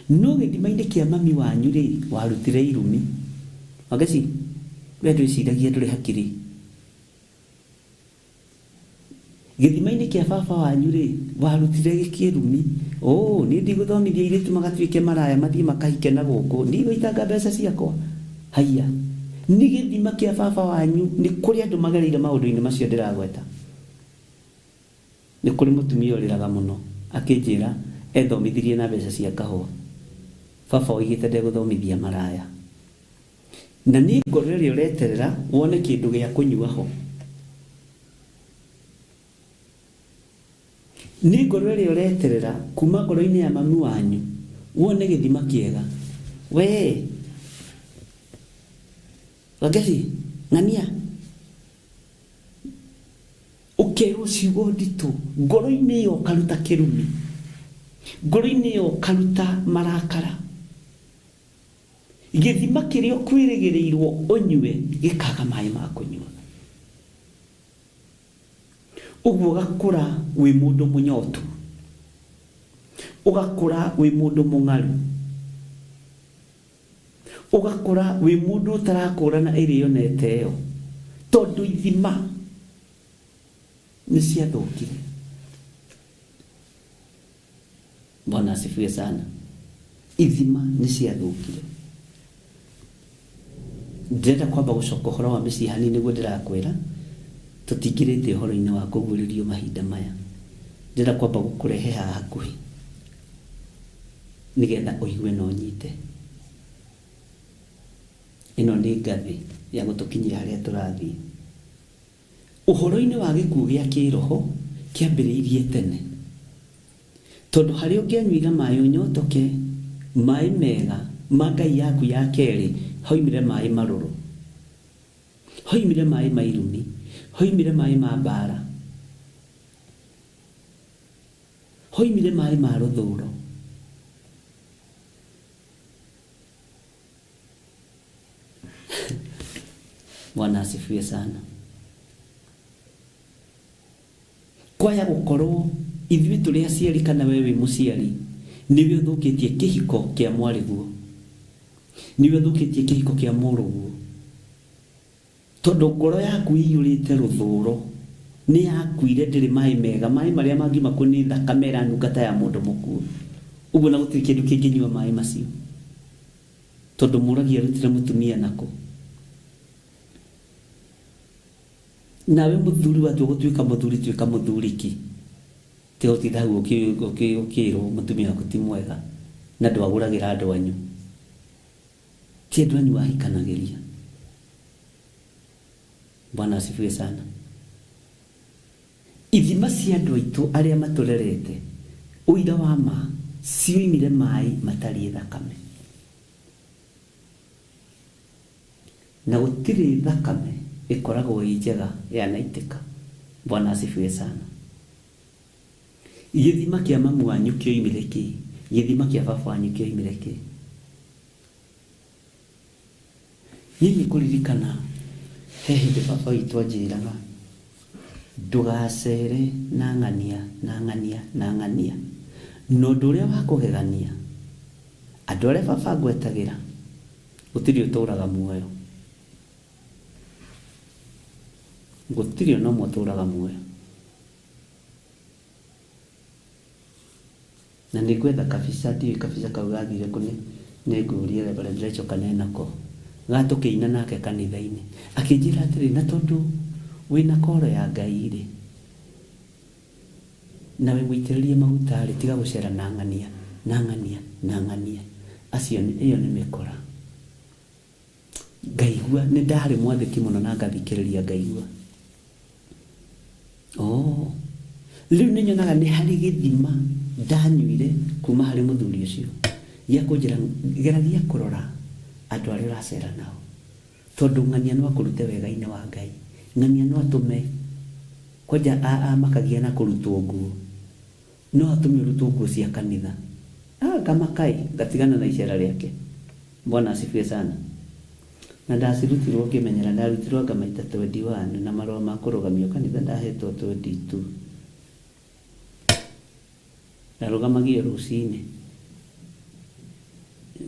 No gĩthima-inĩ kĩa mami wanyu rĩ, warutire irumi. Wangeci, we ndwĩciragia ndũrĩ hakiri. Gĩthima-inĩ kĩa baba wanyu-rĩ, warutire kĩrumi, Ũũ, niĩ ndigũthomithia airĩtu magatuĩke maraya mathiĩ makahike na gũkũ, ndigũitanga mbeca ciakwa. Haiya! Nĩ gĩthima kĩa baba wanyu, nĩ kũrĩ andũ magereire maũndũ-inĩ macio ndĩragweta. Nĩ kũrĩ mũtumia ũrĩraga mũno akĩnjĩra ethomithirie na mbeca cia kahũa. Baba oigĩte ndegũthomithia maraya. Na nĩ ngoro ĩrĩa ũreterera wone kĩndũ gĩa kũnyua ho. Nĩ ngoro ĩrĩa ũreterera kuma ngoro-inĩ ya mami wanyu wone gĩthima kĩega. Wee Wangeci, ng'ania ũkerwo ciugo nditũ ngoro-inĩ ĩyo ũkaruta kĩrumi, ngoro-inĩ ĩyo ũkaruta marakara. Gĩthima kĩrĩa ũkwĩrĩgĩrĩirwo ũnyue gĩkaga maĩ ma kũnyua. Ũguo ũgakũra wĩ mũndũ mũnyotu, ũgakũra wĩ mũndũ mũng'aru, ũgakũra wĩ mũndũ ũtarakũrana ĩrĩo na ĩteo, tondũ ithima nĩ ciathũkire. Bwana asifiwe sana. Ithima nĩ ciathũkire. Ndĩrenda kwamba gũcoka ũhoro wa mĩciĩ hanini nĩguo ndĩrakwĩra tũtingĩrĩte ũhoro-inĩ wa kũguũrĩrio mahinda maya. Ndĩrenda kwamba gũkũrehe haha hakuhĩ nĩgetha ũigue na ũnyite. Ĩno nĩ ngathĩ ya gũtũkinyia harĩa tũrathiĩ. Ũhoro-inĩ wa gĩkuũ gĩa kĩĩroho kĩambĩrĩirie tene. Tondũ harĩa ũngĩanyuire maĩ ũnyotoke, maĩ mega ma Ngai yaku ya kerĩ, hoimire maĩ marũrũ. Hoimire maĩ ma irumi. Hoimire maĩ ma mbaara. Hoimire maĩ ma rũthũũro. Bwana asifiwe sana. Kwaya gũkorwo ithuĩ tũrĩ aciari kana we wĩ mũciari nĩwe ũthũkĩtie kĩhiko kĩa mwarĩguo, nĩwe ũthũkĩtie kĩhiko kĩa mũrũguo, tondũ ngoro yaku ĩiyũrĩte rũthũũro, nĩ yakuire ndĩrĩ maĩ mega, maĩ marĩa mangiuma kuo nĩ thakame ĩranunga ta ya mũndũ mũkuũ, ũguo na gũtirĩ kĩndũ kĩngĩnyua maĩ macio, tondũ mũragi arutire mũtumia nakũ? Nawe mũthuri watua gũtuĩka mũthuri tuĩka mũthuri ki. Tiga gũtinda hau ũkĩrwo mũtumia waku ti mwega na ndwagũragĩra andũ anyu. Ti andũ anyu wahikanagĩria. Bwana asifiwe sana. Ithima cia andũ aitũ arĩa matũrerete, ũira wa ma, cioimire maĩ matariĩ thakame. Na gũtirĩ thakame ĩkoragwo ĩ njega yanaitĩka. Bwana asifiwe sana. Gĩthima kĩa mamu wanyu kĩoimire kĩ? Gĩthima kĩa baba wanyu kĩoimire kĩ? Niĩ nĩ ngũririkana he hĩndĩ baba witũ anjĩraga ndũgacere na ng'ania na ng'ania na ng'ania. Na ũndũ ũrĩa wa kũgegania, andũ arĩa baba angwetagĩra Gũtirĩ ũtũũraga muoyo. Gũtirĩ ona ũmwe ũtũũraga muoyo. Na nĩ ngwetha kabica, ndiũĩ kabica kau gathire kũ, nĩ ngũria Reverend Rachel kana enako. Ga tũkĩina nake kanitha-inĩ. Akĩnjĩra atĩrĩ, na tondũ wĩna koro ya Ngai rĩ, Na wĩ mũitĩrĩrie maguta-rĩ, tiga gũceera na ng'ania, na ng'ania, na ng'ania. Acio nĩ, ĩyo nĩ mĩkora. Ngaigua, nĩ ndaarĩ mwathĩki mũno na ngathikĩrĩria ngaigua. Oh, rĩu nĩ nyonaga nĩ harĩ gĩthima ndanyuire kuma harĩ mũthuri ũcio gĩa kũnjĩra geragia kũrora andũ arĩa ũracera nao, tondũ ng'ania no akũrute wega-inĩ wa Ngai, ng'ania no atũme. Kwanja amakagia na kũrutwo nguo. No atũme ũrutwo nguo cia kanitha. Ngamakai ngatigana na icera rĩake. Bwana asifiwe sana. Na ndacirutirwo ngĩmenyera, ndarutirwo anga maita 21 na marũa ma kũrũgamio kanitha ndahetwo 22. Ndarũgamagio rũcinĩ.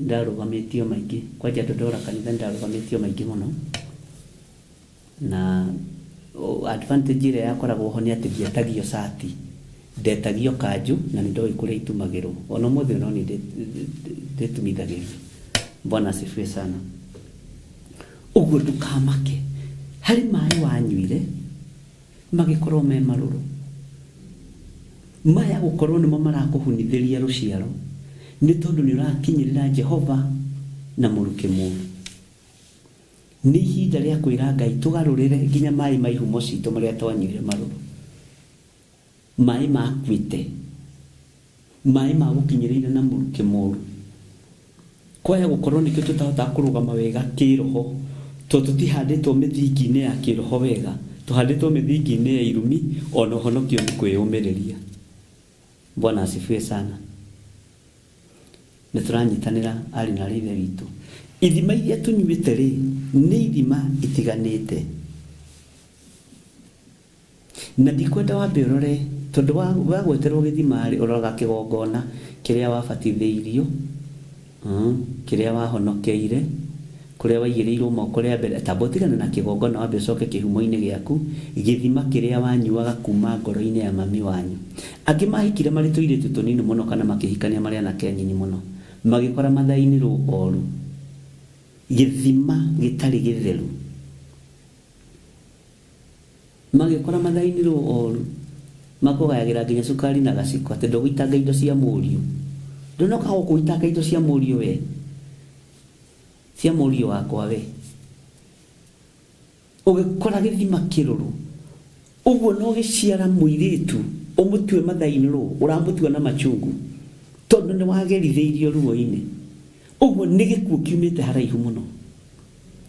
Ndarũgamĩtio maingĩ. Kwanja ndora kanitha ndarũgamĩtio maingĩ mũno. Na advantage ĩrĩa yakoragwo ho nĩ atĩ ndietagio cati, ndetagio kanjũ na nĩ ndoĩ kũrĩa itumagĩrwo. Ona ũmũthĩ no niĩ ndĩtumithagĩrio. Bwana asifiwe sana. Ũguo ndũkamake. Harĩ maĩ wanyuire magĩkorwo me marũrũ. Maya gũkorwo nĩmo marakũhunithĩria rũciaro nĩ tondũ nĩ ũrakinyĩrĩra Jehova na mũrukĩ mũũru. Nĩ ihinda rĩa kwĩra Ngai tũgarũrĩre nginya maĩ ma ihumo citũ marĩa twanyuire marũrũ. Maĩ makuĩte. Maĩ ma gũkinyĩrĩire na mũrukĩ mũũru. Kwaya gũkorwo nĩkĩo tũtahotaga kũrũgama wega kĩroho tondũ tũtihandĩtwo mĩthingi-inĩ ya kĩroho wega, tũhandĩtwo mĩthingi-inĩ ya irumi ona ũhonokio nĩ kwĩyũmĩrĩria. Bwana asifiwe sana. Nĩ tũranyitanĩra arĩ na ithe witũ. Ithima iria tũnyuĩte rĩ, nĩ ithima itiganĩte. Na ndikwenda wambe ũrore tondũ wagweterwo gĩthima rĩ, ũroraga kĩgongona kĩrĩa wabatithĩirio, kĩrĩa wahonokeire, kũrĩa waigĩrĩirwo moko rĩa mbere. Tamba ũtigane na kĩgongona wambe ũcoke kĩhumo-inĩ gĩaku, gĩthima kĩrĩa wanyuaga kuma ngoro-inĩ ya mami wanyu. Angĩ mahikire marĩ tũirĩtu tũnini mũno kana makĩhikania marĩ anake anyinyi mũno, magĩkora mathainirwo oru. Gĩthima gĩtarĩ gĩtheru. Magĩkora mathainirwo oru. Makũgayagĩra nginya cukari na gaciko atĩ ndũgũitanga indo cia mũriũ. Ndũnoka gũkũ gũitanga indo cia mũriũ we. Cia mũriũ wakwa we. Ũgĩkora gĩthima kĩrũrũ. Ũguo no gĩciara mũirĩtu ũmũtue mathainirwo, ũramũtua na machungu. Tondũ nĩ wagerithĩirio ruo-inĩ. Ũguo nĩ gĩkuũ kiumĩte haraihu mũno.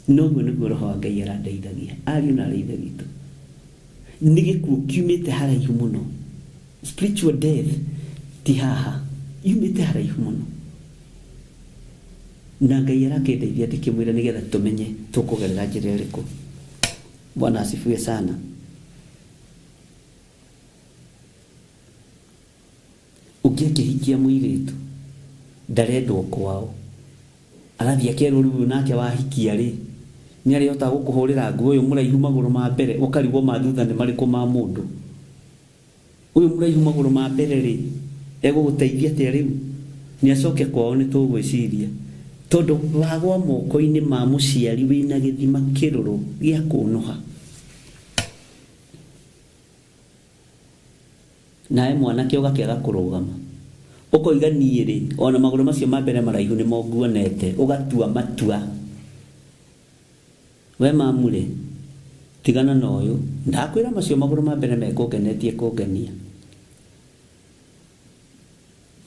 Noguo nĩguo roho wa Ngai arandeithagia. Ariũ na arĩ ithe witũ. Nĩ gĩkuũ kiumĩte haraihu mũno. Spiritual death ti haha. Yumĩte haraihu mũno. Na Ngai arakĩndeithia ndĩkĩmwĩra nĩgetha tũmenye tũkũgerera njĩra ĩrĩkũ. Bwana asifiwe sana. Ũngĩ akĩhikia mũirĩtu ndarendwo kwao, arathiĩ akerwo rĩu nake wahikia rĩ, nĩ arĩhota gũkũhũrĩra nguo ũyũ mũraihu magũrũ ma mbere, ũkarigwo ma thutha nĩ marĩkũ ma mũndũ. Ũyũ mũraihu magũrũ ma mbere rĩ, egũgũteithia atĩa rĩu? Nĩ acoke kwao nĩ tũgwĩciria. Tondũ wagwa moko-inĩ ma mũciari wĩna gĩthima kĩrũrũ gĩa kũnũha. Nawe mwanake ũgakĩaga kũrũgama. Ũkoiga niĩ rĩ, ona magũrũ macio ma mbere maraihu nĩmo nguonete, ũgatua matua. We mamu rĩ, tigana na ũyũ, ndakwĩra macio magũrũ ma mbere mekũngenetie kũngenia.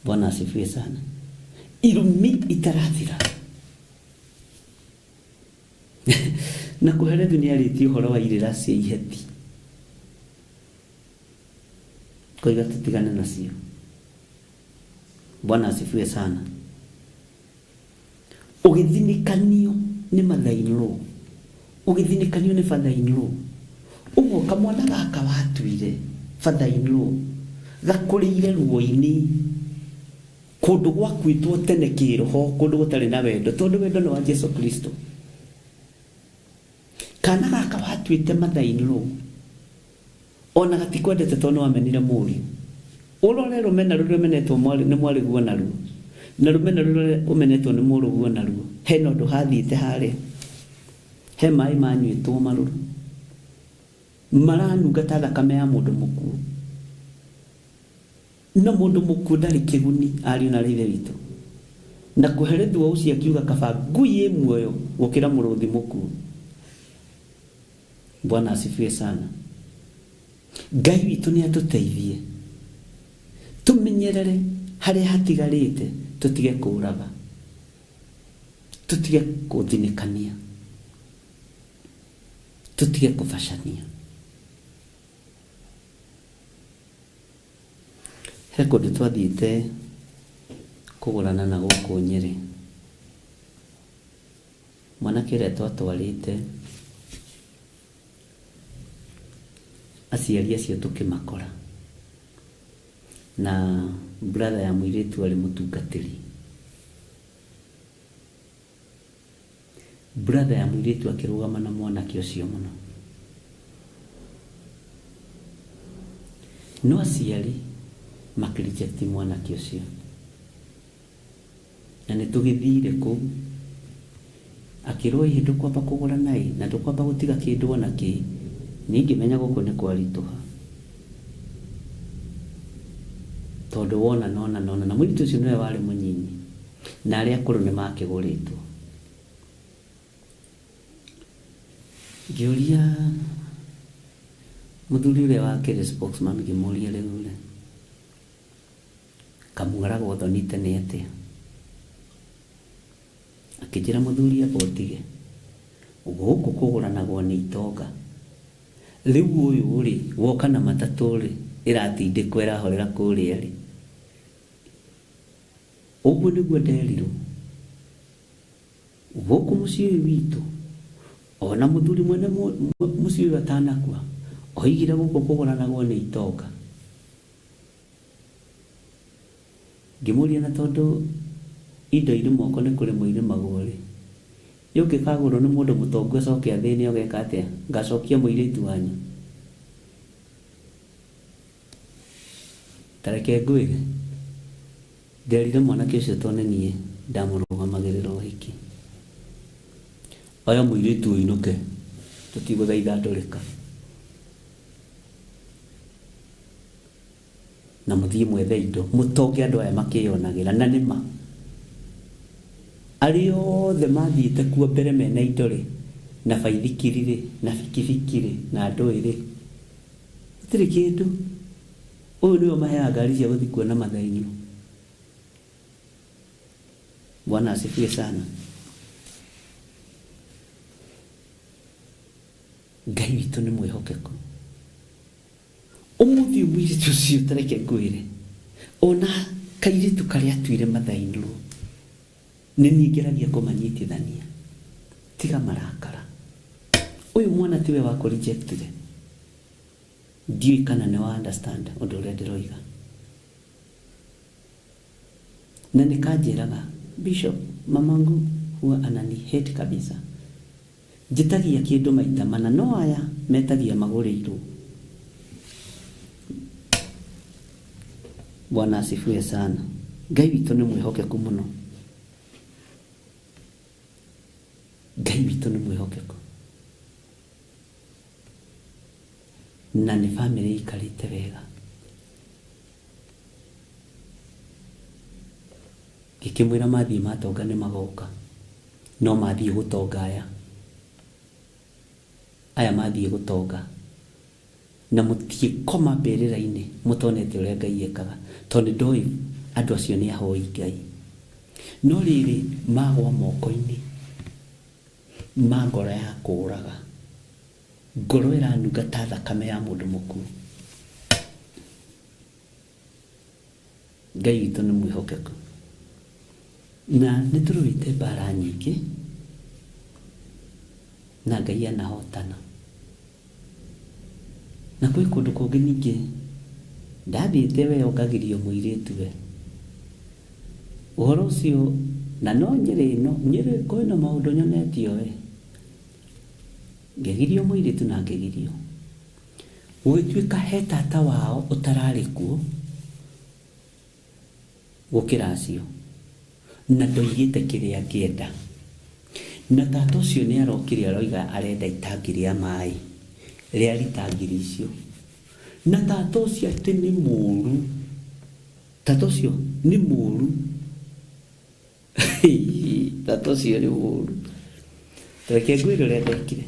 Bwana asifiwe sana. Irumi itarathira. Na kũherethu nĩ arĩtie ũhoro wa irĩra cia iheti. Koiga tũtigane nacio. Bwana asifiwe sana. Ũgĩthinĩkanio nĩ mother-in-law, ũgĩthinĩkanio nĩ father-in-law. Ũguo kamwana gaka watuire father-in-law gakũrĩire ruo-inĩ kũndũ gwakuĩtwo tene kĩroho, kũndũ gũtarĩ na wendo, tondũ wendo nĩ wa Jesu Kristo. Kana gaka watuĩte mother-in-law ona gatikwendete tondũ nĩ wamenire mũriũ. Ũrore rũmena rũrĩa ũmenetwo nĩ mwarĩguo naruo, na rũmena rũrĩa ũmenetwo nĩ mũrũguo naruo. Hena ũndũ hathiĩte harĩa. He maĩ manyuĩtwo marũrũ. Maranunga ta thakame ya mũndũ mũkuũ. Na mũndũ mũkuũ ndarĩ kĩguni ariũ na ithe witũ. Na kũherethwo ũcio akiuga kaba ngui ĩ muoyo gũkĩra mũrũthi mũkuũ. Bwana asifiwe sana. Ngai witũ nĩ atũteithie. Tũmenyerere harĩa hatigarĩte, tũtige kũraga, tũtige kũthinĩkania, tũtige kũbacania. He kũndũ twathiĩte kũgũrana na gũkũ Nyĩrĩ. Mwanake ũrĩa twatwarĩte aciari acio tũkĩmakora na brother ya mũirĩtu arĩ mũtungatĩri. Brother ya mũirĩtu akĩrũgama na mwanake ũcio mũno. No aciari makĩ reject mwanake ũcio. Na nĩ tũgĩthire kũu akĩrwo ĩhĩ ndũkwamba kũgũra naĩ na ndũkwamba gũtiga kĩndũ ona kĩ. Niĩ ngĩmenya gũkũ nĩ kwaritũha. Tondũ wona nona nona na mũirĩtu ũcio nĩwe warĩ mũnyinyi na arĩa akũrũ nĩ makĩgũrĩtwo. Ngĩũria mũthuri ũrĩa wakĩrĩ spokesman ngĩmũria rĩu rĩ kamũaragwo thonite nĩ atĩa? Akĩnjĩra mũthuri amba ũtige gũkũ kũgũranagwo nĩ itonga. Rĩu ũyũ rĩ woka na matatũ rĩ ĩratindĩkwo ĩrahorera kũrĩa rĩ. Ũguo nĩguo nderirwo. Gũkũ mũciĩ ũyũ witũ ona mũthuri mwene mũciĩ ũyũ atanakua oigire gũkũ kũgũranagwo nĩ itonga. Ngĩmũria na tondũ indo irĩ moko nĩ kũrĩmwo irĩmagwo rĩ, yũngĩkagũrwo nĩ mũndũ mũtongu acoke athĩne ũgeka atĩa? Ngacokia mũirĩtu wanyu? Ta reke ngwĩre, nderire mwanake ũcio tondũ nĩ niĩ ndamũrũgamagĩrĩra ũhiki. Oya mũirĩtu ũinũke, tũtigũthaitha ndũrĩka. Na mũthiĩ mwethe indo, mũtonge andũ aya makĩyonagĩra. Na nĩ ma, arĩa othe mathiĩte kuo mbere mena indo rĩ, na baithikiri rĩ, na bikibiki rĩ, na ndũĩ rĩ, gũtirĩ kĩndũ. Ũyũ nĩwe ũmaheaga ngari cia gũthiĩ kuona mathainyo. Bwana asifiwe sana. Ngai witũ nĩ mwĩhokeku. Ũmũthĩ ũyũ mũirĩtu ũcio ta reke ngwĩre, ona kairĩtu karĩa atuire mathainirwo, nĩ niĩ ngeragia kũmanyitithania. Tiga marakara. Ũyũ mwana tiwe wa kũ rejectire. Ndiũĩ kana nĩ wa understand ũndũ ũrĩa ndĩroiga. Na nĩ kanjĩraga, Bishop, mamangu huwa anani hate kabisa. Njĩtagia kĩndũ maita mana no aya metagia magũrĩirwo. Bwana asifiwe sana. Ngai witũ nĩ mwĩhokeku mũno. Ngai witũ nĩ mwĩhokeku. Na nĩ bamĩrĩ ĩikarĩte wega. Ngĩkĩmwĩra mathiĩ matonga nĩ magoka. No mathiĩ gũtonga aya. Aya mathiĩ gũtonga. Na mũtiĩkoma mbĩrĩra-inĩ mũtonete ũrĩa Ngai ekaga. Tondũ nĩ ndoĩ andũ acio nĩ ahoi Ngai. No rĩrĩ magwa moko-inĩ ma ngoro ya kũũraga. Ngoro ĩranunga ta thakame ya mũndũ mũkuũ. Ngai witũ nĩ mwĩhokeku. Na nĩ tũrũĩte mbara nyingĩ na Ngai anahotana. Na kwĩ kũndũ kũngĩ ningĩ ndathiĩte we ongagirio mũirĩtu we. Ũhoro ũcio na no Nyĩrĩ ĩno, Nyĩrĩ kwĩna maũndũ nyonetio we. Ngĩgirio mũirĩtu na ngĩgirio. Gũgĩtuĩka he tata wao ũtararĩ kuo gũkĩra acio, na ndoigĩte kĩrĩa angĩenda. Na tata ũcio nĩ arokire aroiga arenda itangi rĩa maĩ rĩa rita ngiri icio. Na tata ũcio atĩ nĩ mũru, tata ũcio nĩ mũru. Tata ũcio nĩ mũru. Reke ngwĩre ũrĩa ndekire.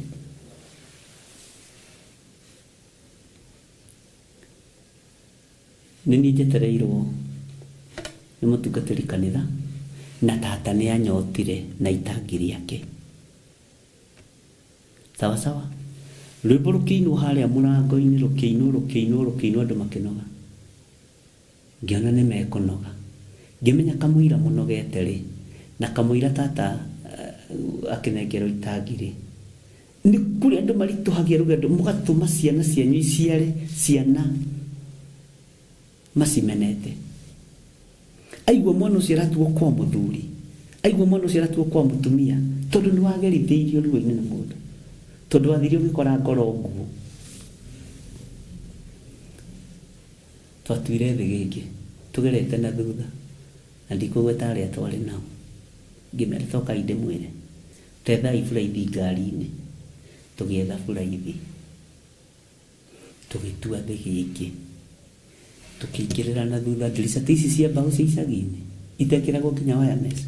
Nĩ niĩ njetereirwo nĩ mũtungatĩri kanitha na tata nĩ anyotire na itangi rĩake. Sawa sawa. Rwĩmbo rũkĩinwo harĩa mũrango-inĩ rũkĩinwo rũkĩinwo rũkĩinwo andũ makĩnoga. Ngĩona nĩ mekũnoga. Ngĩmenya kamũira mũnogete rĩ, na kamũira tata akĩnengerwo itangi rĩ, nĩ kũrĩ andũ maritũhagia rũgendo mũgatũma ciana cianyu iciare ciana macimenete. Aigua mwana ũcio aratuo kwa mũthuri, aigua mwana ũcio aratuo kwa mũtumia, tondũ nĩ wagerithĩirio ruo-inĩ nĩ mũndũ, tondũ wathire ũgĩkora ngoro nguũ. Twatuire thĩgĩngĩ tũgerete na thutha, na ndikũgweta arĩa twarĩ nao. Ngĩmera tokai ndĩmwĩre, tethai buraithi ngari-inĩ. Tũgĩetha buraithi, tũgĩtua thĩgĩngĩ, tũkĩingĩrĩra na thutha ndirica ta ici cia mbaũ cia icagi-inĩ itekĩragwo nginya wire mesh.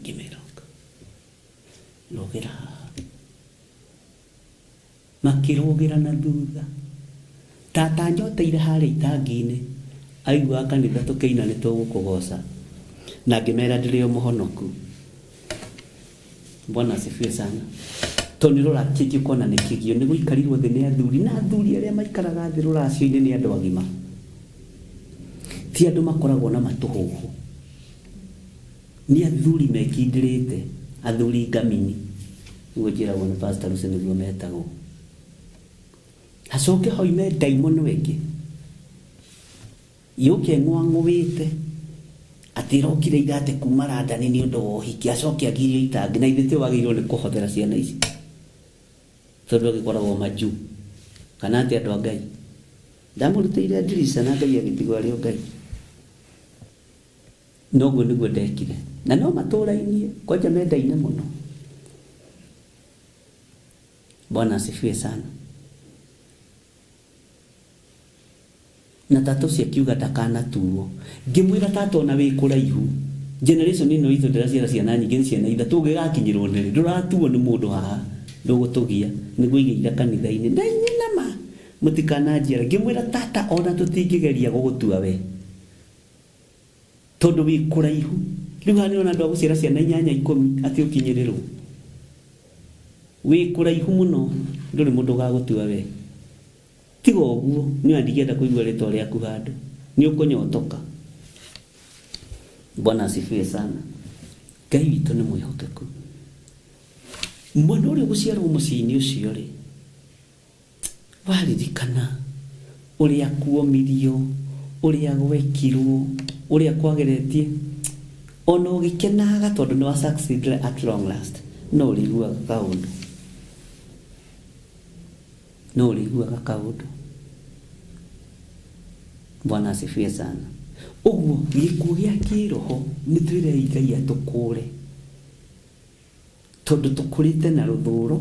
Ngĩmera ũka, rũgĩra haha. Makĩrũgĩra na thutha. Tata anyoteire harĩa itangi-inĩ, aiguaga kanitha tũkĩina nĩ tũgũkũgoca. Na ngĩmera ndĩrĩ o mũhonoku. Bwana asifiwe sana. Tondũ nĩ rũrakĩnjia ũkona nĩ kĩgio, nĩ gũikarirwo thĩ nĩ athuri, na athuri arĩa maikaraga thĩ rũracio-inĩ nĩ andũ agima. Ti andũ makoragwo na matũhũhũ. Nĩ athuri mekindĩrĩte, athuri ngamini. Nĩguo njĩragwo nĩ Pastor Lucy nĩguo metagwo. Hacoke hoime ndaimono ĩngĩ yũke ĩng'ũang'ũĩte atĩ ĩrokire irate kuma London nĩ ũndũ wa ũhiki, acoke agirio itangi, na ithe tiwe wagĩrĩirwo nĩ kũhothera ciana ici tondũ agĩkoragwo majuu kana atĩ andũ a Ngai. Ndamũrutĩire ndirica na Ngai agĩtigwo arĩ o Ngai. Noguo nĩguo ndekire, na no matũrainie kwanja mendaine mũno. Bwana asifiwe sana. Na tata ũcio akiuga ndakanatuo. Ngĩmwĩra tata ona wĩ kũraihu, generation ĩno itũ ndĩraciara ciana nyingĩ nĩ ciana ithatũ, ũngĩgakinyĩrwo nĩrĩ ndũratuo nĩ mũndũ haha ndũgũtũgia, nĩguo aigĩire kanitha-inĩ. Na inyuĩ nama mũtikananjiare. Ngĩmwĩra tata ona tũtingĩgeria gũgũtua we tondũ wĩ kũraihu. Rĩu haha nĩũrona andũ a gũciara ciana inyanya ikũmi atĩ ũkinyĩrĩrwo. Wĩ kũraihu mũno ndũrĩ mũndũ ũgagũtua we. Tiga ũguo niĩ ona ndingĩenda kũigua rĩtwa rĩaku handũ. Nĩ ũkũnyotoka. Bwana asifiwe sana. Ngai witũ nĩ mwĩhokeku. Mwana ũrĩa ũgũciarwo mũciĩ-inĩ ũcio rĩ, waririkana ũrĩa kuomirio, ũrĩa gwekirwo, ũrĩa kwageretie, ona ũgĩkenaga tondũ nĩ wa succeed at long last, no ũrĩiguaga kaũndũ. No ũrĩiguaga kaũndũ. Bwana asifiwe sana. Ũguo gĩkuũ gĩa kĩroho nĩ twĩrei Ngai atũkũre, tondũ tũkũrĩte na rũthũro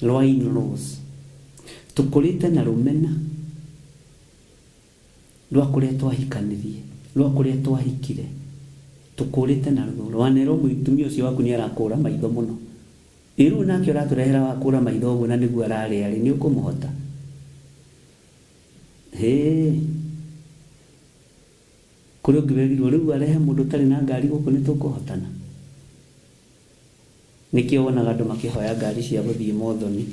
rwa in-laws, tũkũrĩte na rũmena rwa kũrĩa twahikanirie, rwa kũrĩa twahikire, tũkũrĩte na rũthũro. Wanerwo mũtumia ũcio waku nĩ arakũra maitho mũno. Ĩ rĩu nake ũratũrehera wa kũra maitho ũguo na nĩguo ararĩa rĩ, nĩ ũkũmũhota? Hĩ! Kũrĩ ũngĩ werirwo rĩu arehe mũndũ ũtarĩ na ngari gũkũ nĩ tũkũhotana? Nĩkĩo wonaga andũ makĩhoya ngari cia gũthiĩ Mothoni,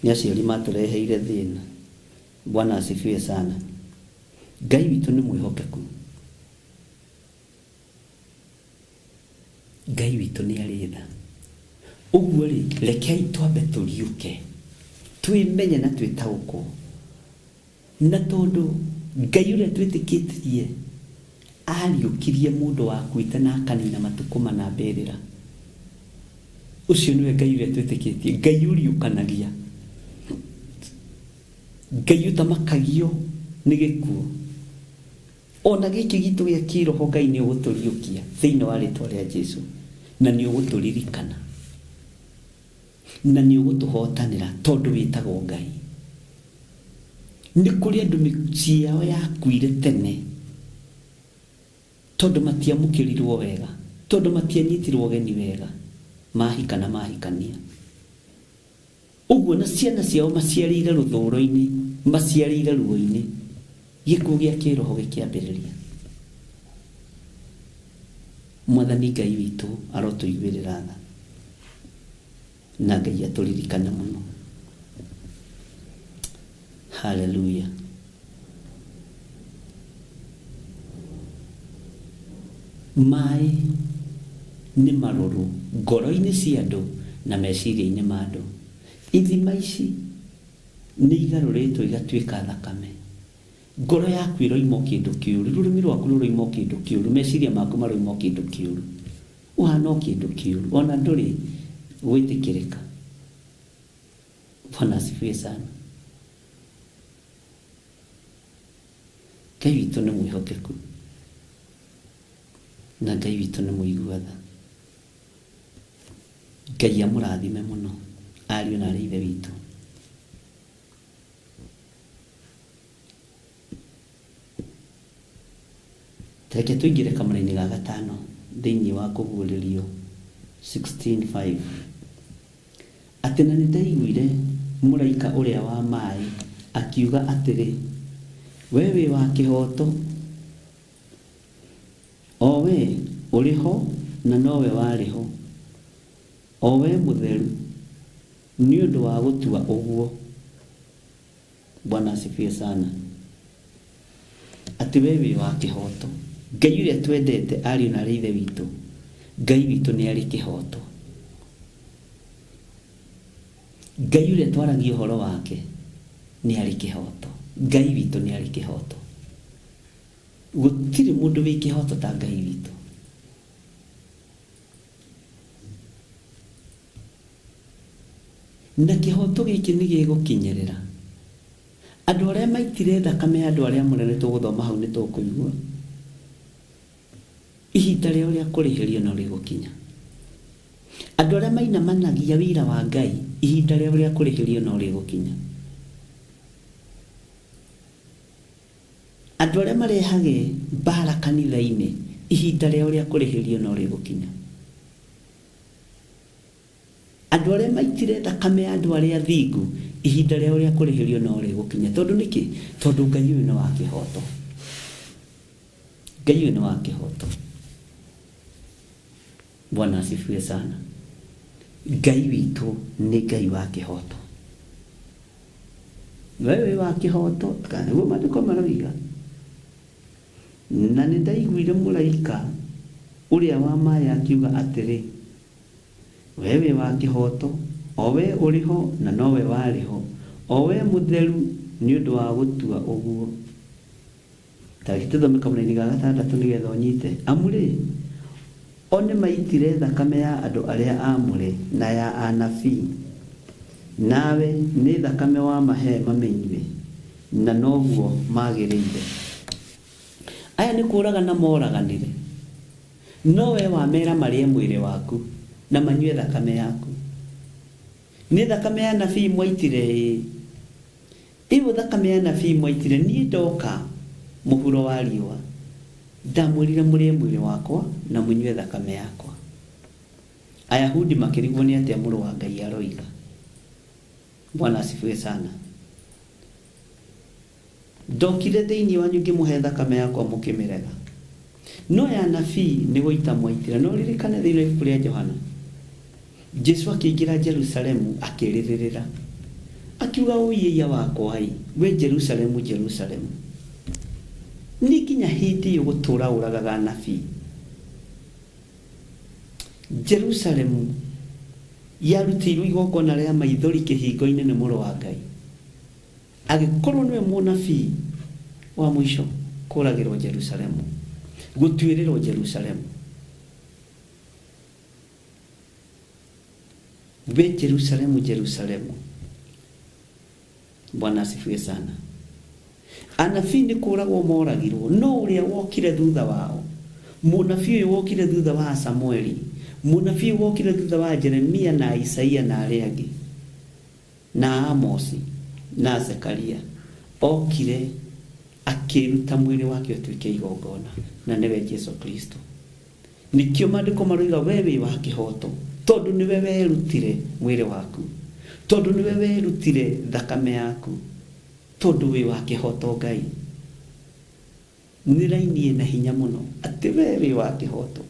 nĩ aciari matũreheire thĩna. Bwana asifiwe sana. Ngai witũ nĩ mwĩhokeku. Ngai witũ nĩ arĩ tha. Ũguo rĩ, rekei twambe tũriũke, twĩmenye na twĩtaũkwo. Na tondũ Ngai ũrĩa twĩtĩkĩtie ariũkirie mũndũ wakuĩte na akanina matukũ mana mbĩrĩra, ũcio nĩwe Ngai ũrĩa twĩtĩkĩtie, Ngai ũriũkanagia, Ngai ũtamakagio nĩ gĩkuũ. Ona gĩkĩ gitũ gĩa kĩroho Ngai nĩ ũgũtũriũkia thĩinĩ wa rĩtwa rĩa Jesu, na nĩ ũgũtũririkana, na nĩ ũgũtũhotanĩra tondũ wĩtagwo Ngai. Nĩ kũrĩ andũ mĩciĩ yao yakuire tene tondũ matiamũkĩrirwo wega, tondũ matianyitirwo ũgeni wega, mahika na mahikania. Ũguo na ciana ciao maciarĩire rũthũũro-inĩ, maciarĩire ruo-inĩ, gĩkuũ gĩa kĩĩroho gĩkĩambĩrĩria. Mwathani Ngai witũ arotũiguĩrĩra tha, na Ngai atũririkane mũno. Haleluya. Maĩ nĩ marũrũ ngoro-inĩ cia andũ na meciria-inĩ ma andũ. Ithima ici nĩ igarũrĩtwo igatuĩka thakame. Ngoro yaku ĩroima o kĩndũ kĩũru, rũrĩmĩ rwaku rũroima o kĩndũ kĩũru, meciria maku maroima o kĩndũ kĩũru. Ũhana o kĩndũ kĩũru, ona ndũrĩ gwĩtĩkĩrĩka. Bwana asifiwe sana. Ngai witũ nĩ mwĩhokeku na Ngai witũ nĩ mũigua tha. Ngai amũrathime mũno ariũ na arĩ ithe witũ. Reke tũingĩre kamũra-inĩ ga gatano thĩinĩ wa Kũguũrĩrio 16:5. Atĩ na nĩndaiguire mũraika ũrĩa wa maĩ akiuga atĩrĩ, Wee wĩ wa kĩhooto, o wee ũrĩ ho na nowe warĩ ho, o wee mũtheru, nĩ ũndũ wa gũtua ũguo. Bwana asifiwe sana. Atĩ we wĩ wa kĩhooto. Ngai ũrĩa twendete ariũ na arĩ ithe witũ, Ngai witũ nĩ arĩ kĩhooto. Ngai ũrĩa twaragia ũhoro wake nĩ arĩ kĩhooto. Ngai witũ nĩ arĩ kĩhooto. Gũtirĩ mũndũ wĩ kĩhooto ta Ngai witũ. Na kĩhooto gĩkĩ nĩ gĩgũkinyĩrĩra andũ arĩa maitire thakame ya andũ arĩa amũre. Nĩ tũgũthoma hau, nĩ tũkũigua ihinda rĩao rĩa kũrĩhĩrio no rĩgũkinya. Andũ arĩa mainamanagia wĩra wa Ngai, ihinda rĩao rĩa kũrĩhĩrio no rĩgũkinya. Andũ arĩa marehage mbara kanitha-inĩ, ihinda rĩao rĩa kũrĩhĩrio no rĩgũkinya. Andũ arĩa maitire thakame ya andũ arĩa athingu, ihinda rĩao rĩa kũrĩhĩrio no rĩgũkinya. Tondũ nĩkĩ? Tondũ Ngai ũyũ nĩ wa kĩhooto. Ngai ũyũ nĩ wa kĩhooto. Bwana asifiwe sana. Ngai witũ nĩ Ngai wa kĩhooto. We wĩ wa kĩhooto, kana nĩguo maandĩko maroiga. Na nĩ ndaiguire mũraika ũrĩa wa maĩ akiuga atĩrĩ, Wee wĩ wa kĩhooto, o wee ũrĩ ho na nowe warĩ ho, o wee mũtheru, nĩ ũndũ wa gũtua ũguo. Ta reke tũthome kamũraini ga gatandatũ nĩgetha ũnyite. Amu-rĩ, o nĩmaitire thakame ya andũ arĩa aamũre na ya anabii, nawe nĩ thakame wamahe mamĩnyue, na noguo maagĩrĩire. Aya nĩ kũũragana mooraganire. No wee wameera marĩe mwĩrĩ waku, na manyue thakame yaku. Nĩ thakame ya anabii mwaitire, ĩĩ, ĩyo thakame ya anabii mwaitire niĩ ndoka mũhuro wa riũa. Ndamwĩrire mũrĩe mwĩrĩ wakwa na mũnyue thakame yakwa. Ayahudi makĩrigwo nĩ atĩa Mũrũ wa Ngai aroiga. Bwana asifiwe sana. Ndokire thĩinĩ wanyu ngĩmũhe thakame yakwa mũkĩmĩrega. No ya anabii nĩ gũita mwaitire. No ũririkane thĩinĩ wa ibuku rĩa Johana, Jesu akĩingĩra Jerusalemu akĩrĩrĩrĩra. Akiuga, Ũi ĩiya wakwa-ĩ, we Jerusalemu, Jerusalemu! Nĩ nginya hĩndĩ ĩ ũgũtũũra ũragaga anabii? Jerusalemu yarutĩirwo igongona rĩa maithori kĩhingo-inĩ nĩ Mũrũ wa Ngai. Agĩkorwo nĩwe mũnabii wa mũico kũragĩrwo Jerusalemu, gũtuĩrĩrwo Jerusalemu. We Jerusalemu, Jerusalemu. Bwana asifiwe sana. Anabii nĩ kũragwo moragirwo, no ũrĩa wokire thutha wao, mũnabii ũyũ wokire thutha wa Samueli, mũnabii ũyũ wokire thutha wa Jeremia na Isaia na arĩa angĩ, Na Amosi na Zekaria okire akĩruta mwĩrĩ wake ũtuĩke igongona, na nĩwe Jesu Kristo. Nĩkĩo maandĩko maroiga we wĩ wa kĩhooto, tondũ nĩwe werutire mwĩrĩ waku, tondũ nĩwe werutire thakame yaku, tondũ wĩ wa kĩhooto Ngai. Nĩ raini ĩna hinya mũno atĩ we wĩ wa kĩhooto.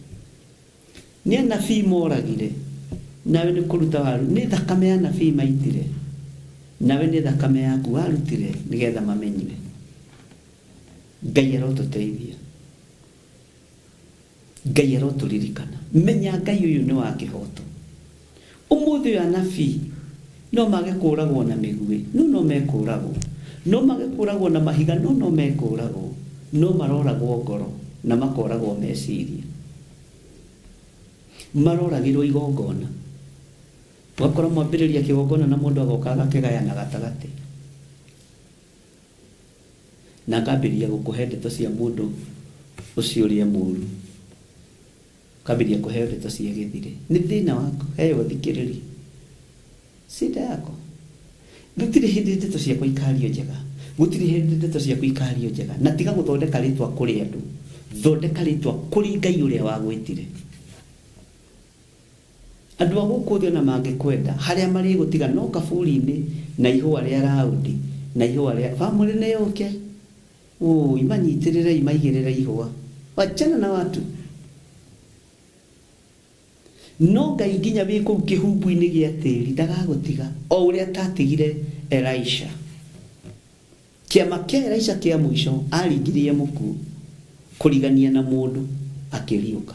Nĩ anabii moragire, nawe nĩ kũruta waru, nĩ thakame ya anabii maitire, nawe nĩ thakame yaku warutire nĩgetha mamenyire. Ngai arotũteithia. Ngai arotũririkana. Menya Ngai ũyũ nĩ wa kĩhoto. Ũmũthĩ ũyũ anabii no mage kũragwo na mĩguĩ, no no mekũragwo. No mage kũragwo na mahiga, no no mekũragwo. No maroragwo ngoro na makoragwo meciria. Maroragĩrwo igongona. Ũgakora mwambĩrĩria kĩgongona na mũndũ agoka agakĩgayana gatagatĩ. Na akambĩrĩria gũkũhe ndeto cia mũndũ ũcio ũrĩa mũru. Ũkambĩrĩria kũheo ndeto cia gĩthirĩ. Nĩ thĩna waku, heo thikĩrĩria. Shida yako. Gũtirĩ hĩndĩ ndeto ciakwa ikario njega. Gũtirĩ hĩndĩ ndeto ciaku ikario njega. Na tiga gũthondeka rĩtwa kũrĩ andũ. Thondeka rĩtwa kũrĩ Ngai ũrĩa wagwĩtire. Andũ a gũkũ thĩ ona mangĩkwenda, harĩa marĩgũtiga no kaburi-inĩ na ihũa rĩa raundi na ihũa rĩa bamĩrĩ nĩ yũke. Ũũi manyitĩrĩre imaigĩrĩre ihũa. Wachana na watu. No Ngai nginya wĩ kũu kĩhumbu-inĩ gĩa tĩri ndagagũtiga o ũrĩa atatigire Elisha. Kĩama kĩa Elisha kĩa mũico aringirie mũkuũ kũrigania na mũndũ akĩriũka.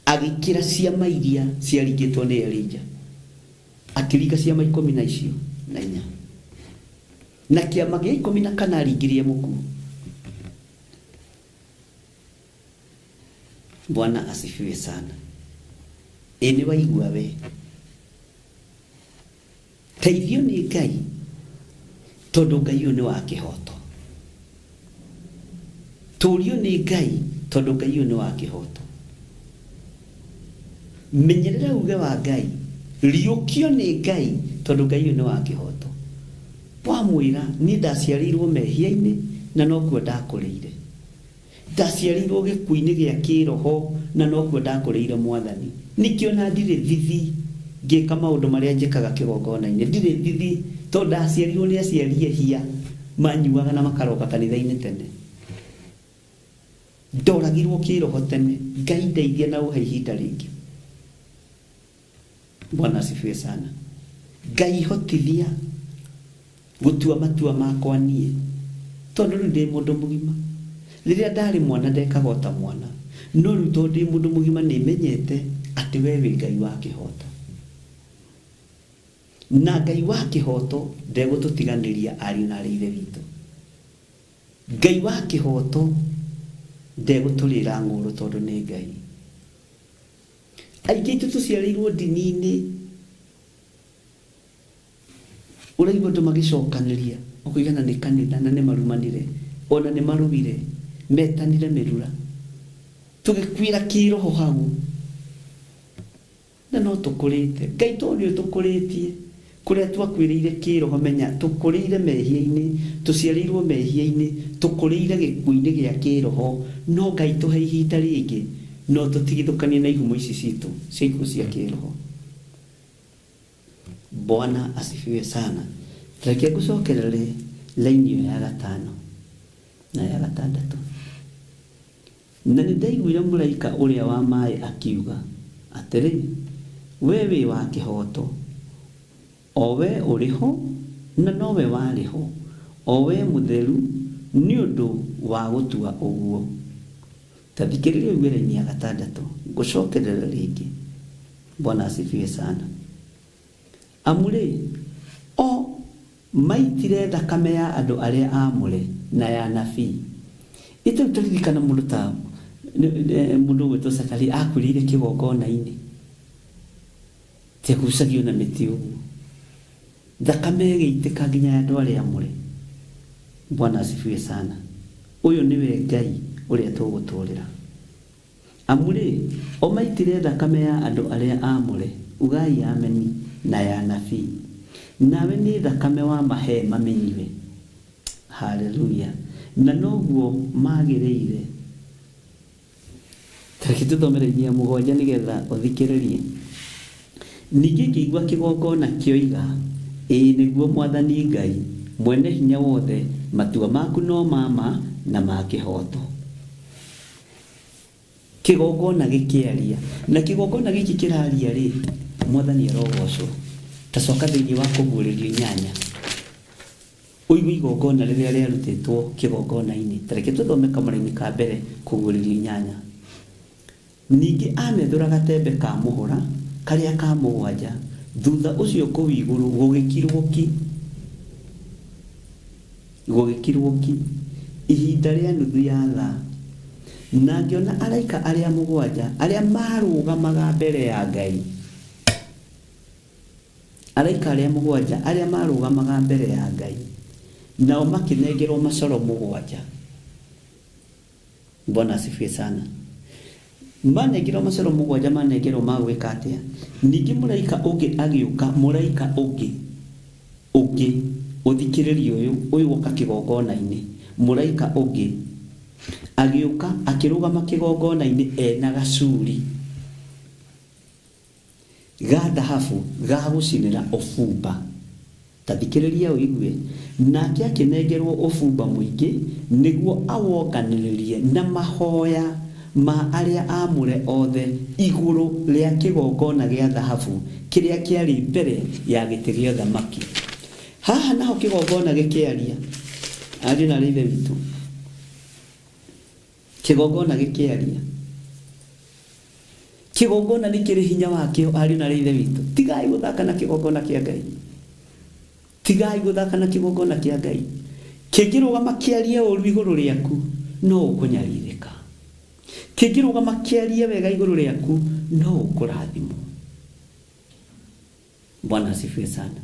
Agĩkĩra ciama iria ciaringĩtwo nĩ Elija. Akĩringa ciama ikũmi na icio na inya. Na kĩama gĩa 14 aringirie mũkuũ. Bwana asifiwe sana. Ĩ nĩ waigua we. Teithio nĩ Ngai tondũ Ngai ũyũ nĩ wa kĩhoto. Tũrio nĩ Ngai tondũ Ngai ũyũ nĩ wa kĩhoto. Menyerera uge wa Ngai, riũkio nĩ Ngai tondũ Ngai ũyũ nĩ wa kĩhoto. Wamwĩra niĩ ndaciarĩirwo mehia-inĩ na nokuo ndakũrĩire. Ndaciarĩirwo gĩkuũ-inĩ gĩa kĩroho na nokuo ndakũrĩire Mwathani. Nĩkĩo na ndirĩ thithi ngĩka maũndũ marĩa njĩkaga kĩgongona-inĩ. Ndirĩ thithi tondũ ndaciarirwo nĩ aciari ehia manyuaga na makaroka kanitha-inĩ tene. Ndoragirwo kĩroho tene. Ngai ndeithia na ũhe ihinda rĩngĩ. Bwana asifiwe sana. Ngai hotithia gũtua matua makwa niĩ tondũ rĩu ndĩ mũndũ mũgima. Rĩrĩa ndarĩ mwana ndekaga o ta mwana, no rĩu tondũ ndĩ mũndũ mũgima nĩ menyete atĩ we wĩ Ngai wa kĩhoto. Na Ngai wa kĩhoto ndegũtũtiganĩria ariũ na arĩ ithe witũ. Ngai wa kĩhoto ndegũtũrĩra ng'ũrũ tondũ nĩ Ngai. Aingĩ aitũ tũciarĩirwo ndini-inĩ, ũraigua andũ magĩcokanĩria ũkoigana nĩ kanitha na nĩ marumanire ona nĩ marũire metanire mĩrura tũgĩkuĩra kĩroho hau na no tũkũrĩte. Ngai tondũ nĩ ũtũkũrĩtie kũrĩa twakuĩrĩire kĩroho, menya tũkũrĩire mehia-inĩ, tũciarĩirwo mehia-inĩ, tũkũrĩire gĩkuũ-inĩ gĩa kĩroho, no Ngai tũhe ihinda rĩngĩ no tũtigithũkanie na ihumo ici citũ cia ikuũ cia kĩroho. Bwana asifiwe sana. Reke ngũcokerere laini ĩyo ya gatano na ya gatandatũ. Na nĩ ndaiguire mũraika ũrĩa wa maĩ akiuga atĩrĩ, we wĩ wa kĩhoto, o we ũrĩ ho na nowe warĩ ho, o we mũtheru nĩ ũndũ wa gũtua ũguo. Ta thikĩrĩria ũigue raini ya gatandatũ, ngũcokerera rĩngĩ. Bwana asifiwe sana. Amu rĩ, o maitire thakame ya andũ arĩa aamũre na ya nabii. Ĩtũ tũririkana mũndũ ta mũndũ ũgwĩtwo Zakaria akuĩrĩire kĩgongona-inĩ. Tiagucagio na mĩtĩ ũguo. Thakame ĩgĩitĩka nginya ya andũ arĩa aamũre. Bwana asifiwe sana. Ũyũ nĩwe Ngai ũrĩa tũgũtũrĩra. Amu rĩ, o maitire thakame ya andũ arĩa aamũre, ugai ameni, na ya nabii. Nawe nĩ thakame wamahe mamĩnyue. Haleluya. Na noguo magĩrĩire. Tareke tũthome raini ya 7 nĩgetha ũthikĩrĩrie. Ningĩ ngĩigua kĩgongona kĩoiga, ĩĩ nĩguo Mwathani Ngai, mwene hinya wothe, matua maku no ma ma na ma kĩhoto. Kĩgongona gĩkĩaria, na kĩgongona gĩkĩ kĩraria rĩ, Mwathani arogocwo. Ta coka thĩinĩ wa kũguũrĩrio 8. Ũigue igongona rĩrĩa rĩarutĩtwo kĩgongona-inĩ. Ta reke tũthome kamũraini ka mbere kũguũrĩrio 8. Ningĩ amethũra gatembe ka mũhũra karĩa ka mũgwanja, thutha ũcio kũu igũrũ gũgĩkirwo ki. Gũgĩkirwo ki ihinda rĩa nuthu ya thaa. Na ngĩona araika arĩa mũgwanja arĩa maarũgamaga mbere ya Ngai. Araika arĩa mũgwanja arĩa maarũgamaga mbere ya Ngai, nao makĩnengerwo macoro mũgwanja. Bwana asifiwe sana. Manengerwo macoro mũgwanja, manengerwo ma gwĩka atĩa? Ningĩ mũraika ũngĩ agĩũka, mũraika ũngĩ ũngĩ, ũthikĩrĩrie ũyũ, ũyũ woka kĩgongona-inĩ, mũraika ũngĩ agĩũka akĩrũgama kĩgongona-inĩ ena gacuri ga thahabu ga gũcinĩra ũbumba. Ta thikĩrĩria ũigue, Nake akĩnengerwo ũbumba mũingĩ nĩguo awonganĩrĩrie na mahoya ma arĩa aamũre othe igũrũ rĩa kĩgongona gĩa thahabu kĩrĩa kĩarĩ mbere ya gĩtĩ gĩa ũthamaki. Haha naho kĩgongona gĩkĩaria, ariũ na aarĩ a Ithe witũ. Kĩgongona gĩkĩaria. Kĩgongona nĩ kĩrĩ hinya wakĩo, ariũ na aarĩ a Ithe witũ. Tigai gũthaka na kĩgongona kĩa Ngai. Tigai gũthaka na kĩgongona kĩa Ngai. Kĩngĩrũgama kĩarie ũru igũrũ rĩaku, no ũkũnyarirĩka. Kĩngĩrũgama kĩarie wega igũrũ rĩaku, no ũkũrathimwo. Bwana asifiwe sana.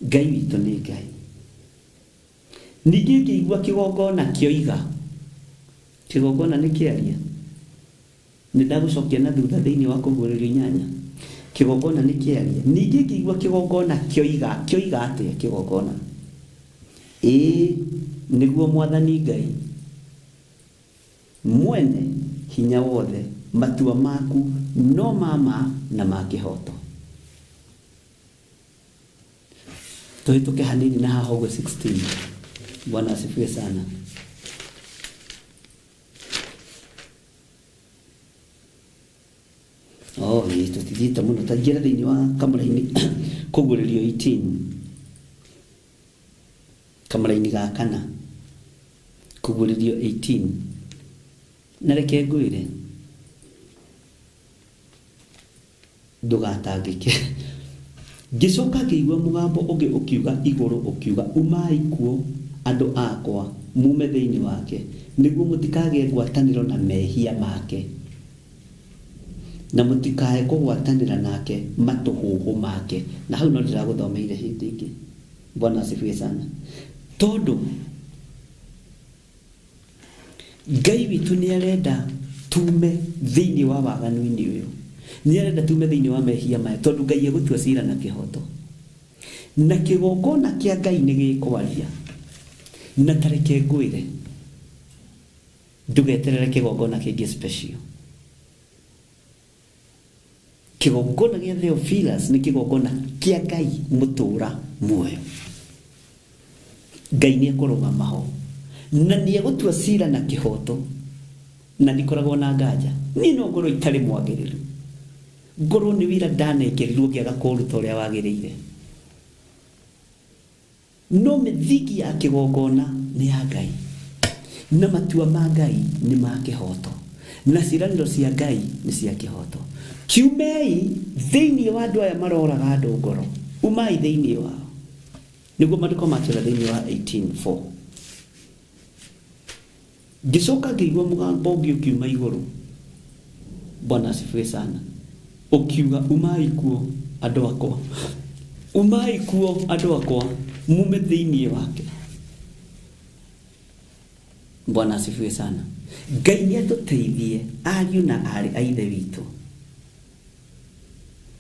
Ngai witũ nĩ Ngai. Ningĩ ngĩigua kĩgongona kĩoiga, kĩgongona nĩ kĩaria, nĩ ndagũcokia na thutha thĩinĩ wa Kũguũrĩrio inyanya, kĩgongona nĩ kĩaria. Ningĩ ngĩigua kĩgongona kĩoiga, kĩoiga atĩa kĩgongona? Ĩĩ, nĩguo Mwathani Ngai, Mwene Hinya Wothe, matua maku no ma ma na ma kĩhooto. Tuhĩtũke hanini na haha ũguo 16. Bwana asifiwe sana. Oh, ĩĩ tũtithiĩte mũno ta ingĩra thĩinĩ wa kamũraini kũguũrĩrio 18 kamũraini ga kana kũguũrĩrio 18 na reke ngwĩre Ndũgatangĩke. Ngĩcoka ngĩigua mũgambo ũngĩ ũkiuga igũrũ ũkiuga, Umai kuo, andũ akwa, muume thĩinĩ wake, nĩguo mũtikagĩe ngwatanĩro na mehia make, na mũtikae kũgwatanĩra nake matũhũhũ make. Na hau no ndĩragũthomeire hĩndĩ ĩngĩ. Bwana asifiwe sana. Tondũ. Ngai witũ nĩ arenda tume thĩinĩ wa waganu-inĩ ũyũ. Nĩ arenda tume thĩinĩ wa mehia maya tondũ Ngai egũtua cira na kĩhoto. Na kĩgongona kĩa Ngai nĩ gĩkwaria. Na ta reke ngwĩre, ndũgeterere kĩgongona kĩngĩ special. Kĩgongona gĩa Theophilus nĩ kĩgongona kĩa Ngai mũtũra muoyo. Ngai nĩ ekũrũgama ho na nĩ egũtua cira na kĩhoto na ndikoragwo na nganja. Niĩ no ngorwo itarĩ mwagĩrĩru, ngorwo nĩ wĩra ndanengerirwo ngĩaga kũũruta ũrĩa wagĩrĩire. No mĩthingi ya kĩgongona nĩ ya Ngai, na matua ma Ngai nĩ ma kĩhooto, na ciĩranĩro cia Ngai nĩ cia kĩhooto. Kiumei thĩinĩ wa andũ aya maroraga andũ ngoro, umai thĩinĩ wao. Nĩguo maandĩko matwĩra thĩinĩ wa 18:4. Ngĩcoka ngĩigua mũgambo ũngĩ ũkiuma igũrũ, Bwana asifiwe sana, ũkiuga, Umai kuo, andũ akwa, umai kuo, andũ akwa, mume thĩinĩ wake. Bwana asifiwe sana. Ngai nĩ atũteithie ariũ na aarĩ a Ithe witũ.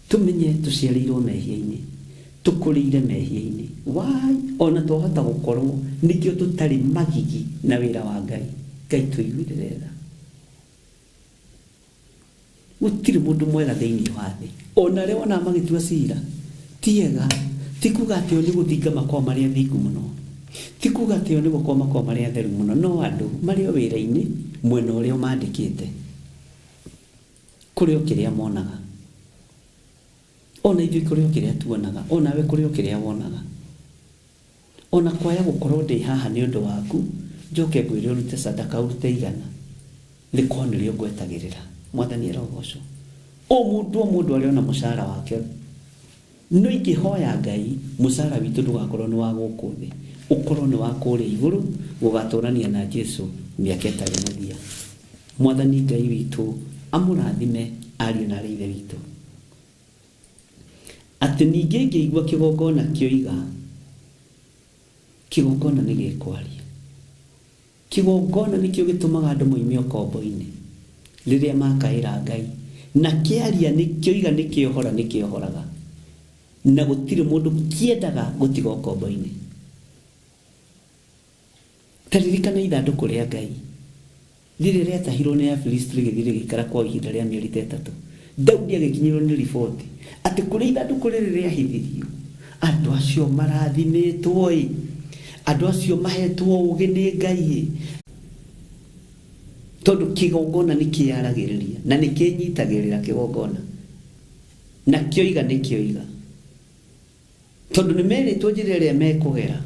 Tũmenye tũciarĩirwo mehia-inĩ, tũkũrĩire mehia-inĩ. Why? Ona twahota gũkorwo nĩkĩo tũtarĩ magigi na wĩra wa Ngai. Ngai tũiguĩrĩre tha. Gũtirĩ mũndũ mwega thĩinĩ wa thĩ. Ona arĩa wonaga magĩtua cira ti ega. Ti kuga atĩ o nĩ gũthinga makoragwo marĩ athingu mũno. Ti kuga atĩ o nĩ gũkorwo makoragwo marĩ atheru mũno. No andũ marĩ o wĩra-inĩ mwena ũrĩa ũmandĩkĩte. Kũrĩ o kĩrĩa monaga. O na ithuĩ kũrĩ o kĩrĩa tuonaga, o nawe kũrĩ o kĩrĩa wonaga. O na kwaya gũkorwo ndĩ haha nĩ ũndũ waku, njoke ngwĩre ũrute sadaka ũrute igana, rĩkorwo nĩrĩo ngwetagĩrĩra. Mwathani arogocwo. O mũndũ o mũndũ arĩ ona mũcara wake. No ingĩhoya Ngai mũcara witũ ndũgakorwo nĩ wa gũkũ thĩ, ũkorwo nĩ wa kũrĩa igũrũ, gũgatũrania na Jesu mĩaka ĩtarĩ mũthia. Mwathani Ngai witũ amũrathime ariũ na arĩ ithe witũ. Atĩ ningĩ ngĩigua kĩgongona kĩoiga, kĩgongona nĩ gĩkwaria. Kĩgongona nĩkĩo gĩtũmaga andũ moime ũkombo-inĩ rĩrĩa makaĩra Ngai, na kĩaria nĩ kĩoiga nĩ kĩohora nĩ kĩohoraga, na gũtirĩ mũndũ kĩendaga gũtiga ũkombo-inĩ. Ta ririkana ithandũkũ rĩa Ngai rĩrĩa rĩatahirwo nĩ Afilisti rĩgĩthiĩ rĩgĩikara kwao ihinda rĩa mĩeri ta ĩtatũ. Daudi agĩkinyĩrwo nĩ riboti atĩ kũrĩa ithandũkũ rĩrĩ rĩahithirio, andũ acio marathimĩtwo ĩ, andũ acio mahetwo ũũgĩ nĩ Ngai ĩ. Tondũ kĩgongona nĩ kĩaragĩrĩria na nĩ kĩnyitagĩrĩra kĩgongona, na kĩoiga nĩ kĩoiga. Tondũ nĩ merĩtwo njĩra ĩrĩa mekũgera.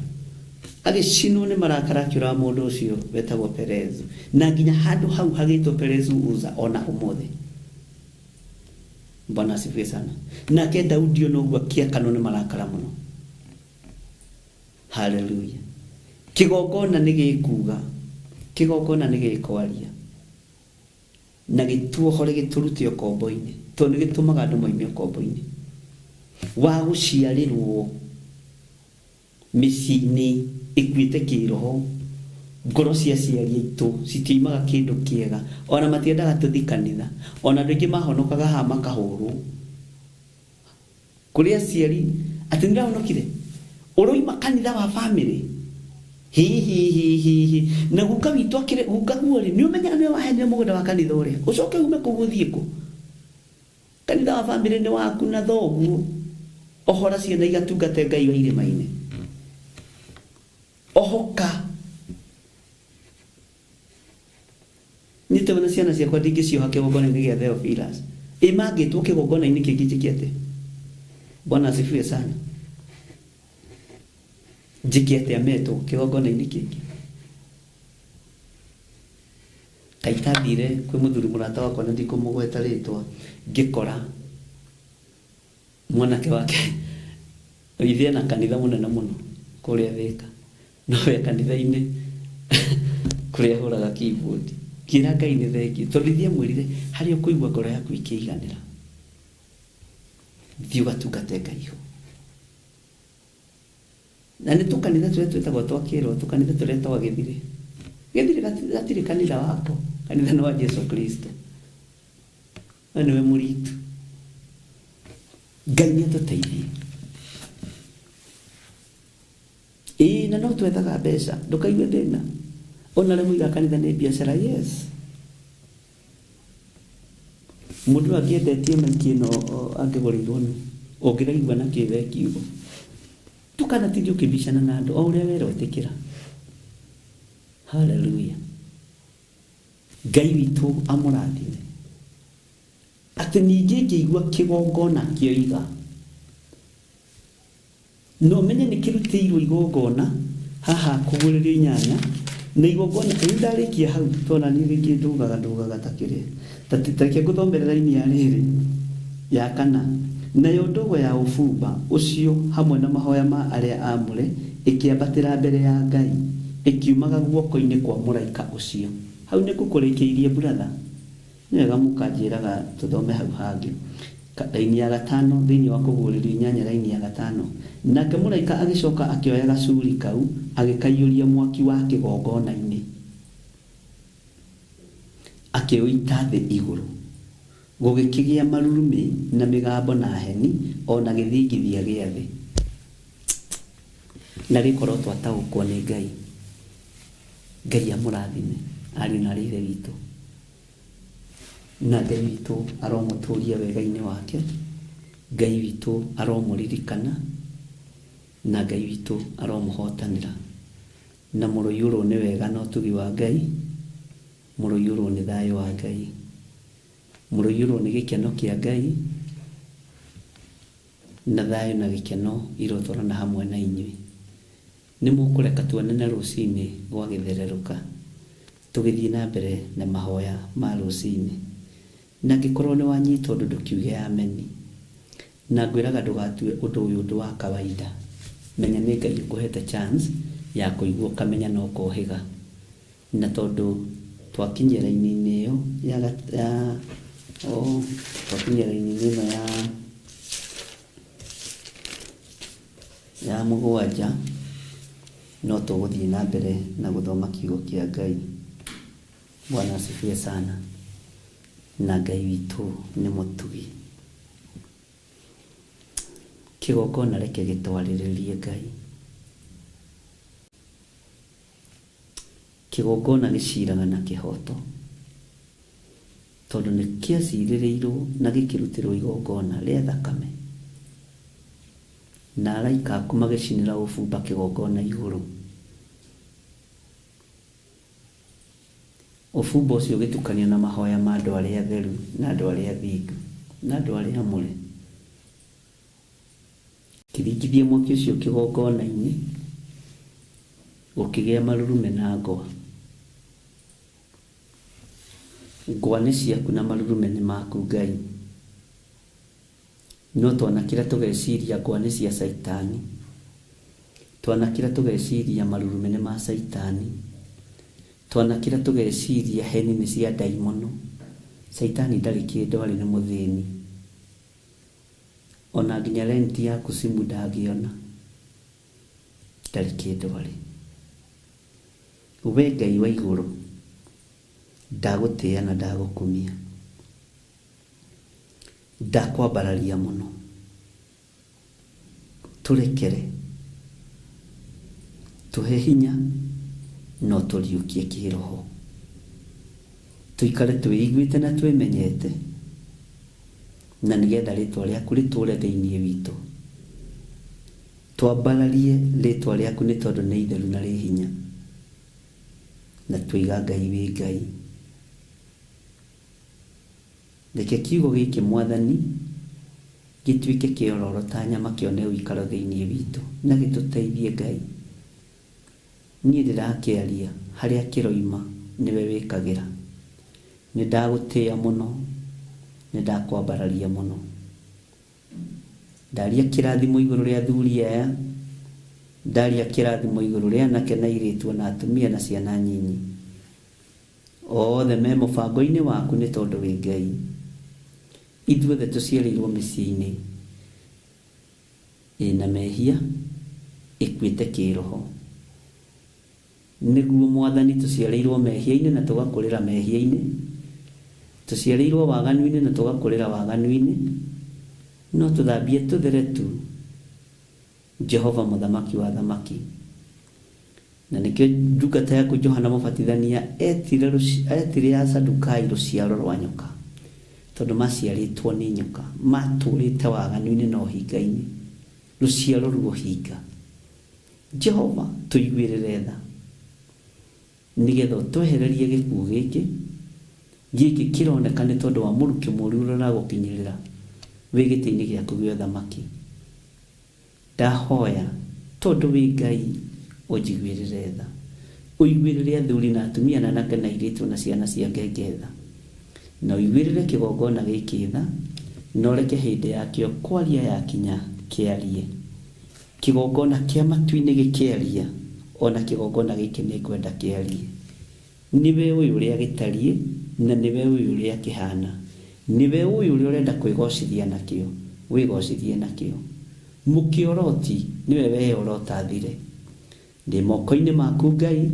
Agĩcinwo nĩ marakara akĩũraga mũndũ ũcio wetagwo Perezu, na nginya handũ hau hagĩtwo Perezu Uza o na ũmũthĩ. Bwana asifiwe sana. Nake Daudi ona ũguo akĩakanwo nĩ marakara mũno. Haleluya. Kĩgongona nĩ gĩkuga, kĩgongona nĩ gĩkwaria, na gĩtuohore gĩtũrute ũkombo-inĩ, tondũ nĩ gĩtũmaga andũ moime ũkombo-inĩ wa gũciarĩrwo mĩciĩ-inĩ ĩkuĩte kĩroho. Ngoro cia aciari aitũ citiumaga kĩndũ kĩega, ona matiendaga tũthi kanitha, ona andũ aingĩ mahonokaga haha makahũrwo kũrĩ aciari atĩ nĩndahonokire, ũroima kanitha wa family hi hi hi hi hi, na guka witũ akĩrĩ guka guo rĩ, nĩ ũmenyaga nĩwe waheanire mũgũnda wa kanitha ũrĩa, ũcoke ume kũu ũthiĩ kũ? Kanitha wa family nĩ waku na thoguo, ohora ciana igatungate Ngai wa irĩma-inĩ, ohoka. Niĩ tondũ ciana ciakwa ndingĩcioha kĩgongona-inĩ gĩa Theophilus, ĩ mangĩtwo kĩgongona-inĩ kĩngĩ njĩke atĩa? Bwana asifiwe sana. Njĩke atĩa metwo kĩgongona-inĩ kĩngĩ? Kaita thire kwĩ mũthuri mũrata wakwa na ndikũmũgweta rĩtwa, ngĩkora mwanake wake ithe ena kanitha mũnene mũno kũrĩa Thĩka, no we kanitha-inĩ kũrĩa ahũraga keyboard. Ngĩra Ngai nĩ thengiũ, tondũ ithe amwĩrire harĩa ũkũigua ngoro yaku ĩkĩiganĩra, thiĩ ũgatungate Ngai ho. Na nĩ tũkanitha tũrĩa twĩtagwo twa kĩroho, tũkanitha tũrĩa twa gĩthirĩ. Gĩthirĩ gatirĩ kanitha wako, kanitha nĩ wa Jesu Kristo. We nĩwe mũritu. Ngai nĩ atũteithie. Ĩĩ, na no twethaga mbeca, ndũkaigue thĩna. Ona arĩa moigaga kanitha nĩ biacara, yes. Mũndũ angĩendetie maiki ĩno angĩgũrĩirwo nũ, ũngĩraigua na kĩ we kiugo. Ndũkanatinde ũkĩbicana na andũ, o ũrĩa werwo ĩtĩkĩra. Haleluya. Ngai witũ amũrathime. Atĩ ningĩ ngĩigua kĩgongona kĩoiga, na ũmenye nĩ kĩrutĩirwo igongona haha kũgũrĩrio inyanya, na igongona rĩu ndarĩkia hau, tondũ niĩ rĩngĩ ndũgaga ndũgaga ta kĩrĩa, ta reke ngũthomere raini ya rĩrĩ ya kana. Nayo ndogo ya ũbumba ũcio hamwe na mahoya ma arĩa aamũre ĩkĩambatĩra mbere ya Ngai, ĩkiumaga guoko-inĩ kwa mũraika ũcio. Hau nĩ ngũkũrĩkĩirie brother. Nĩ wega mũkanjĩraga tũthome hau hangĩ. Raini ya gatano thĩinĩ wa kũguũrĩrio inyanya raini ya gatano. Nake mũraika agĩcoka akĩoya gacuri kau agĩkaiyũria mwaki wa kĩgongona-inĩ, akĩũita thĩ igũrũ. Gũgĩkĩgĩa marurumĩ na mĩgambo na heni o na gĩthingithia gĩa thĩ. Na rĩkorwo twataũkwo nĩ Ngai. Ngai amũrathime ariũ na arĩ ithe witũ. Na Ngai witũ aromũtũria wega-inĩ wake. Ngai witũ aromũririkana. Na Ngai witũ aromũhotanĩra. Na mũroiyũrwo nĩ wega na ũtugi wa Ngai. Mũroiyũrwo nĩ thayũ wa Ngai. Mũroiyũrwo nĩ gĩkeno kĩa Ngai. Na thayũ na gĩkeno irotwarana hamwe na inyuĩ. Nĩ mũkũreka tuonane rũcinĩ gwa gĩthererũka, tũgĩthiĩ na mbere na mahoya ma rũcinĩ. Na angĩkorwo nĩ wanyita ũndũ ndũkiuge ameni. Na ngwĩraga ndũgatue ũndũ ũyũ ũndũ wa kawaida. Menya nĩ Ngai ũkũhete chance ya kũigua ũkamenya na ũkohĩga. Na tondũ twakinyia raini-inĩ ĩyo ya, ya oh, twakinyia raini-inĩ ĩno ya ya mũgwanja, no tũgũthiĩ na mbere na gũthoma kiugo kĩa Ngai. Bwana asifiwe sana. Na Ngai witũ nĩ mũtugi. Kĩgongona reke gĩtwarĩrĩrie Ngai. Kĩgongona gĩciraga na kĩhoto, tondũ nĩ kĩacirĩrĩirwo na gĩkĩrutĩrwo igongona rĩa thakame, na araika aku magĩcinĩra ũbumba kĩgongona igũrũ. Ũbumba ũcio ũgĩtukanio na mahoya ma andũ arĩa atheru na andũ arĩa athingu na andũ arĩa amũre. Kĩringithia mwaki ũcio kĩgongona-inĩ, gũkĩgĩa marurume na ngwa. Ngwa nĩ ciaku na marurume nĩ maku Ngai. No twanakira tũgeciria ngwa nĩ cia Caitani. Twanakira tũgeciria marurume nĩ ma Caitani. Twanakira tũgeciria heni nĩ cia ndaimono. Caitani ndarĩ kĩndũ arĩ nĩ mũthĩni. Ona nginya rent yaku simu ndangĩona. Ndarĩ kĩndũ arĩ. We Ngai wa igũrũ, ndagũtĩĩa na ndagũkumia. Ndakwambararia mũno. Tũrekere. Tũhe hinya na ũtũriũkie kĩroho. Tũikare twĩiguĩte na twĩmenyete, na nĩgetha rĩtwa rĩaku rĩtũre thĩinĩ witũ. Twambararie rĩtwa rĩaku nĩ tondũ nĩ itheru na rĩ hinya. Na twoiga Ngai wĩ Ngai. Reke kiugo gĩkĩ Mwathani gĩtuĩke kĩororo ta nyama kĩone ũikaro thĩinĩ witũ na gĩtũteithie Ngai. Niĩ ndĩrakĩaria harĩa kĩroima nĩwe wĩkagĩra. Nĩndagũtĩĩa mũno, nĩndakwambararia mũno. Ndaria kĩrathimo igũrũ rĩa athuri aya, ndaria kĩrathimo igũrũ rĩa anake na airĩtu ona atumia na ciana nyinyi. Othe me mũbango-inĩ waku nĩ tondũ wĩ Ngai. Ithuothe tũciarĩirwo mĩciĩ-inĩ ĩna mehia, ĩkuĩte kĩroho. Nĩguo Mwathani tũciarĩirwo mehia-inĩ na tũgakũrĩra mehia-inĩ, tũciarĩirwo waganu-inĩ na tũgakũrĩra waganu-inĩ, no tũthambie tũthere tu, Jehova Mũthamaki wa athamaki. Na nĩkĩo ndungata yaku Johana Mũbatithania etire, etire Asadukai rũciaro rwa nyoka, tondũ maciarĩtwo nĩ nyoka, matũrĩte waganu-inĩ na ũhinga-inĩ, rũciaro rwa ũhinga. Jehova, tũiguĩrĩre tha, nĩgetha ũtwehererie gĩkuũ gĩkĩ, gĩkĩ kĩroneka nĩ tondũ wa mũrukĩ mũũru ũrĩa ũragũkinyĩrĩra wĩ gĩtĩ-inĩ gĩaku gĩa ũthamaki. Ndahoya, tondũ wĩ Ngai, ũnjiguĩrĩre tha. Ũiguĩrĩre athuri na atumia na anake na airĩtu na ciana cia ngenge tha. Na ũiguĩrĩre kĩgongona gĩkĩ tha, na ũreke hĩndĩ yakĩo kwaria yakinya kĩarie. Kĩgongona kĩa matu-inĩ gĩkĩaria, o na kĩgongona gĩkĩ nĩngwenda kĩarie. Nĩwe ũĩ ũrĩa gĩtariĩ, na nĩwe ũĩ ũrĩa kĩhaana. Nĩwe ũĩ ũrĩa ũrenda kwĩgoocithia nakĩo, wĩgoocithie nakĩo. Mũkĩoroti nĩwe weyorota thire. Ndĩ moko-inĩ maku Ngai,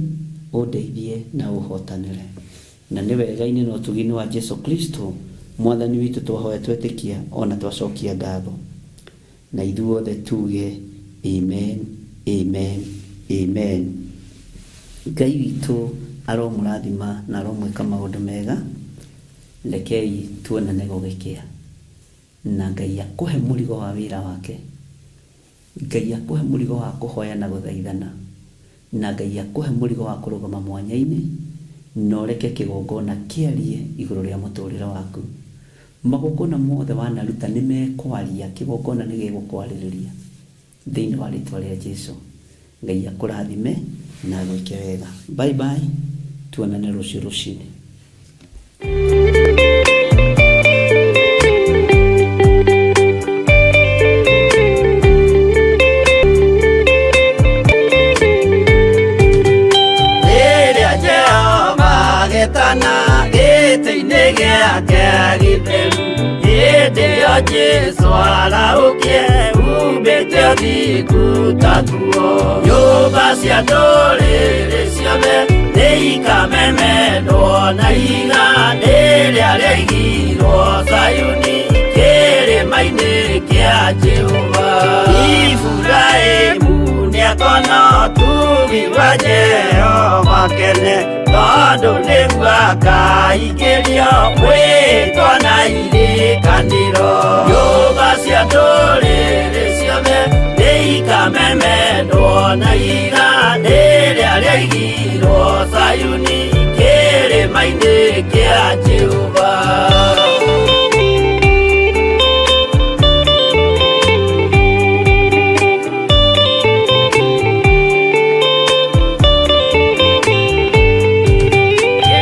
ũndeithie na ũhootanĩre. Na nĩ wega-inĩ na ũtugi-inĩ wa Jesu Kristo, Mwathani witũ twahoya twetĩkia o na twacokia ngatho. Na ithuothe tuuge, Amen, amen, amen. Ngai witũ aromũrathima na aromwĩka maũndũ mega. Rekei tuonane gũgĩkĩa. Na Ngai akũhe mũrigo wa wĩra wake. Ngai akũhe mũrigo wa kũhoya na gũthaithana. Na Ngai akũhe mũrigo wa kũrũgama mwanya-inĩ na ũreke kĩgongona kĩarie igũrũ rĩa mũtũrĩre waku. Magongona mothe wanaruta nĩ mekwaria, kĩgongona nĩ gĩgũkwarĩrĩria. Thĩinĩ wa rĩtwa rĩa Jesu. Ngai akũrathime na agwĩke wega. Bye bye, tuonane rũciũ rũcinĩ. Agetana gĩtĩ-inĩ gĩake gĩtheru hĩndĩ ĩyo Jesũ arahũkie umbĩte ũthingu ta nguo nyũmba cia ndũrĩrĩ ciothe nĩikamemendwo na ihiga rĩrĩa rĩaigirwo Zayuni kĩrĩma-inĩ kĩa Jehova Iburahĩmu nĩakona ũtugi wa Jehova kene tondũ nĩguo akaingĩrio mwĩtwa na irĩkanĩro nyũmba cia ndũrĩrĩ ciothe nĩikamemendwo na ihiga rĩrĩa rĩaigirwo Zayuni kĩrĩma-inĩ kĩa Jehova.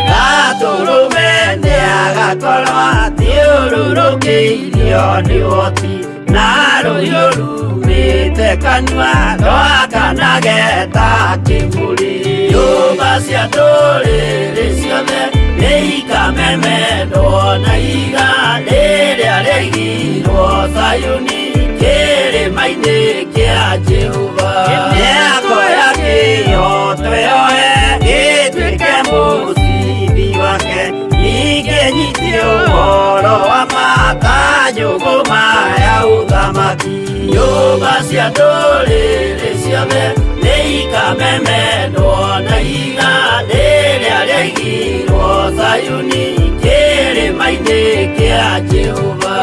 Gatũrũme nĩagakorwo athiũrũrũkĩirio nĩ ũhoti na rũhiũ rumĩte kanua rwakanage ta kĩbũrĩ nyũmba cia ndũrĩrĩ ciothe nĩikamemendwo na ihiga rĩrĩa rĩaigirwo Zayuni kĩrĩma-inĩ kĩa Jehova mĩako ya kĩhooto yoe gĩtuĩke mũcibi wake ningĩ nyitie ũhoro wa ma ta njũgũma ya ũthamaki nyũmba cia ndũrĩrĩ ciothe nĩikamemendwo na ihiga rĩrĩa rĩaigirwo Zayuni kĩrĩma-inĩ kĩa Jehova.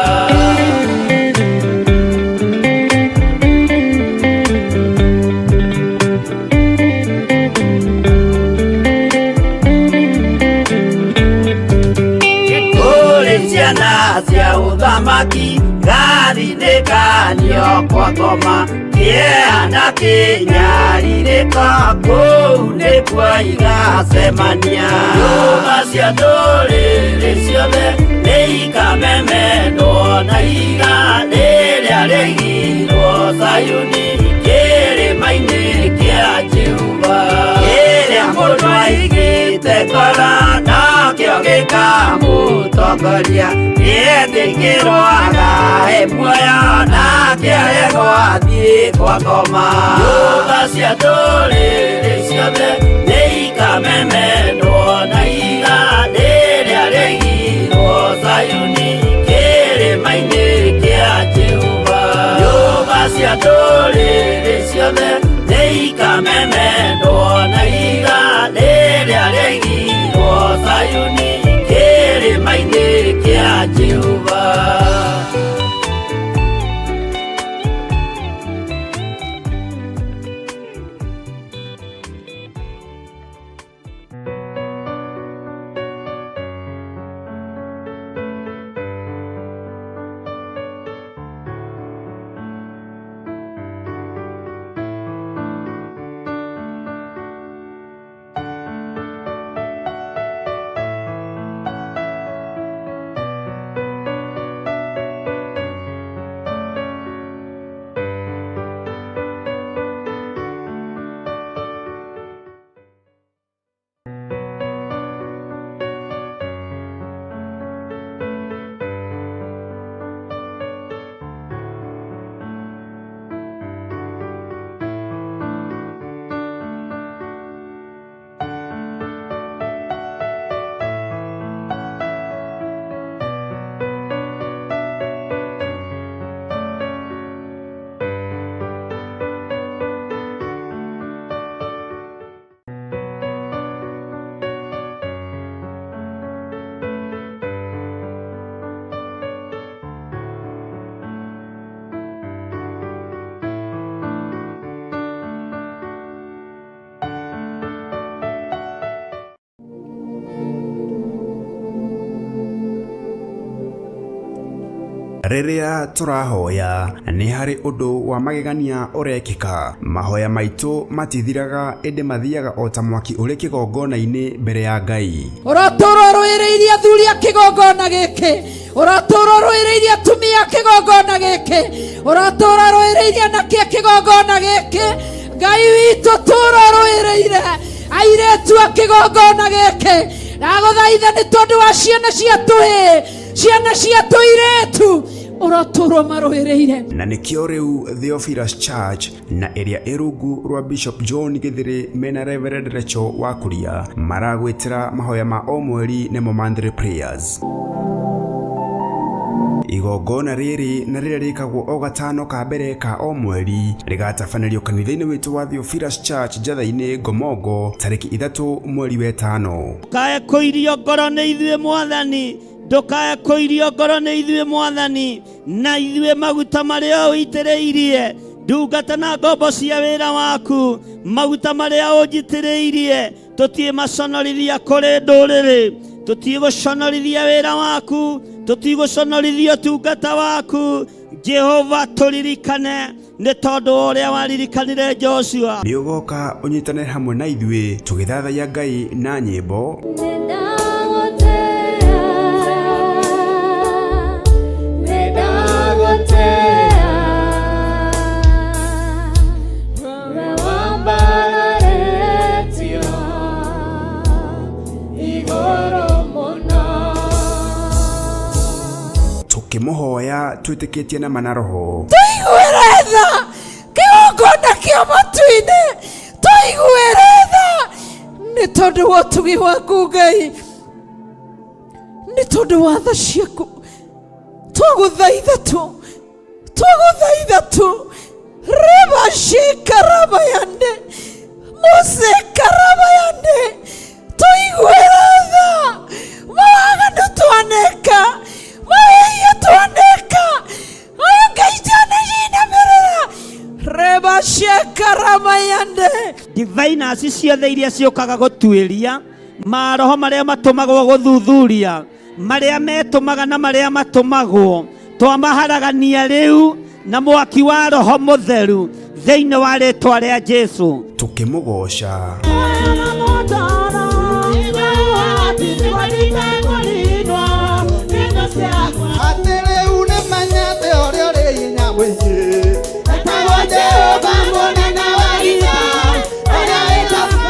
Kũrĩ ciana cia ũthamaki gathinĩkanio kwa ngoma kĩeha na kĩnyarirĩko kũu nĩkuo igacemania nyũmba cia ndũrĩrĩ ciothe nĩikamemendwo na ihiga rĩrĩa rĩaigirwo Zayuni kĩrĩma-inĩ kĩa Jehova kĩrĩa mũndũ aigĩte ngoro nakĩo gĩkamũtongoria nĩetĩkĩrwo agae muoyo nake aregwo athiĩ kwa ngoma nyũmba cia ndũrĩrĩ ciothe nĩikamemendwo na ihiga rĩrĩa rĩaigirwo Zayuni kĩrĩma-inĩ kĩa Jehova nyũmba cia ndũrĩrĩ ciothe nĩikamemendwo na ihiga rĩrĩa rĩaigirwo Zayuni kĩrĩma-inĩ kĩa Jehova. Rĩrĩa tũrahoya nĩ harĩ ũndũ wa magegania ũrekĩka. Mahoya maitũ matithiraga ĩndĩ mathiaga o ta mwaki ũrĩ kĩgongona-inĩ mbere ya Ngai. Ũratũũra ũrũĩrĩirie athuri a kĩgongona gĩkĩ, ũratũũra ũrũĩrĩirie atumia a kĩgongona gĩkĩ, ũratũũra ũrũĩrĩirie anake a kĩgongona gĩkĩ. Ngai witũ tũũra ũrũĩrĩire airĩtu a kĩgongona gĩkĩ. Ndagũthaitha nĩ tondũ wa ciana cia tũhĩĩ, ciana cia tũirĩtu, ũrotũrwo marũĩrĩire. Na nĩkĩo rĩu Theophilus Church na ĩrĩa ĩ rungu rwa Bishop John Gĩthĩrĩ mena Reverend Rachel wa Kuria maragwĩtĩra mahoya ma o mweri nĩmo monthly prayers. Igongona rĩrĩ na rĩrĩa rĩkagwo o gatano ka mbere ka o mweri rĩgatabanĩrio kanitha-inĩ witũ wa Theophilus Church Njatha-inĩ Ngomongo tarĩki 3 mweri wa 5. Ndũkae kũirio ngoro nĩ ithuĩ mwathani, ndũkae kũirio ngoro nĩ ithuĩ mwathani, na ithuĩ maguta marĩa ũitĩrĩirie ndungata na ngombo cia wĩra waku, maguta marĩa ũnjitĩrĩirie tũtiĩ maconorithia kũrĩ ndũrĩrĩ, tũtiĩ gũconorithia wĩra waku, tũtiĩ gũconorithia ũtungata waku. Jehova tũririkane nĩ tondũ wa ũrĩa waririkanire Joshua. Nĩ ũgoka ũnyitane hamwe na ithuĩ tũgĩthathaiya Ngai na nyĩmbo, tũkĩmũhoya twĩtĩkĩtie na ma na roho. Tũiguĩre tha kĩgongona kĩa matu-inĩ, tũiguĩre tha nĩ tondũ wa ũtugi waku Ngai, nĩ tondũ wa tha ciaku. Twagũthaitha tu, twagũthaitha tu, rebashikarabayande musekarabayande, tũiguĩre tha mawaganu twaneka, mawĩhia twaneka, ayo Ngai twanajinamĩrĩra rebashikarabayande. Diviners ciothe iria ciũkaga gũtuĩria maroho marĩa matũmagwo gũthuthuria, marĩa metũmaga na marĩa matũmagwo, twamaharagania rĩu na mwaki wa roho mũtheru thĩinĩ wa rĩtwa rĩa Jesu. Tũkĩmũgoca. Atĩ rĩu nĩmenyete ũrĩa ũrĩ hinya mũingĩ, etagwo Jehova mũnene wa ita, ũrĩa wĩtagwo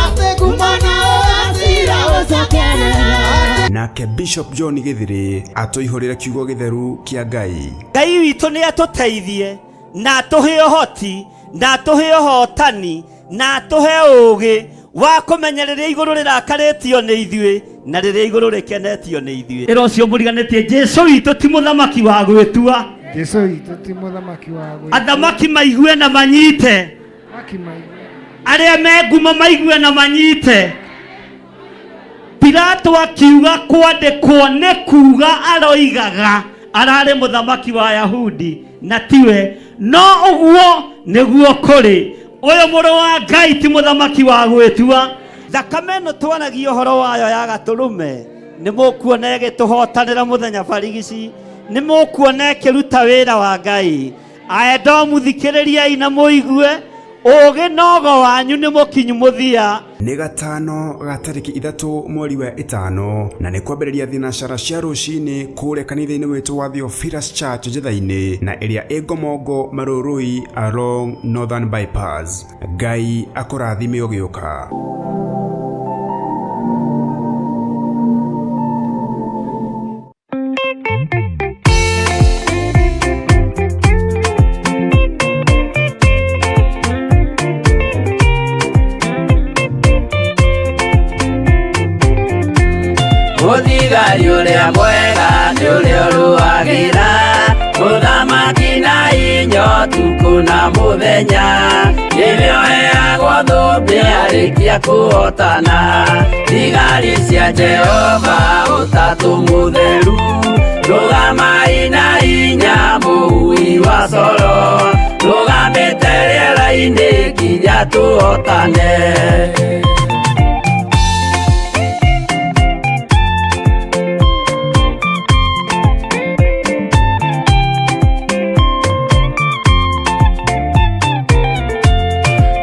atĩ ngumo na ũgacĩra ũcokerera. Nake Bishop John Gĩthĩrĩ atũihũrĩre kiugo gĩtheru kĩa Ngai. Ngai witũ nĩ atũteithie na atũhe ũhoti na atũhe ũhotani na atũhe ũũgĩ wa kũmenya rĩrĩa igũrũ rĩrakarĩtio nĩ ithuĩ na rĩrĩa igũrũ rĩkenetio nĩ ithuĩ. Ĩra ũcio mũriganĩtie, Jesu witũ ti mũthamaki wa gwĩtua. Jesu witũ ti mũthamaki wa gwĩtua. Athamaki maigue na manyite, Athamaki maigue. arĩa me ngumo maigue na manyite. Pilato akiuga kwandĩkwo nĩ kuga aroigaga ararĩ mũthamaki wa Yahudi na tiwe, no ũguo nĩguo kũrĩ. Ũyũ mũrũ wa Ngai ti mũthamaki wa gwĩtua. Thakame ĩno twaragia ũhoro wayo ya gatũrũme nĩ mũkuona ĩgĩtũhotanĩra mũthenya barigici, nĩ mũkuona ĩkĩruta wĩra wa Ngai. Aedomu thikĩrĩriai na mũigue, ũũgĩ nogo wanyu nĩ mũkinyu mũthia. Nĩ gatano ga tarĩki 3 mweri wa 5 na nĩ kwambĩrĩria thinacara cia rũcinĩ kũrĩa kanitha-inĩ witũ wa Theophilus Church Njatha-inĩ na ĩrĩa ĩ Ngomongo Marũrũi along Northern Bypass. Ngai akũrathime ũgĩũka. Mũthigari ũrĩa mwega nĩ ũrĩa ũrũagĩra mũthamaki na inya ũtukũ na mũthenya, nĩwe ũheagwo thũmbĩ arĩkia kũhotana. Thigari cia Jehova ũtatũ mũtheru, rũgamai na inya mũhui wa coro, rũgamĩte rĩera-inĩ nginya tũhotane.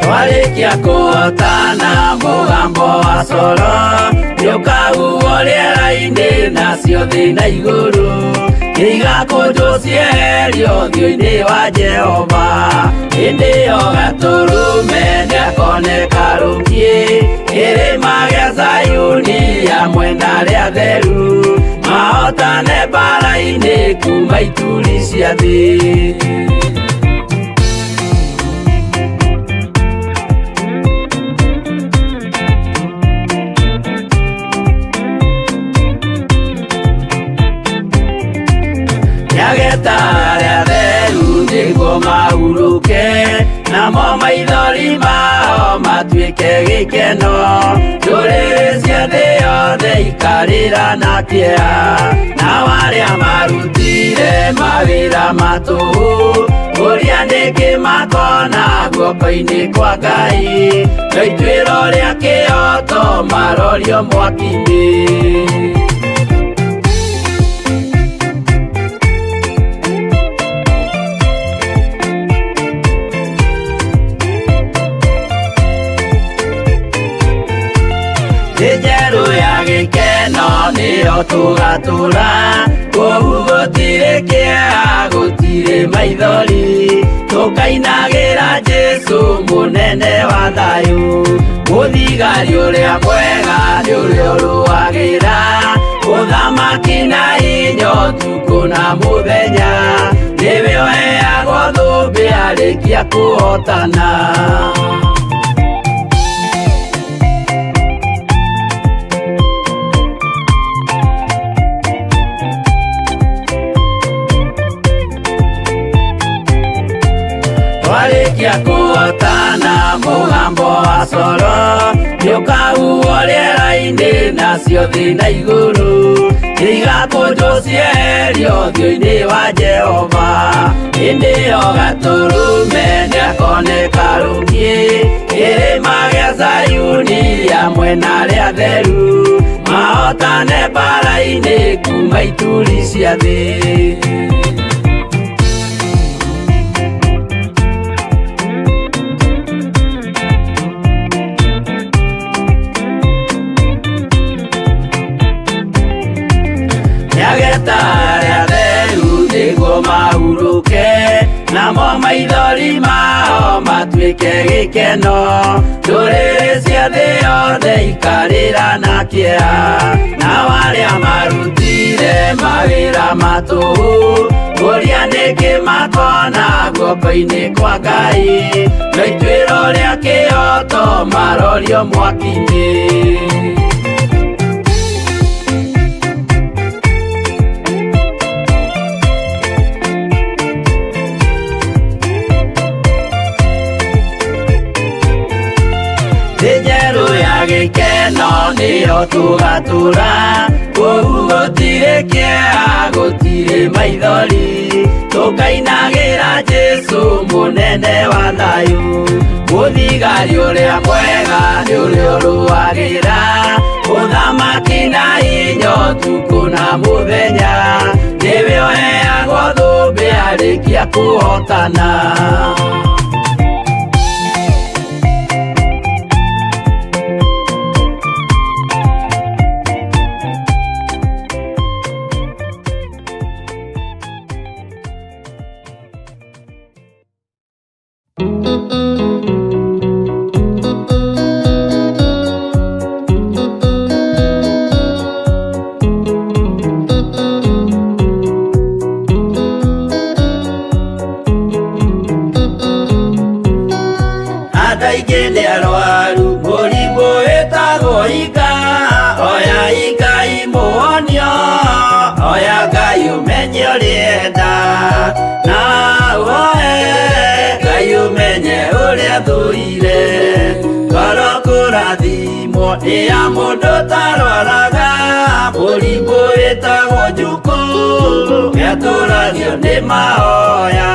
Twarĩkia kũhotana mũgambo wa coro nĩũkahuhwo rĩera-inĩ nacio thĩ na igũrũ igakũnjwo cieherio ũthiũ-inĩ wa Jehova. Hĩndĩ ĩyo gatũrũme nĩakoneka rũkiĩ kĩrĩma gĩa kuma ituri cia thĩ. Nĩageta arĩa atheru nĩguo mahurũke, namo maithori mao matuĩke gĩkeno. Ndũrĩrĩ cia thĩ yothe ikarĩra na kĩeha, nao arĩa marutire mawĩra ma tũhũ, ũrĩa nĩkĩ makona guoko-inĩ kwa Ngai, no ituĩro rĩa kĩoto marorio mwaki-inĩ. Thĩ njerũ ya gĩkeno nĩyo tũgatũra, kũu gũtirĩ kĩeha, gũtirĩ maithori, tũkainagĩra Jesũ mũnene wa thayũ. Mũthigari ũrĩa mwega nĩ ũrĩa ũrũagĩra ũthamaki na hinya ũtukũ na mũthenya, nĩwe ũheagwo thũmbĩ arĩkia kũhotana. Twarĩkia kũhotana mũgambo wa coro nĩũkahuhwo rĩera-inĩ, nacio thĩ na igũrũ igakũnjwo cieherio ũthiũ-inĩ wa Jehova. Hĩndĩ ĩyo Gatũrũme nĩakoneka rũngĩ kĩrĩma gĩa Zayuni hamwe na arĩa atheru, mahotane mbaara-inĩ kuma ituri cia thĩ. Nĩageta arĩa atheru nĩguo mahurũke, namo maithori mao matuĩke gĩkeno. Ndũrĩrĩ cia thĩ yothe ikarĩra na kĩeha, nao arĩa marutire mawĩra ma tũhũ, ũrĩa nĩkĩ makona guoko-inĩ kwa Ngai, no ituĩro rĩa kĩoto marorio mwaki-inĩ. Thĩ njerũ ya gĩkeno nĩyo tũgatũra, kũu gũtirĩ kĩeha, gũtirĩ maithori, tũkainagĩra Jesũ mũnene wa thayũ. Mũthigari ũrĩa mwega nĩ ũrĩa ũrũagĩra ũthamaki na hinya ũtukũ na mũthenya, nĩwe ũheagwo thũmbĩ arĩkia kũhotana. Andũ aingĩ nĩ arwaru mũrimũ wĩtagwo ika, oya Ngai mũhonio, oya Ngai ũmenye ũrĩa enda, na ũhoe Ngai ũmenye ũrĩa thũire. Ngoro kũrathimwo nĩ ya mũndũ ũtarwaraga, mũrimũ wĩtagwo njukũ nĩatũragio nĩ mahoya.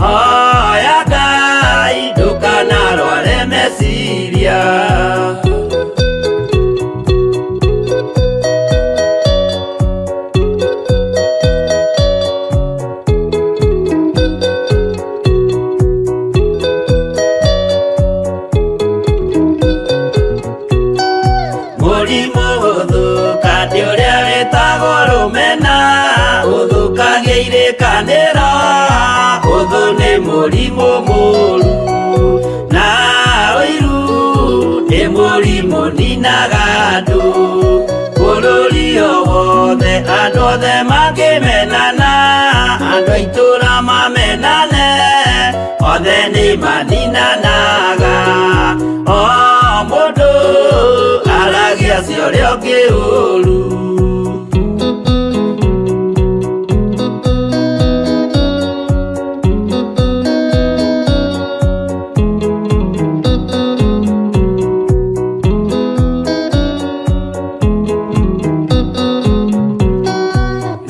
Hoya Ngai ndũkanarware meciria. Mũrimũ gũthũka nĩ ũrĩa wĩtagwo rũmena, ũthũkagia irĩkanĩro, ũthũ nĩ mũrimũ mũũru, na ũiru nĩ mũrimũ ninaga andũ. Bũrũri o wothe andũ othe mangĩmenana, Andũ a itũũra mamenane othe nĩ maninanaga o mũndũ aragia cia ũrĩa ũngĩ ũru.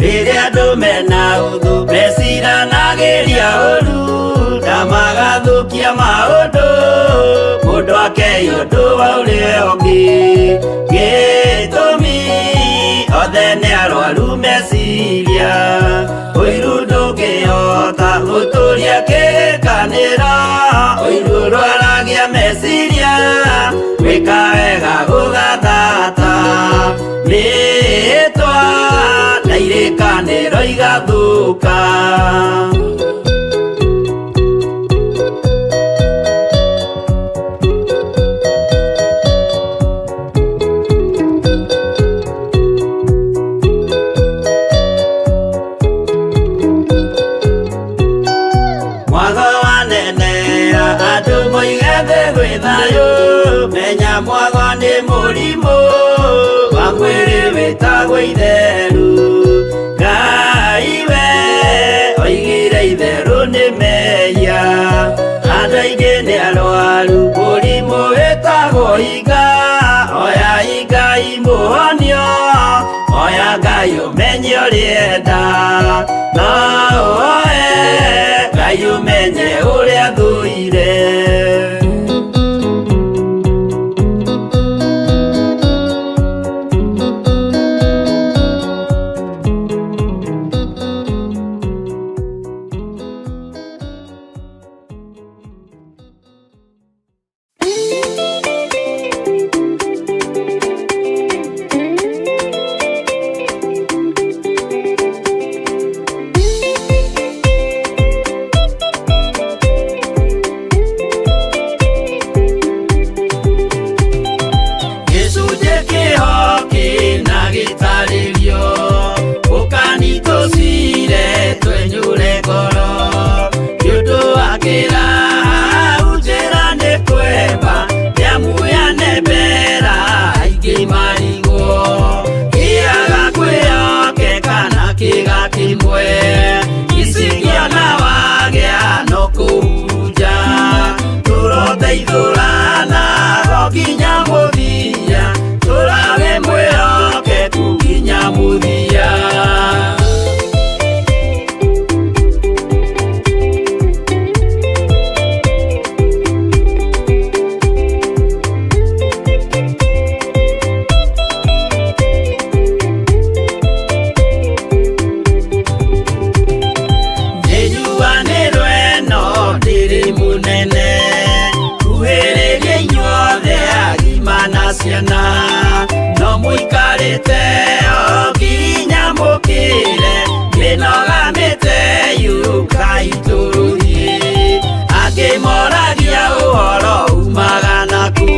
Rĩrĩa andũ mena ũthũ meciranagĩria ũru na magathũkia maũndũ mũndũ akei ũndũ wa ũrĩa ũngĩ gĩtũmi othe nĩ arwaru meciria ũiru ndũngĩhota gũtũria kĩrĩkanĩro ũiru ũrwaragia meciria gwĩka wega gũgathata mĩĩtwa na irĩkanĩro igathũka. Mwago wanenea andũ moige thĩ gwĩ thayũ menya mwago nĩ mũrimũ wa mwĩrĩ wĩtagwo itheru Ngai we oigire itherũ nĩ mehia andũ aingĩ nĩ arwaru mũrimũ wĩtagwo iga oya Ngai mũhonio oya Ngai ũmenye ũrĩa enda no ũoe Ngai ũmenye ũrĩa thũire. Gĩcunjĩ kĩho kĩna gĩtarĩrio ũkani tũcire twenyũre ngoro nĩ ũndũ wa kĩraha njĩra nĩ kwemba nĩamuyane mbera aingĩ marigwo kĩaga kwĩhokeka na kĩga kĩmwe icingĩona wagĩa no kũhunja tũroteithũrana go nginya mũthia tũrage mwĩhokeku nginya mũthia. Nĩnjuanĩrwo ĩno ndĩrĩ mũnene kuhĩrĩria inyuothe agima na ciana no mũikarĩte o nginya mũkĩre mĩnoga mĩte yũkai tũrũthiĩ angĩ moragia ũhoro umaga naku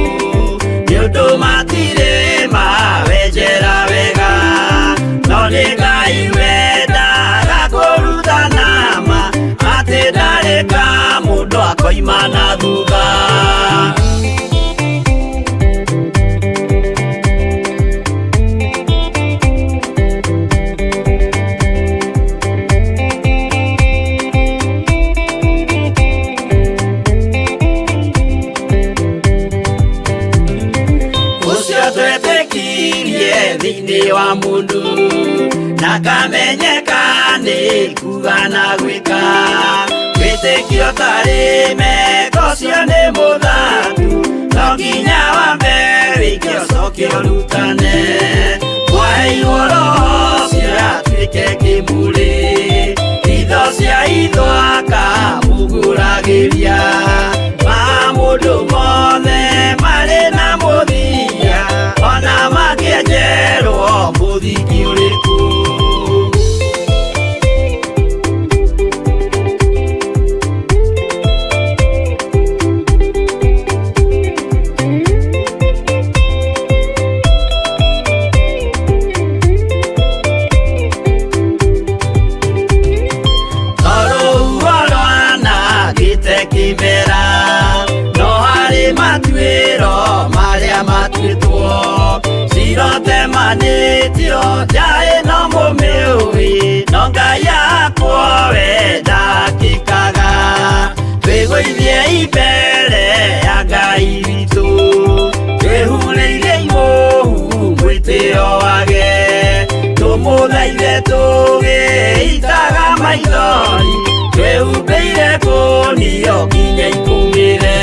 nĩ ũndũ matirĩ mawenjera wega no nĩ Ngai wendaga kũrutana ma atĩ ndarĩ ka mũndũ akoima na thutha. Ũcio twetĩkirie thĩinĩ wa mũndũ na kamenyeka nĩ kuga na gwĩka wĩtĩkio tarĩ meko ũcio nĩ mũthatu no nginya wambe wĩke ũcoke ũrutane mwaheirwo roho ũcio atuĩke kĩmũrĩ itho cia itho akamũgũragĩria ma mũndũ mothe marĩ na mũthia ona mangĩenjerwo mũthingi ũrĩkũ. Ngai witũ twĩhurĩire imũhu mwĩtĩo wage tũmũthaithe tũgĩitaga maithori twĩhumbĩire kũnio nginya ikũmĩre.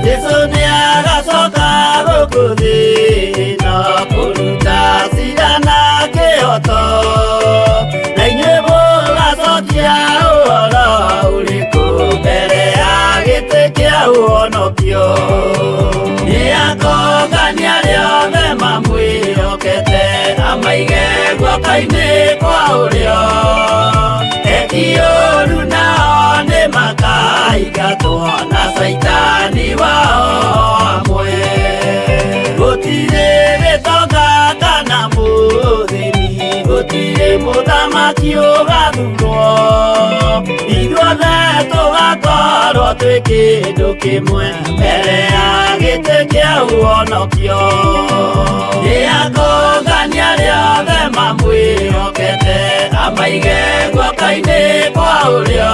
Jesu nĩagacoka gũkũ thĩ ĩno kũruta cira na kĩhoto, na inyuĩ mũgacokia ũhoro ũrĩkũ mbere ya gĩtĩ kĩa ũhonokio. Nĩakongania arĩa othe mamwĩhokete, amaige guoko-inĩ kwa ũrĩo. Eki ũũru nao nĩmakaingatwo na caitani wao amwe. Gũtirĩ gĩtonga kana mũthĩni, gũtirĩ mũthamaki ũgathurwo. Ithuothe tũgakorwo twĩ kĩndũ kĩmwe mbere ya gĩtĩ kĩa ũhonokio. Nĩakongania arĩa othe mamwĩhokete, amaige guoko-inĩ kwa ũrĩo.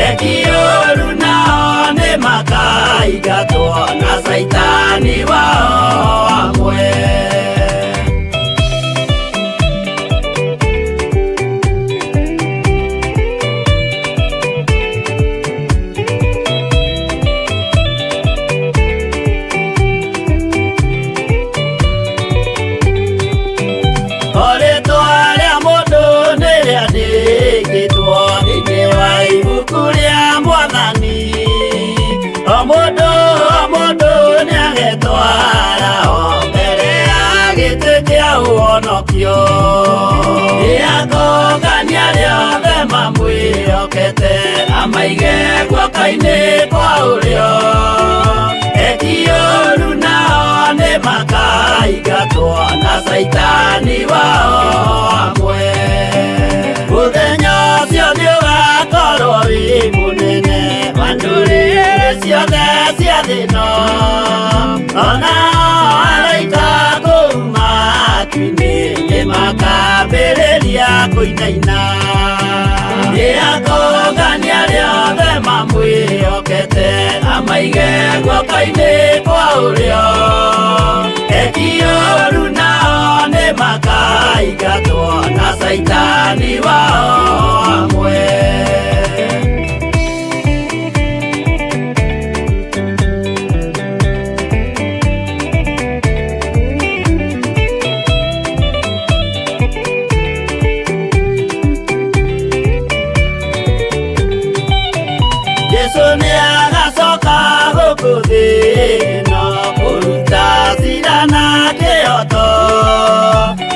Eki ũũru nao nĩmakaingatwo na caitani wao amwe. Rĩtwa rĩa mũndũ nĩrĩandĩkĩtwo thĩinĩ wa ibuku rĩa Mwathani. O mũndũ o mũndũ nĩagetwara o mbere ya gĩtĩ kĩa ũhonokio. Nĩakongania arĩa othe mamwĩhokete, amaige guoko-inĩ kwa ũrĩo. Eki ũũru nao nĩmakaingatwo na caitani wao amwe. Mũthenya ũcio nĩũgakorwo wĩ mũnene wa ndũrĩrĩ ciothe cia thĩ ĩno. Ona araika kũu matu-inĩ nĩmakambĩrĩria kũinaina. Nĩakongania arĩa othe mamwĩhokete, amaige guoko-inĩ kwa ũrĩo. Eki ũũru nao nĩmakaingatwo na caitani wao amwe. Jesu nĩagacoka gũkũ thĩ ĩno kũruta cira na kĩhoto,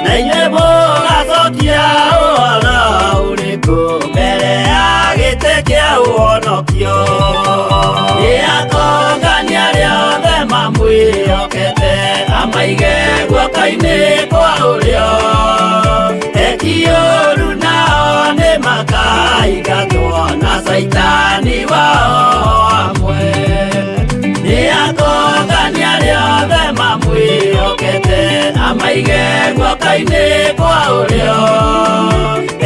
na inyuĩ mũgacokia ũhoro ũrĩkũ mbere ya gĩtĩ kĩa ũhonokio. Nĩakongania arĩa othe mamwĩhokete, amaige guoko-inĩ kwa ũrĩo. Eki ũũru nao nĩmakaingatwo na caitani wao amwe. Nĩakongania arĩa othe mamwĩhokete, amaige guoko-inĩ kwa ũrĩo.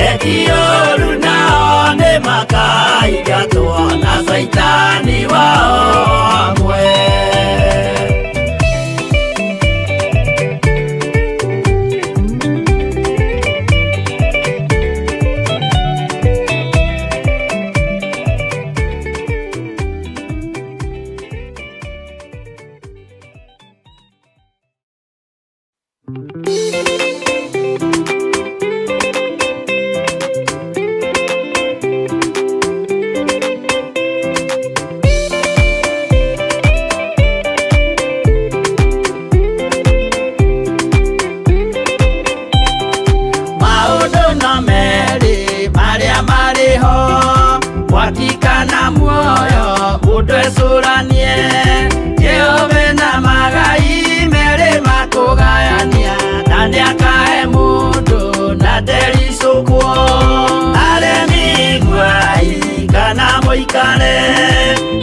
Eki ũũru nao nĩmakaingatwo na caitani wao amwe. Maũndũ no merĩ marĩa marĩ ho, mwaki kana muoyo, mũndũ ecũranie. Jehova na magai merĩ makũgayania, na nĩakahe mũndũ na ndericũkwo. Aremi iguai kana mũikare,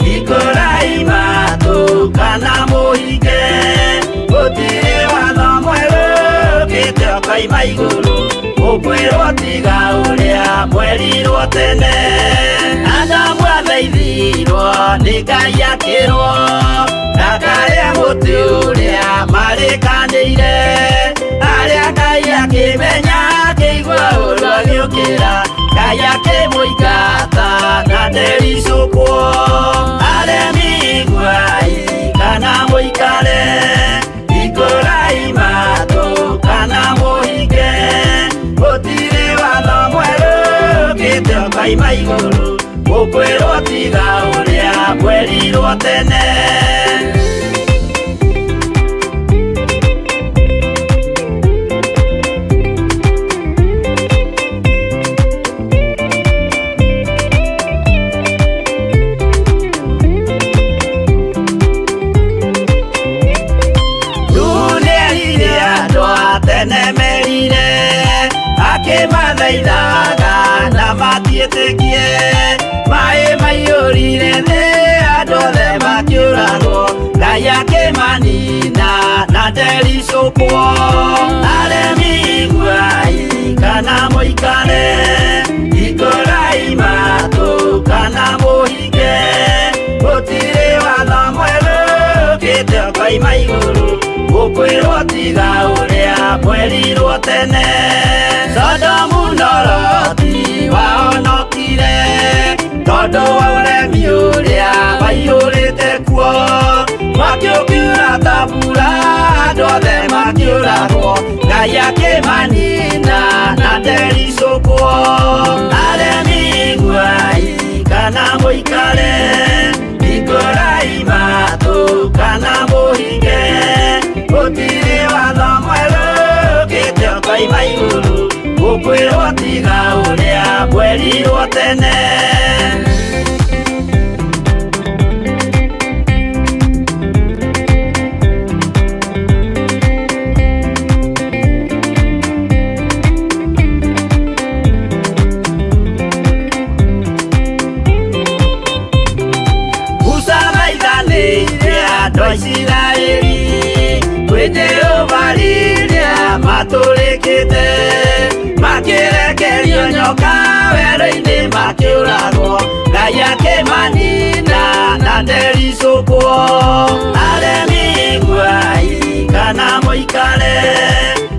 hingũrai matũ kana mũhinge. Gũtirĩ watho mwerũ ũkĩte ũkoima igũrũ, mũkwĩrwo tiga ũrĩa mwerirwo tene. Adamu athe Athaithirwo nĩ Ngai akĩrwo ndakarĩe mũtĩ ũrĩa marĩkanĩire. Arĩa Ngai akĩmenya akĩigua ũru agĩũkĩra, Ngai akĩmũingata na ndericũkwo. Aremi iguai kana mũikare, hingũrai matũ kana mũhinge, gũtirĩ watho mwerũ ũkĩte ũkoima igũrũ, mũkwĩrwo tiga ũrĩa mwerirwo tene. Nĩerire andũ a tene merire, akĩmathaithaga na matiĩtĩkie. Maĩ maiyũrire thĩ andũ othe makĩũragwo, Ngai akĩmanina na ndericũkwo. Aremi iguai kana mũikare, hingũrai matũ kana mũhinge, gũtirĩ watho mwerũ ũkĩte ũkoima igũrũ, mũkwĩrwo tiga ũrĩa mwerirwo tene. Sodomu na Loti wahonokire tondũ wa ũremi ũrĩa waiyũrĩte kuo, mwaki ũkiura ta mbura andũ othe makĩũragwo, Ngai akĩmanina na ndericũkwo. Aremi iguai kana mũikare, hingũrai matũ kana mũhinge, gũtirĩ watho mwerũ ũkĩte ũkoima igũrũ, mũkwĩrwo tiga ũrĩa mwerirwo tene. Musa thaithanĩire andũ a Isiraeli kwĩ Jehova rĩrĩa matũrĩkĩte, makĩrekerio nyoka werũ-inĩ makĩũragwo, Ngai akĩmanina na ndericũkwo. Aremi iguai kana mũikare,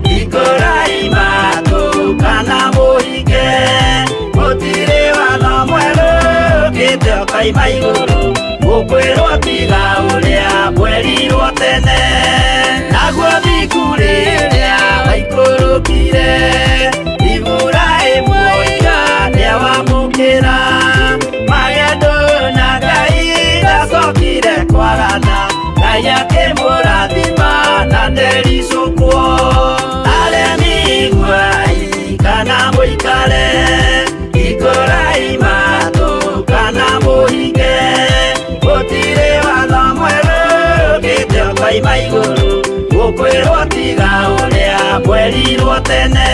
hingũrai matũ kana mũhinge, gũtirĩ watho mwerũ ũkĩte ũkoima igũrũ, mũkwĩrwo tiga ũrĩa mwerirwo tene. Naguo thiku rĩrĩa waikũrũkire, Iburahĩmu oiga nĩawamũkĩra, magendo na Ngai ndacokire kwarana, Ngai akĩmũrathima na ndericũkwo. Aremi iguai kana mũikare, hingũrai matũ kana mũhinge, gũtirĩ watho mwerũ ũkĩte ũkoima igũrũ, mũkwĩrwo tiga ũrĩa mwerirwo tene.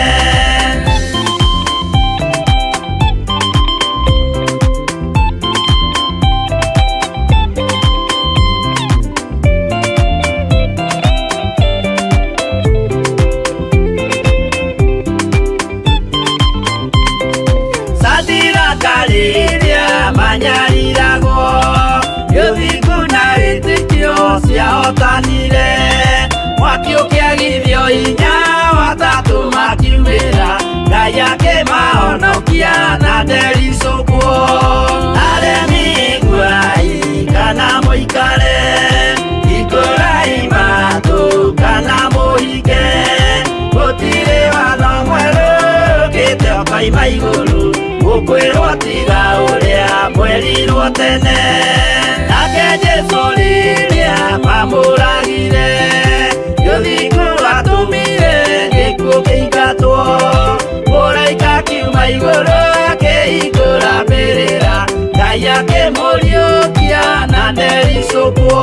Sadiraka rĩrĩa manyariragwo, gĩthingu na wĩtĩkio ciahotanire, mwaki ũkĩagithio hinya watatũ makiumĩra, Ngai akĩmahonokia na ndericũkwo. Aremi iguai kana mũikare, hingũrai matũ kana mũhinge, gũtirĩ watho mwerũ ũkĩte ũkoima igũrũ, mũkwĩrwo tiga ũrĩa mwerirwo tene. Nake Jesũ rĩrĩa mamũragire, gĩthingu atũmire gĩkuũ kĩingatwo, mũraika akiuma igũrũ akĩhingũra mbĩrĩra, Ngai akĩmũriũkia na ndericũkwo.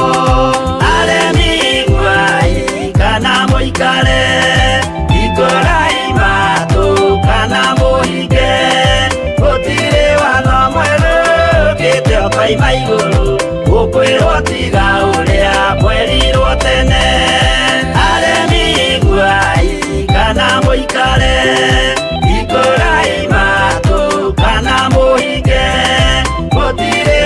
Aremi iguai kana mũikare, hingũrai matũ kana mũhinge, gũtirĩ watho mwerũ ũkĩte ũkoima igũrũ, mũkwĩrwo tiga ũrĩa mwerirwo tene. Aremi iguai kana mũikare, hingũrai matũ kana mũhinge, gũtirĩ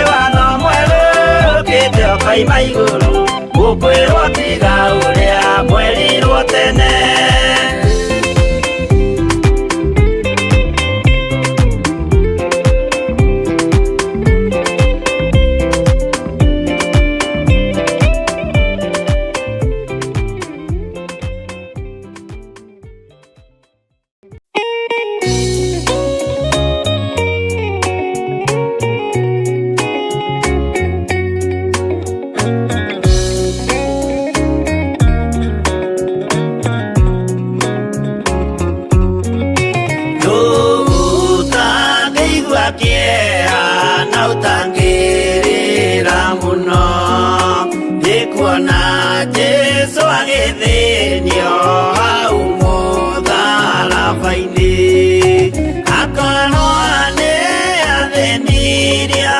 Twaima igũrũ mũkwĩrwo tiga ũrĩa mwerirwo tene. Ũtangĩigua kĩeha na ũtangĩrĩra mũno nĩ kuona Jesũ agĩthĩnio hau mũtharaba-inĩ. Akorwo nĩ athĩnirie,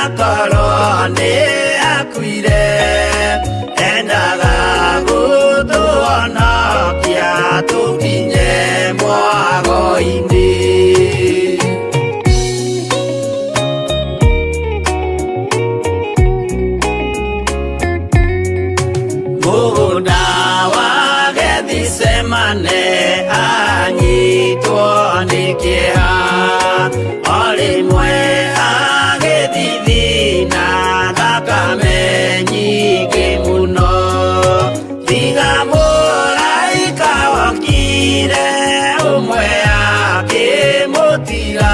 akorwo nĩ akuire, endaga gũtũhonokia tũkinye mwago-inĩ. Mũgũnda wa Gethisemane anyitwo nĩ kĩeha, o rĩmwe agĩthithina thakame nyingĩ mũno. Tiga mũraika wokire ũmwe akĩmũtiga,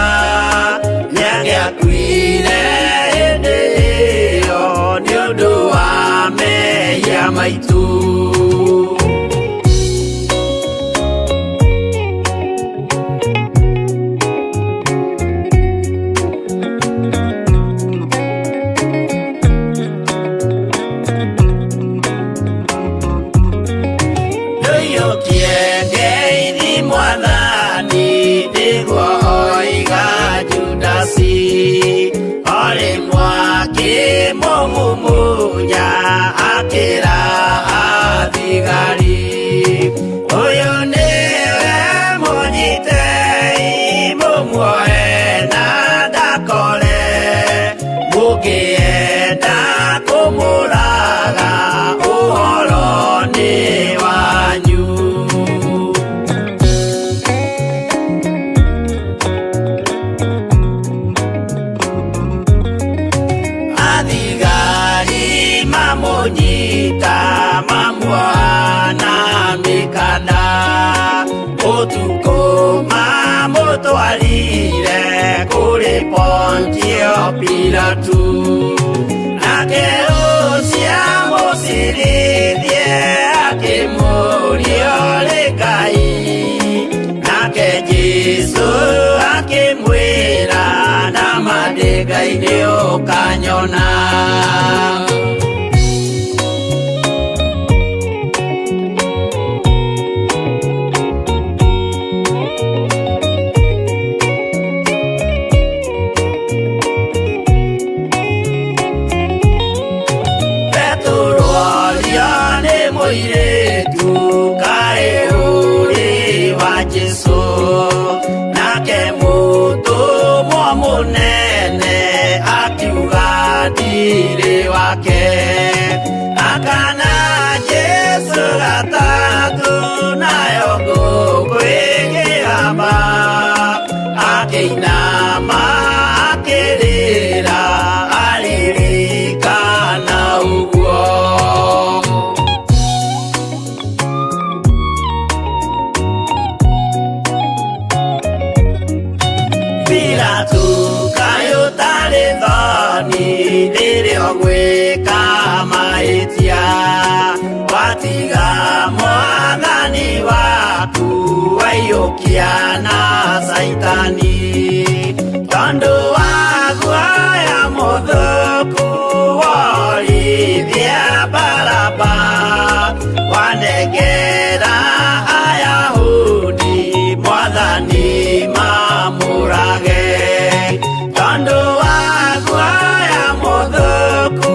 nĩangĩakuire hĩndĩ ĩyo nĩ ũndũ wa mehia maitũ. Ndũiyũkie ngeithi Mwathani nĩguo oiga Judasi, o rĩmwe akĩmũmumunya akĩra athigari, ũyũ nĩwe mũnyitei mũmuoe na ndakore, mũngĩenda kũmũraga ũhoro nĩ wanyu. Athigari mamũnyita mamuoha na mĩkanda, ũtukũ mamũtwarire kũrĩ Pontio Pilatu, nake ũcio amũcirithie akĩmũũria ũrĩ Ngai, nake Jesũ akĩmwĩra nama ndĩ Ngai nĩũkanyona. Petero orio nĩ mũirĩtu kaĩ ũrĩ wa Jesũ, nake mũtũmwo mũnene akiuga ndirĩ wake. Akana Jesũ gatatũ nayo ngũkũ ĩkĩhamba, akĩinama akĩrĩra aririkana ũguo. Pilatu kaĩ ũtarĩ thoni rĩrĩa ũgwĩka mahĩtia, watiga Mwathani waku waiyũkia na Caitani, tondũ wa guoya mũthũku worithia Baraba, wanengera Ayahudi Mwathani mamũrage, tondũ wa guoya mũthũku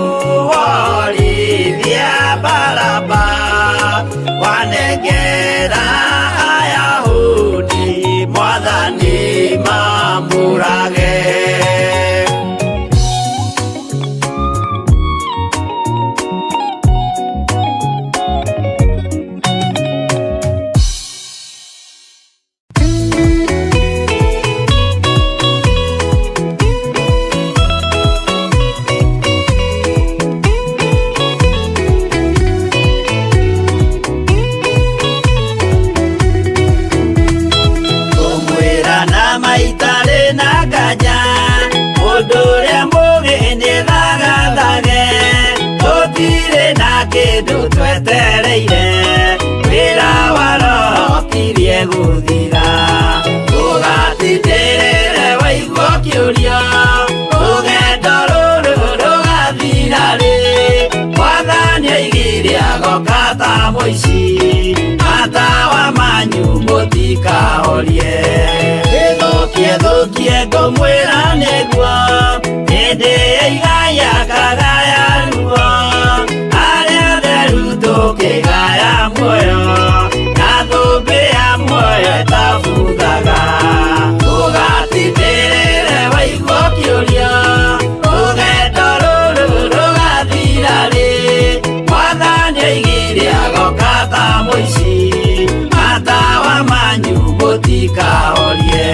worithia Baraba, wanengera Ayahudi Mwathani mamũrage. manyu mũtikahorie. Ĩthũkie thũkie ngũmwĩra nĩguo, hĩndĩ ĩigaya kagaya ruo, arĩa atheru tũkĩgaya muoyo, na thũmbĩ ya muoyo ĩtabuthaga. Ũgatindĩrĩre waigua ũkĩũria, rũgendo rũrũ rũgathira rĩ? Mwathani oigire agoka ta mũici, matawa manyu mũtikahorie.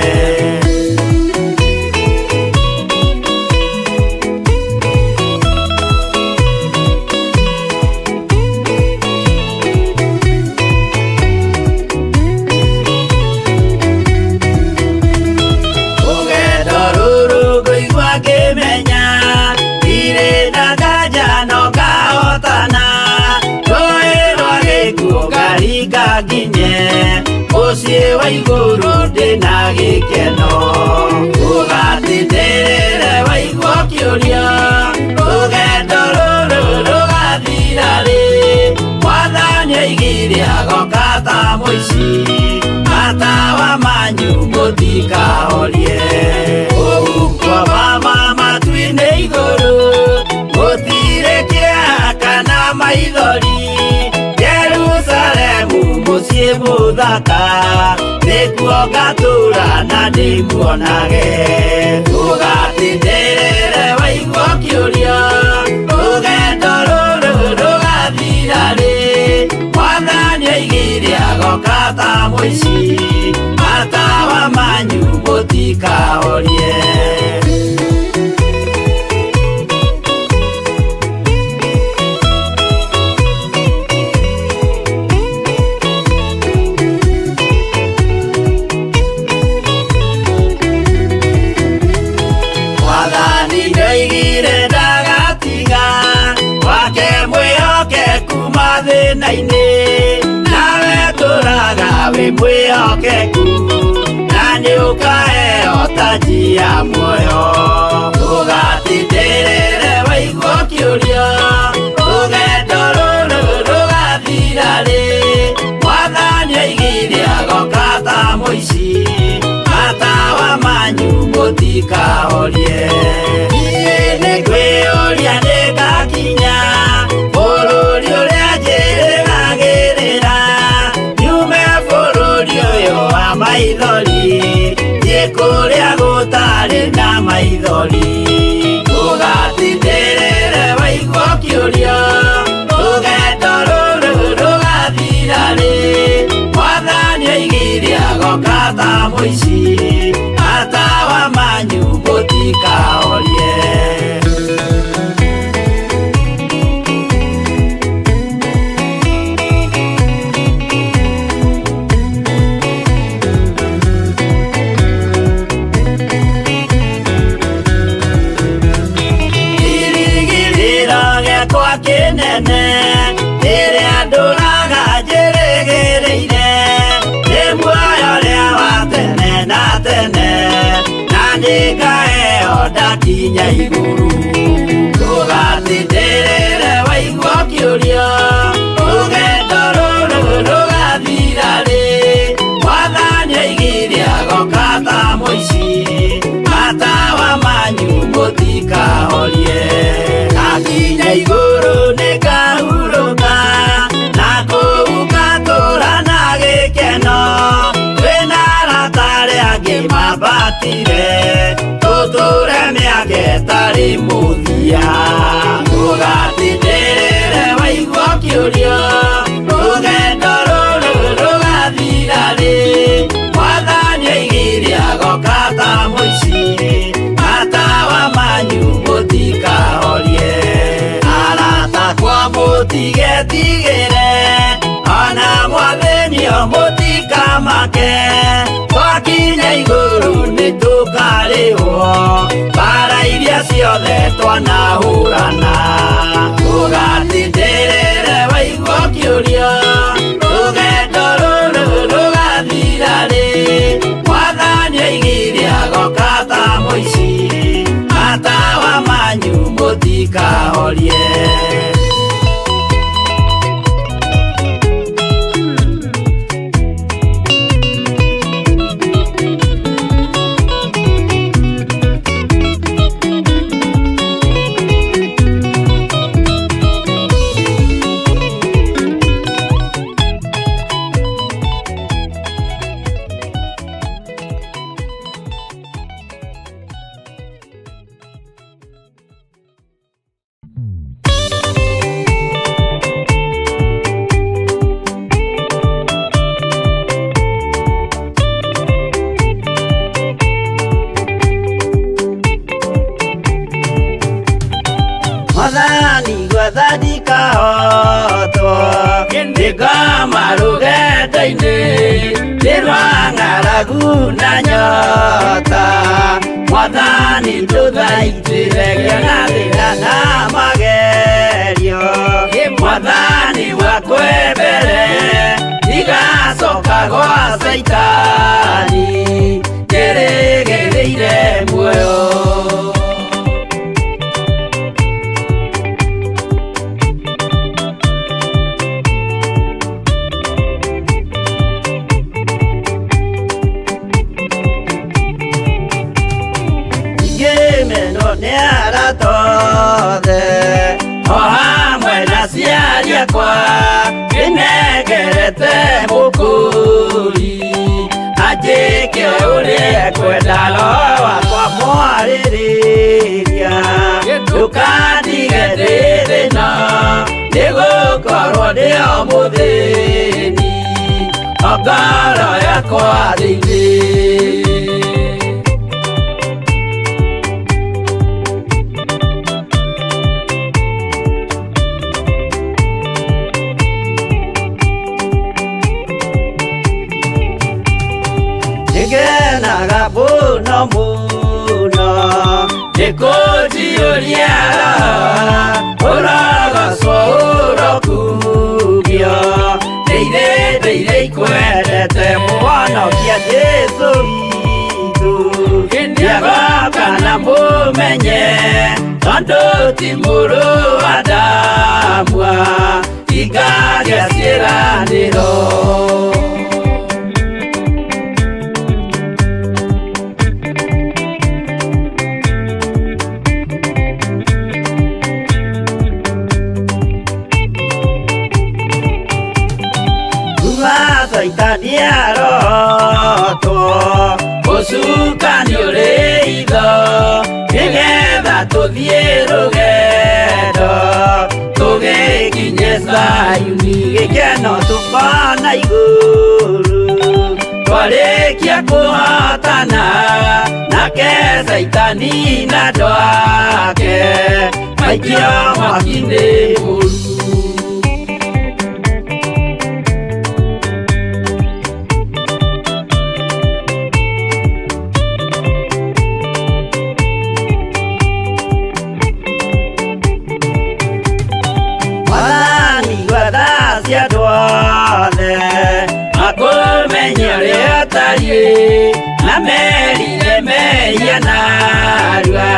Rũgendo rũrũ ngũigua ngĩmenya, ndirĩ na nganja no ngahotana, rũĩ rwa gĩkuũ ngaringa nginye, mũciĩ wa igũrũ ndĩna gĩkeno. Ũgatindĩrĩre waigua ũkĩũria, rũgendo rũrũ rũgathira rĩ? Mwathani oigire agoka ta mũici, matawa manyu mũtikahorie. Kũu kwa mama matu-inĩ igũrũ, gũtirĩ kĩeha kana maithori, Jerusalemu mũciĩ mũthaka, nĩkuo ngatũũra na ndĩmuonage. Ũgatindĩrĩre waigua ũkĩũria, rũgendo rũrũ rũgathira rĩ? Mwathani oigire agoka ta mũici, matawa manyu mũtikahorie. Mwathani nĩoigire ndagatiga, wake mwĩhokeku mathĩna-inĩ, nawe tũraga wĩ mwĩhokeku, na nĩũkaheo taji ya muoyo. Ũgatindĩrĩre waigua ũkĩũria, rũgendo rũrũ rũgathira rĩ? Mwathani oigire agoka ta mũici, matawa manyu mũtikahorie. Niĩ nĩngwĩyũria nĩngakinya bũrũri ũrĩa njĩrĩgagĩrĩra, nyume bũrũri ũyũ wa maithori, thiĩ kũrĩa gũtarĩ na maithori. Ũgatindĩrĩre waigua ũkĩũria, rũgendo rũrũ rũgathira rĩ? Mwathani oigire agoka ta mũici, matawa manyu mũtikahorie. Kĩrĩgĩrĩro gĩakwa kĩnene, rĩrĩa ndũraga njĩrĩgĩrĩire, nĩ muoyo ũrĩa wa tene na tene, na nĩngaheo ndakinya igũrũ. Ũgatindĩrĩre waigua ũkĩũria, rũgendo rũrũ rũgathira rĩ? Mwathani oigire agoka ta mũici, matawa manyu mũtikahorie. Ndakinya igũrũ nĩngahurũka, na kũu ngatũũra na gĩkeno, twĩna arata arĩa angĩ mambatire, tũtũũre mĩaka ĩtarĩ mũthia. Ũgatindĩrĩre waigua ũkĩũria, rũgendo rũrũ rũgathira rĩ? Mwathani oigire agoka ta mũici, matawa manyu mũtikahorie. Arata akwa mũtigetigĩre, ona mwathĩnio mũtikamake, twakinya igũrũ nĩtũkarĩhwo, mbara iria ciothe twanahũrana. Ũgatindĩrĩre waigua ũkĩũria, rũgendo rũrũ rũgathira rĩ? Mwathani oigire agoka ta mũici, matawa manyu mũtikahorie. Mwathani gwetha ndikahotwo ndĩngoma rũgendo-inĩ nĩ rwa ng'aragu na nyota Mwathani ndũthaitĩre ngĩona thĩna na magerio Mwathani wakwe mbere ndigacoka gwa Caitani ndĩrĩgĩrĩire muoyo. Ngĩmenwo nĩ arata othe o hamwe na aciari akwa ndĩnengerete mũkũri anjĩke ũrĩa ekwenda roho wakwa mwarĩrĩria ndũkandige ndĩ thĩna nĩgũkorwo ndĩ o mũthĩni o ngoro yakwa thĩinĩ. Nĩngenaga mũno mũno nĩkũnjiyũria ũrogocwo ũrokumio ndĩire ndĩire ikwendete mũhonokia Jesũ witũ nĩagoka na mũmenye tondũ ti mũrũ wa Adamu tingagĩa ciĩranĩro. Caitani arotwo ũcukani ũrĩ itho nĩgetha tũthiĩ rũgendo tũgĩkinye Zayuni gĩkeno tũkona igũrũ twarĩkia kũhotana nake Caitani na andũ ake maikio mwaki-inĩ mũru. Makũmenye ũrĩa ũtariĩ na merire mehia narua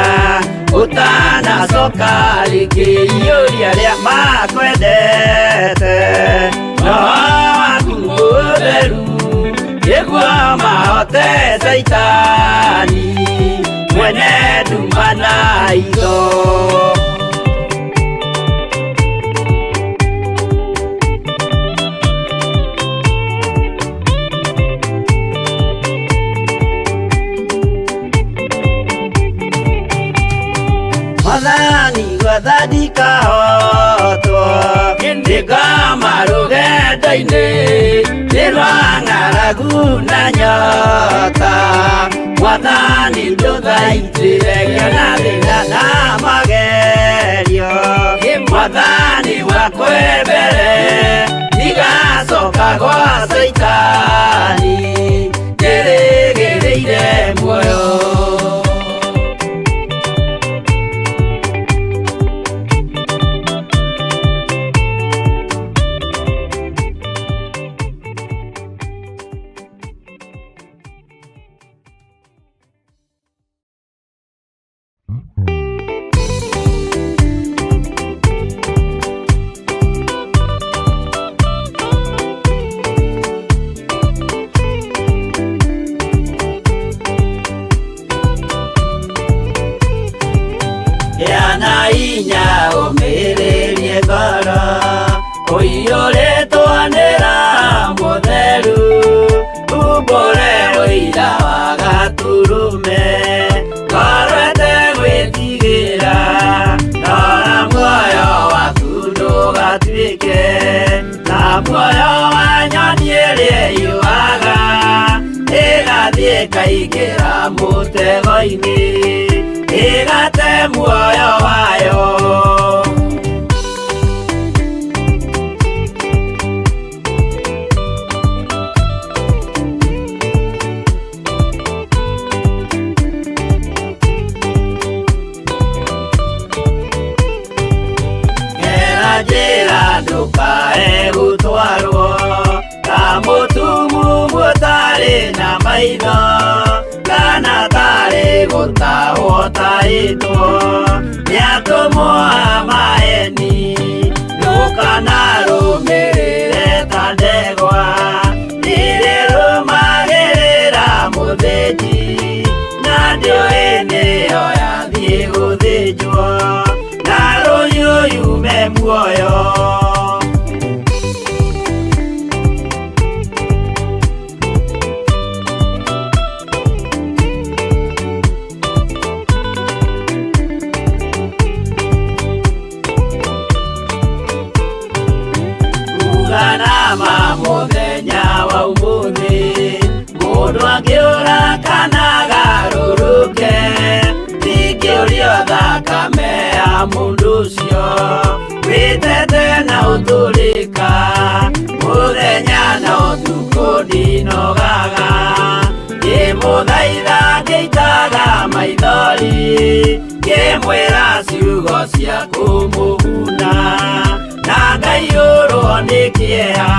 ũtanacoka rĩngĩ iyũria arĩa makwendete roho waku mũtheru nĩguo mahote Caitani mwene nduma na itho. Mwathani gwetha ndikahotwo ndĩngoma rũgendo-inĩ nĩ rwa ng'aragu na nyota Mwathani ndũthaitĩre ngĩona thĩna na magerio Mwathani wakwe mbere ndigacoka gwa Caitani ndĩrĩgĩrĩire muoyo. Inya ũmĩrĩrie ngoro ũiyũrĩtwo nĩ Roho Mũtheru umbũre ũira wa Gatũrũme ngoro ĩtegwĩtigĩra rora muoyo waku ndũgatuĩke ta muoyo wa nyoni ĩrĩa ĩyũaga ĩgathiĩ ĩkaingĩra mũtego-inĩ ĩgate muoyo wayo. Ndũkae gũtwarwo ta mũtumumu ũtarĩ na maitho, kana tarĩ gũtahwo tahĩtwo nĩ atũmwo a maeni. Ndũkanarũmĩrĩre ta ndegwa irĩrũmagĩrĩra mũthĩnji, na ndĩũĩ nĩyo yathiĩ gũthĩnjwo na rũhiũ yume muoyo. Uganama mũthenya wa ũmũthĩ, mũndũ angĩũra kana agarũrũke, ndingĩũrio thakame ya mũndũ ũcio wĩtete na ũtũrĩka. Mũthenya na ũtukũ ndinogaga, ngĩmũthaitha ngĩitaga maithori, ngĩmwĩra ciugo cia kũmũguna, na ngaiyũrwo nĩ kĩeha.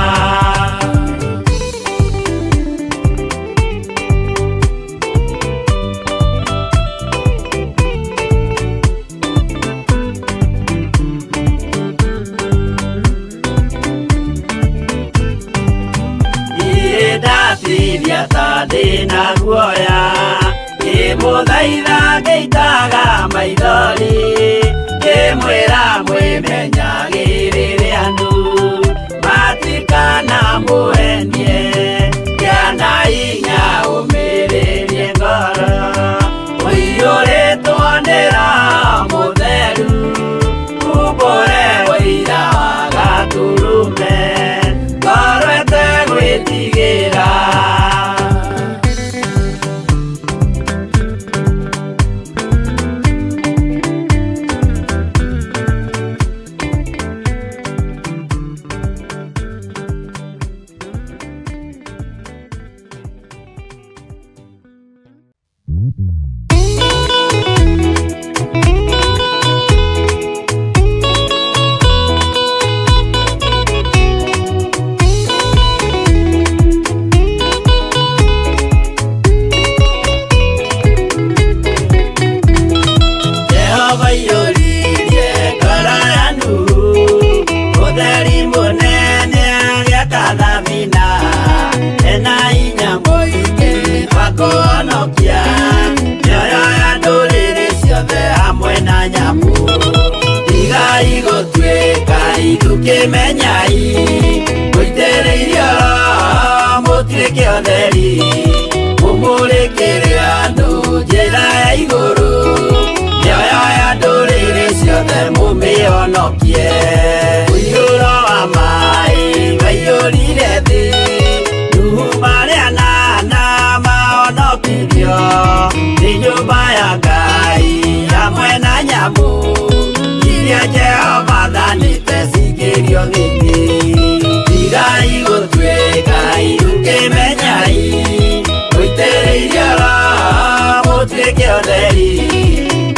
Ndatithia ta ndĩna guoya, ngĩmũthaitha ngĩitaga maithori, ngĩmwĩra mwĩmenyagĩrĩre andũ matikanamũhenie, kĩana hinya ũmĩrĩrie ngoro, ũiyũrĩtwo nĩ Roho Mũtheru, umbũre ũira wa Gatũrũme, ngoro ĩtegwĩtigĩra. Jehova aiyũririe ngoro ya Nuhu ũtheri mũnene agĩaka thabina, ena hinya mũingĩ wa kũhonokia mĩoyo ya ndũrĩrĩ ciothe hamwe na nyamũ. Tigai gũtuĩka ithukĩmenyai, mũitĩrĩirio Roho mũtuĩke ũtheri, mũmũrĩkĩre andũ njĩra ya igũrũ, mĩoyo ya ndũrĩrĩ ciothe mũmĩhonokie. Ũiyũro wa maĩ waiyũrire thĩ, Nuhu marĩ anana mahonokirio nĩ nyũmba ya Ngai hamwe na nyamũ iria Jehova athanĩte cingĩrio thĩinĩ. Tigai gũtuĩka ithukĩmenyai, mũitĩrĩirio Roho mũtuĩke ũtheri,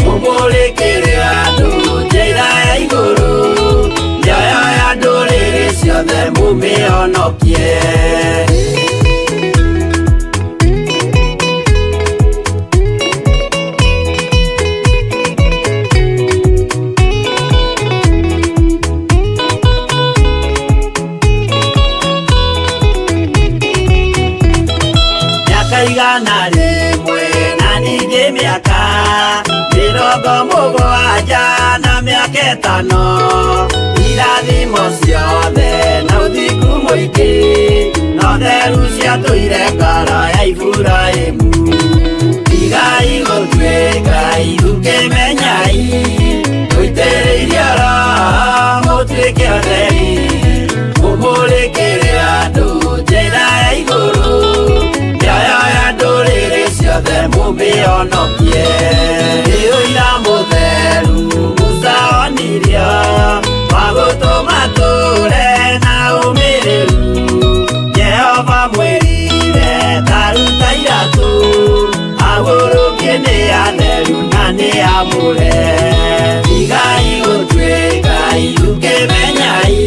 mũmũrĩkĩre andũ njĩra ya igũrũ, mĩoyo ya ndũrĩrĩ ciothe mũmĩhonokie. Mĩaka 100 na ningĩ mĩaka 70 na mĩaka 5, irathimo ciothe na ũthingu mũingĩ no theru ciatũire ngoro ya Iburahĩmu. Tigai gũtuĩka ithukĩmenyai, mũitĩrĩirio Roho mũtuĩke ũtheri, mũmũrĩkĩre andũ njĩra ya igũrũ, mĩoyo ya ndũrĩrĩ ciothe mũmĩhonokie. Nĩ ũira mũtheru Musa onirio wa gũtũma tũre na ũmĩrĩru, Jehova mwĩrire ta ruta iratũ, agũrũkie nĩ atheru na nĩ amũre. Tigai gũtuĩka ithukĩmenyai,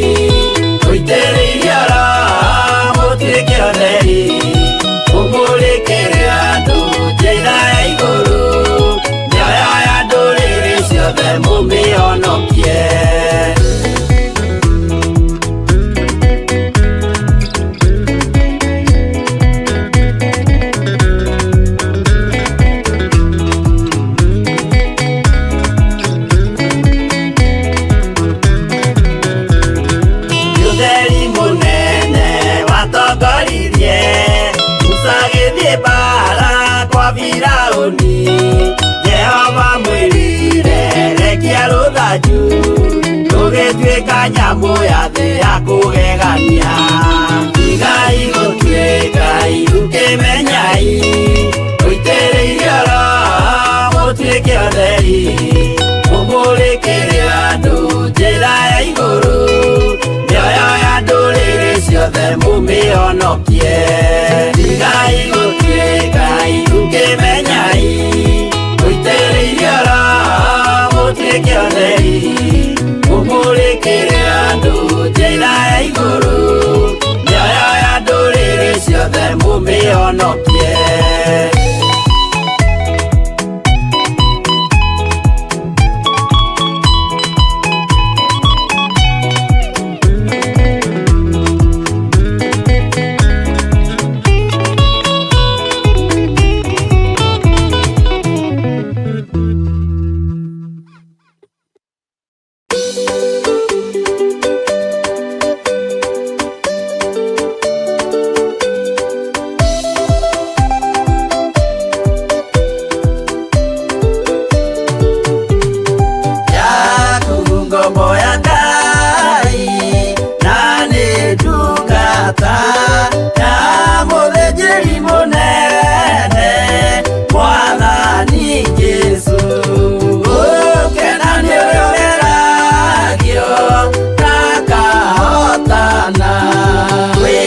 Nyamũ ya thĩ ya kũgegania. Tigai gũtuĩka irukĩmenyai, mũitĩrĩirio Roho mũtuĩke ũtheri, mũmũrĩkĩre andũ njĩra ya igũrũ, mĩoyo ya ndũrĩrĩ ciothe mũmĩhonokie. Tigai gũtuĩka irukĩmenyai, mũitĩrĩirio Roho mũtuĩke ũtheri, mũmũrĩkĩre andũ njĩra ya igũrũ, mĩoyo ya ndũrĩrĩ ciothe mũmĩhonokie. Yaku ngombo ya Ngai na nĩ ndungata ya mũthĩnjĩri mũnene Mwathani Jesũ. Ũkena nĩ ũrĩa ũgeragio na akahotana, wĩ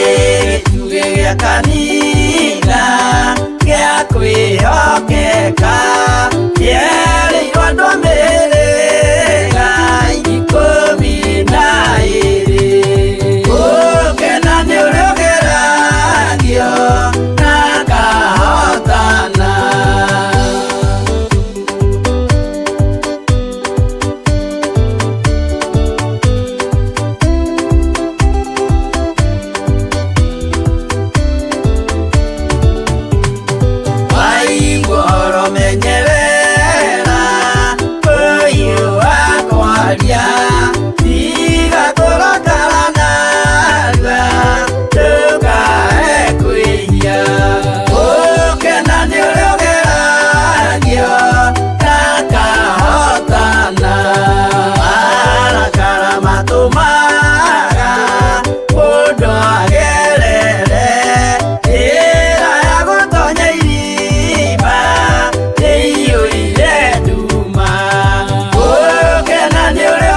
gĩtugĩ gĩa kanitha gĩa kwĩhokeka, kĩerĩirwo andũ a mĩhĩrĩga 12. Ũkena nĩ ũrĩa ũgeragio na akahotana. Waigua ũhoro menyerera, ũyũ wa kwaria, tiga kũrakara narua, ndũkae kwĩhia. Ũkena nĩ ũrĩa ũgeragio na akahotana, marakara matũmaga mũndũ agerere njĩra ya gũtonya irima ĩiyũire nduma. Ũkena nĩ ũrĩa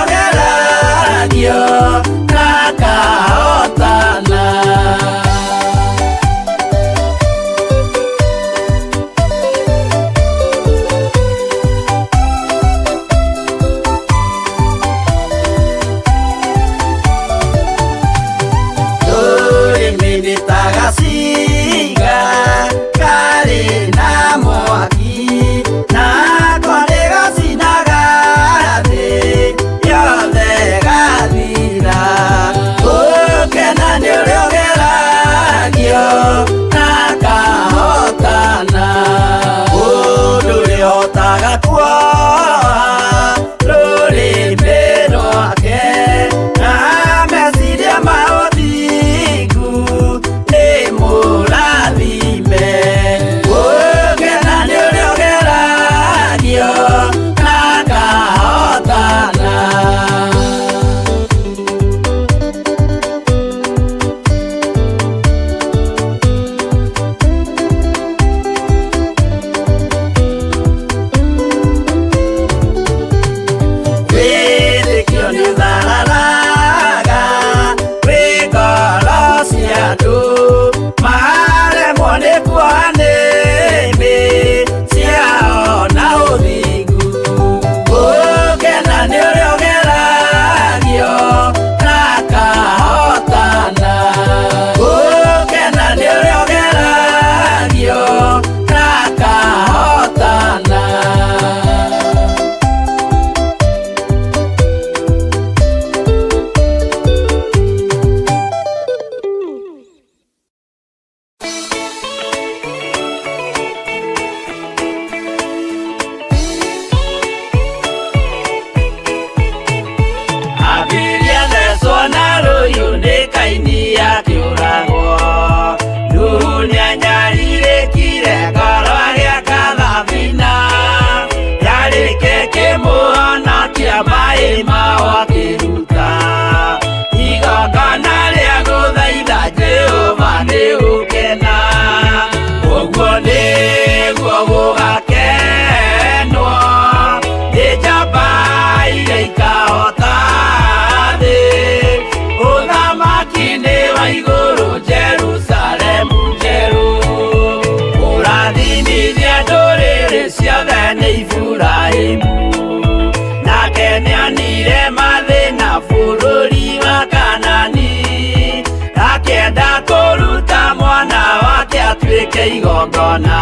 atuĩke igongona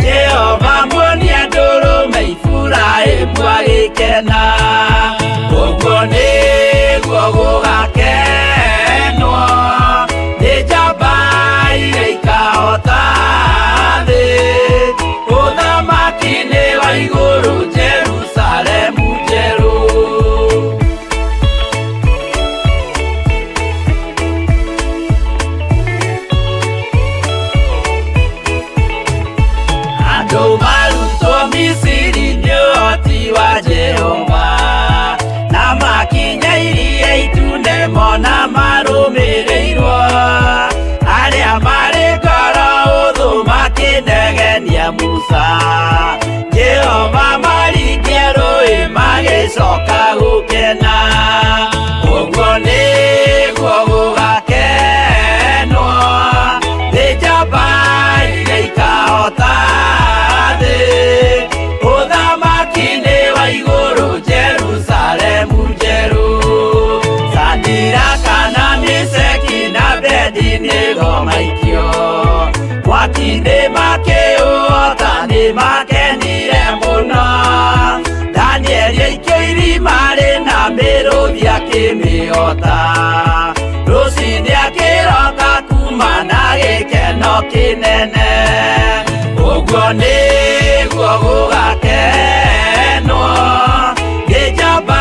Jehova muonia ndũrũme Iburahĩmu agĩkena ũguo nĩguo gũgakenwo nĩ njamba iria ikahota thĩ ũthamaki-inĩ wa igũrũ Jerusalemu njerũ. Andũ marutwo Misiri nĩ ũhoti wa Jehova na makinya iria itune mona marũmĩrĩirwo arĩa marĩ ngoro ũthũ makĩnegenia Musa Jehova maringia rũĩ magĩcoka gũkena ũguo nĩguo gũgakenwo nĩ njamba iria ikahota thĩ ũthamaki-inĩ wa igũrũ Jerusalemu njerũ Sadiraka na Meshaki na Abednego maikio mwaki-inĩ makĩũhota nĩ makenire mũno Danieli aikio irima rĩna mĩrũthi akĩmĩhota rũcinĩ akĩroka kuma na gĩkeno kĩnene ũguo nĩguo gũgakenwo nĩ njamba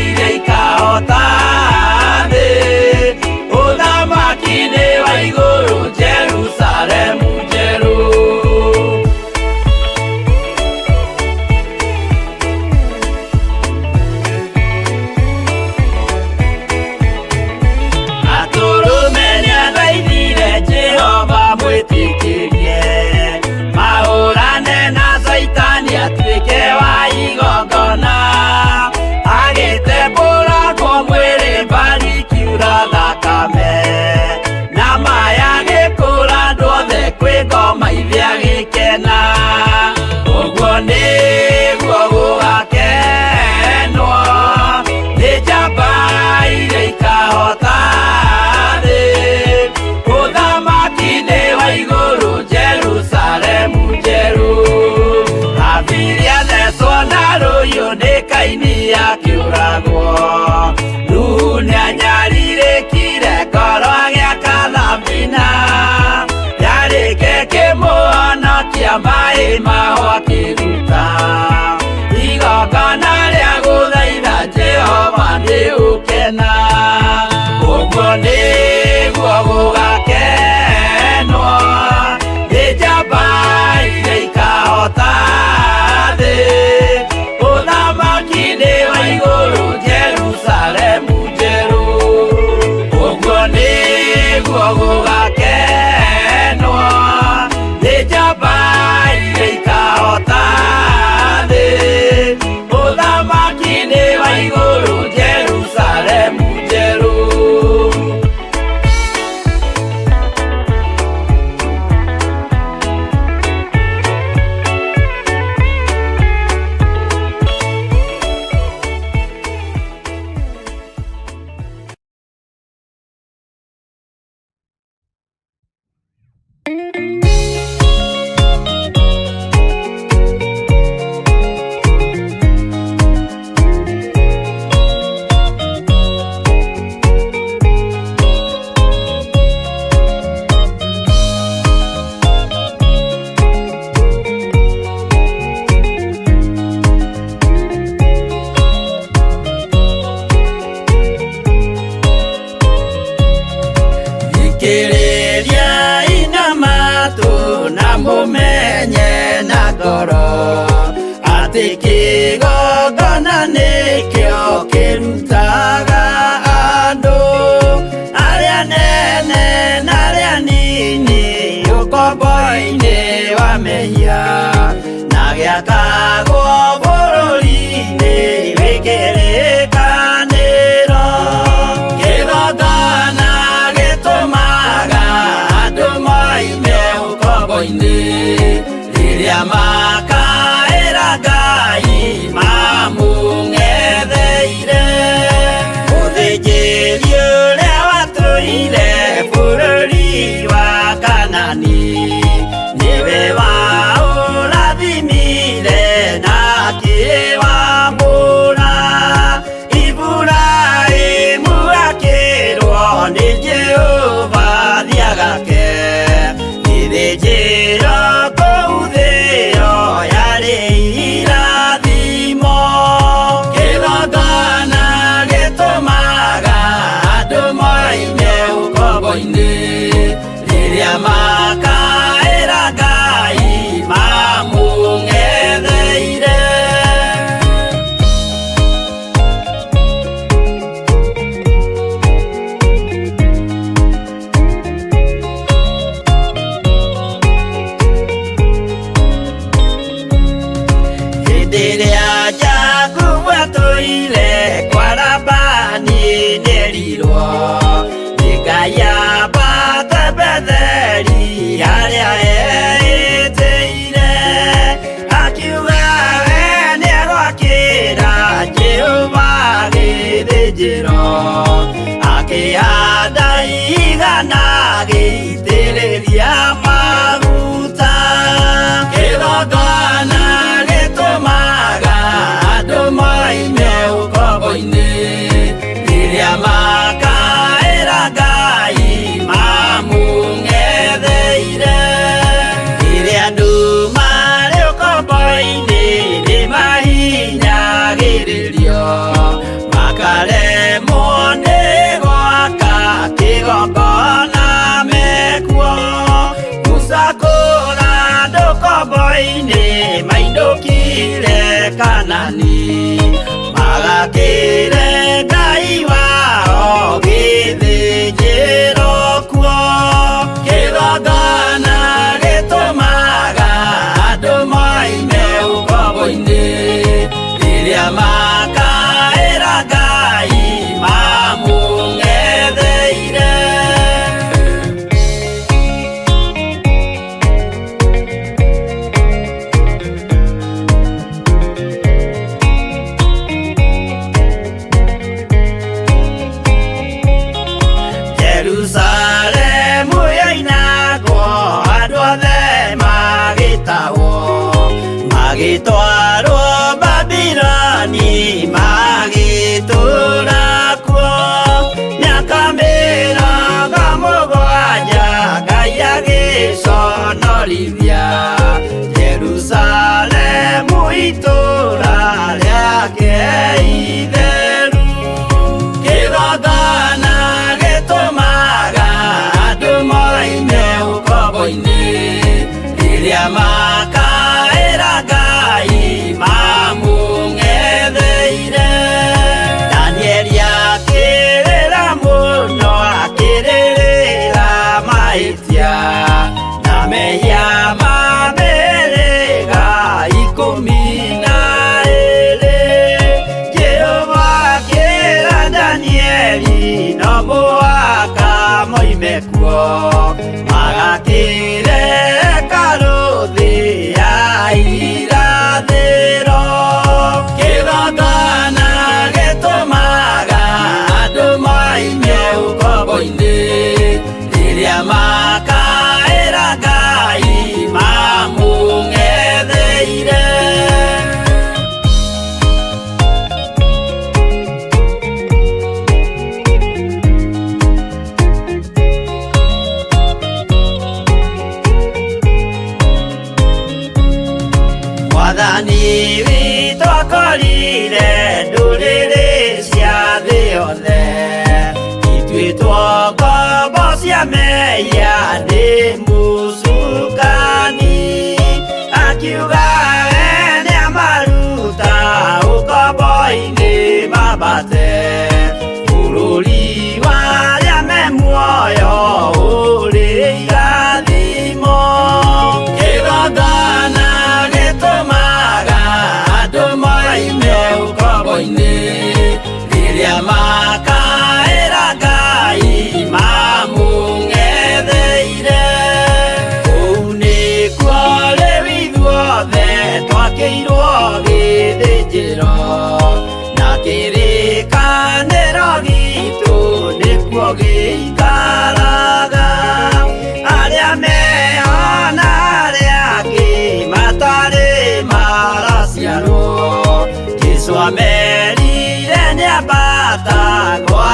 iria ikahota thĩ ũthamaki-inĩ wa igũrũ Jerusalemu njerũ. Atũrũme nĩathaithire Jehova mwĩtĩkĩrie mahũrane na Caitani atuĩke wa igongona agĩtembũrangwo mwĩrĩ mbari ikiura thakame na maya gĩkũra andũ othe kwĩ ngoma ithe agĩkena ũguo nĩguo gũgakenwo nĩ njamba iria ikahota thĩ ũthamaki-inĩ wa igũrũ Jerusalemu njerũ Habili athecwo na rũhiũ nĩ Kaini akĩũragwo Nuhu nĩanyarirĩkire ngoro agĩaka thabina yarĩke kĩmũhonokia maĩ maho akĩruta igongona rĩa gũthaitha Jehova nĩ ũkena ũguo nĩguo gũgakenwo nĩ njamba iria ikahota thĩ ũthamaki-inĩ wa igũrũ Jerusalemu njerũ ũguo nĩguo gũgakenwo nĩ njamba iria ikahota thĩ ũthamaki-inĩ wa igũrũ Jerusalemu njerũ. ũkombo-inĩ mainũkire Kanani magakĩre Ngai wao gĩthĩnjĩro kuo kĩgongona gĩtũmaga andũ moime ũkombo-inĩ rĩrĩa makaĩra Ngai mamũng'etheire. Jerusalemu yoinagwo andũ othe magĩtahwo magĩtwarwo Babiloni magĩtũũra kuo mĩaka 70 Ngai agĩconorithia Jerusalemu itũũra rĩake itheru kĩgongona gĩtũmaga andũ moime ũkombo-inĩ rĩrĩa makaĩra Ngai mamũng'etheire. Danieli akĩrĩra mũno akĩrĩrĩra mahĩtia na mehia ma mĩhĩrĩga 12. Jehova akĩra Danieli no mũhaka moime kuo magakĩre hekarũ thĩ ya irathĩro. Kĩgongona gĩtũmaga andũ moime ũkombo-inĩ rĩrĩa makaĩra Ngai mamũng'etheire. Mwathani witũ akorire ndũrĩrĩ cia thĩ yothe ituĩtwo ngombo cia mehia nĩ mũcukani akiuga we nĩamaruta ũkombo-inĩ mambate bũrũri wa arĩa me muoyo ũrĩ irathimo. Kĩgongona gĩtũmaga andũ moime ũkombo-inĩ rĩrĩa makaĩra Ngai mamũng'etheire. Kũu nĩkuo rĩu ithuothe twakĩirwo gĩthĩnjĩro na kĩrĩkanĩro gitũ nĩkuo gĩikaraga arĩa meho na arĩa angĩ matarĩ maraciarwo Jesũ amerire nĩambata gwa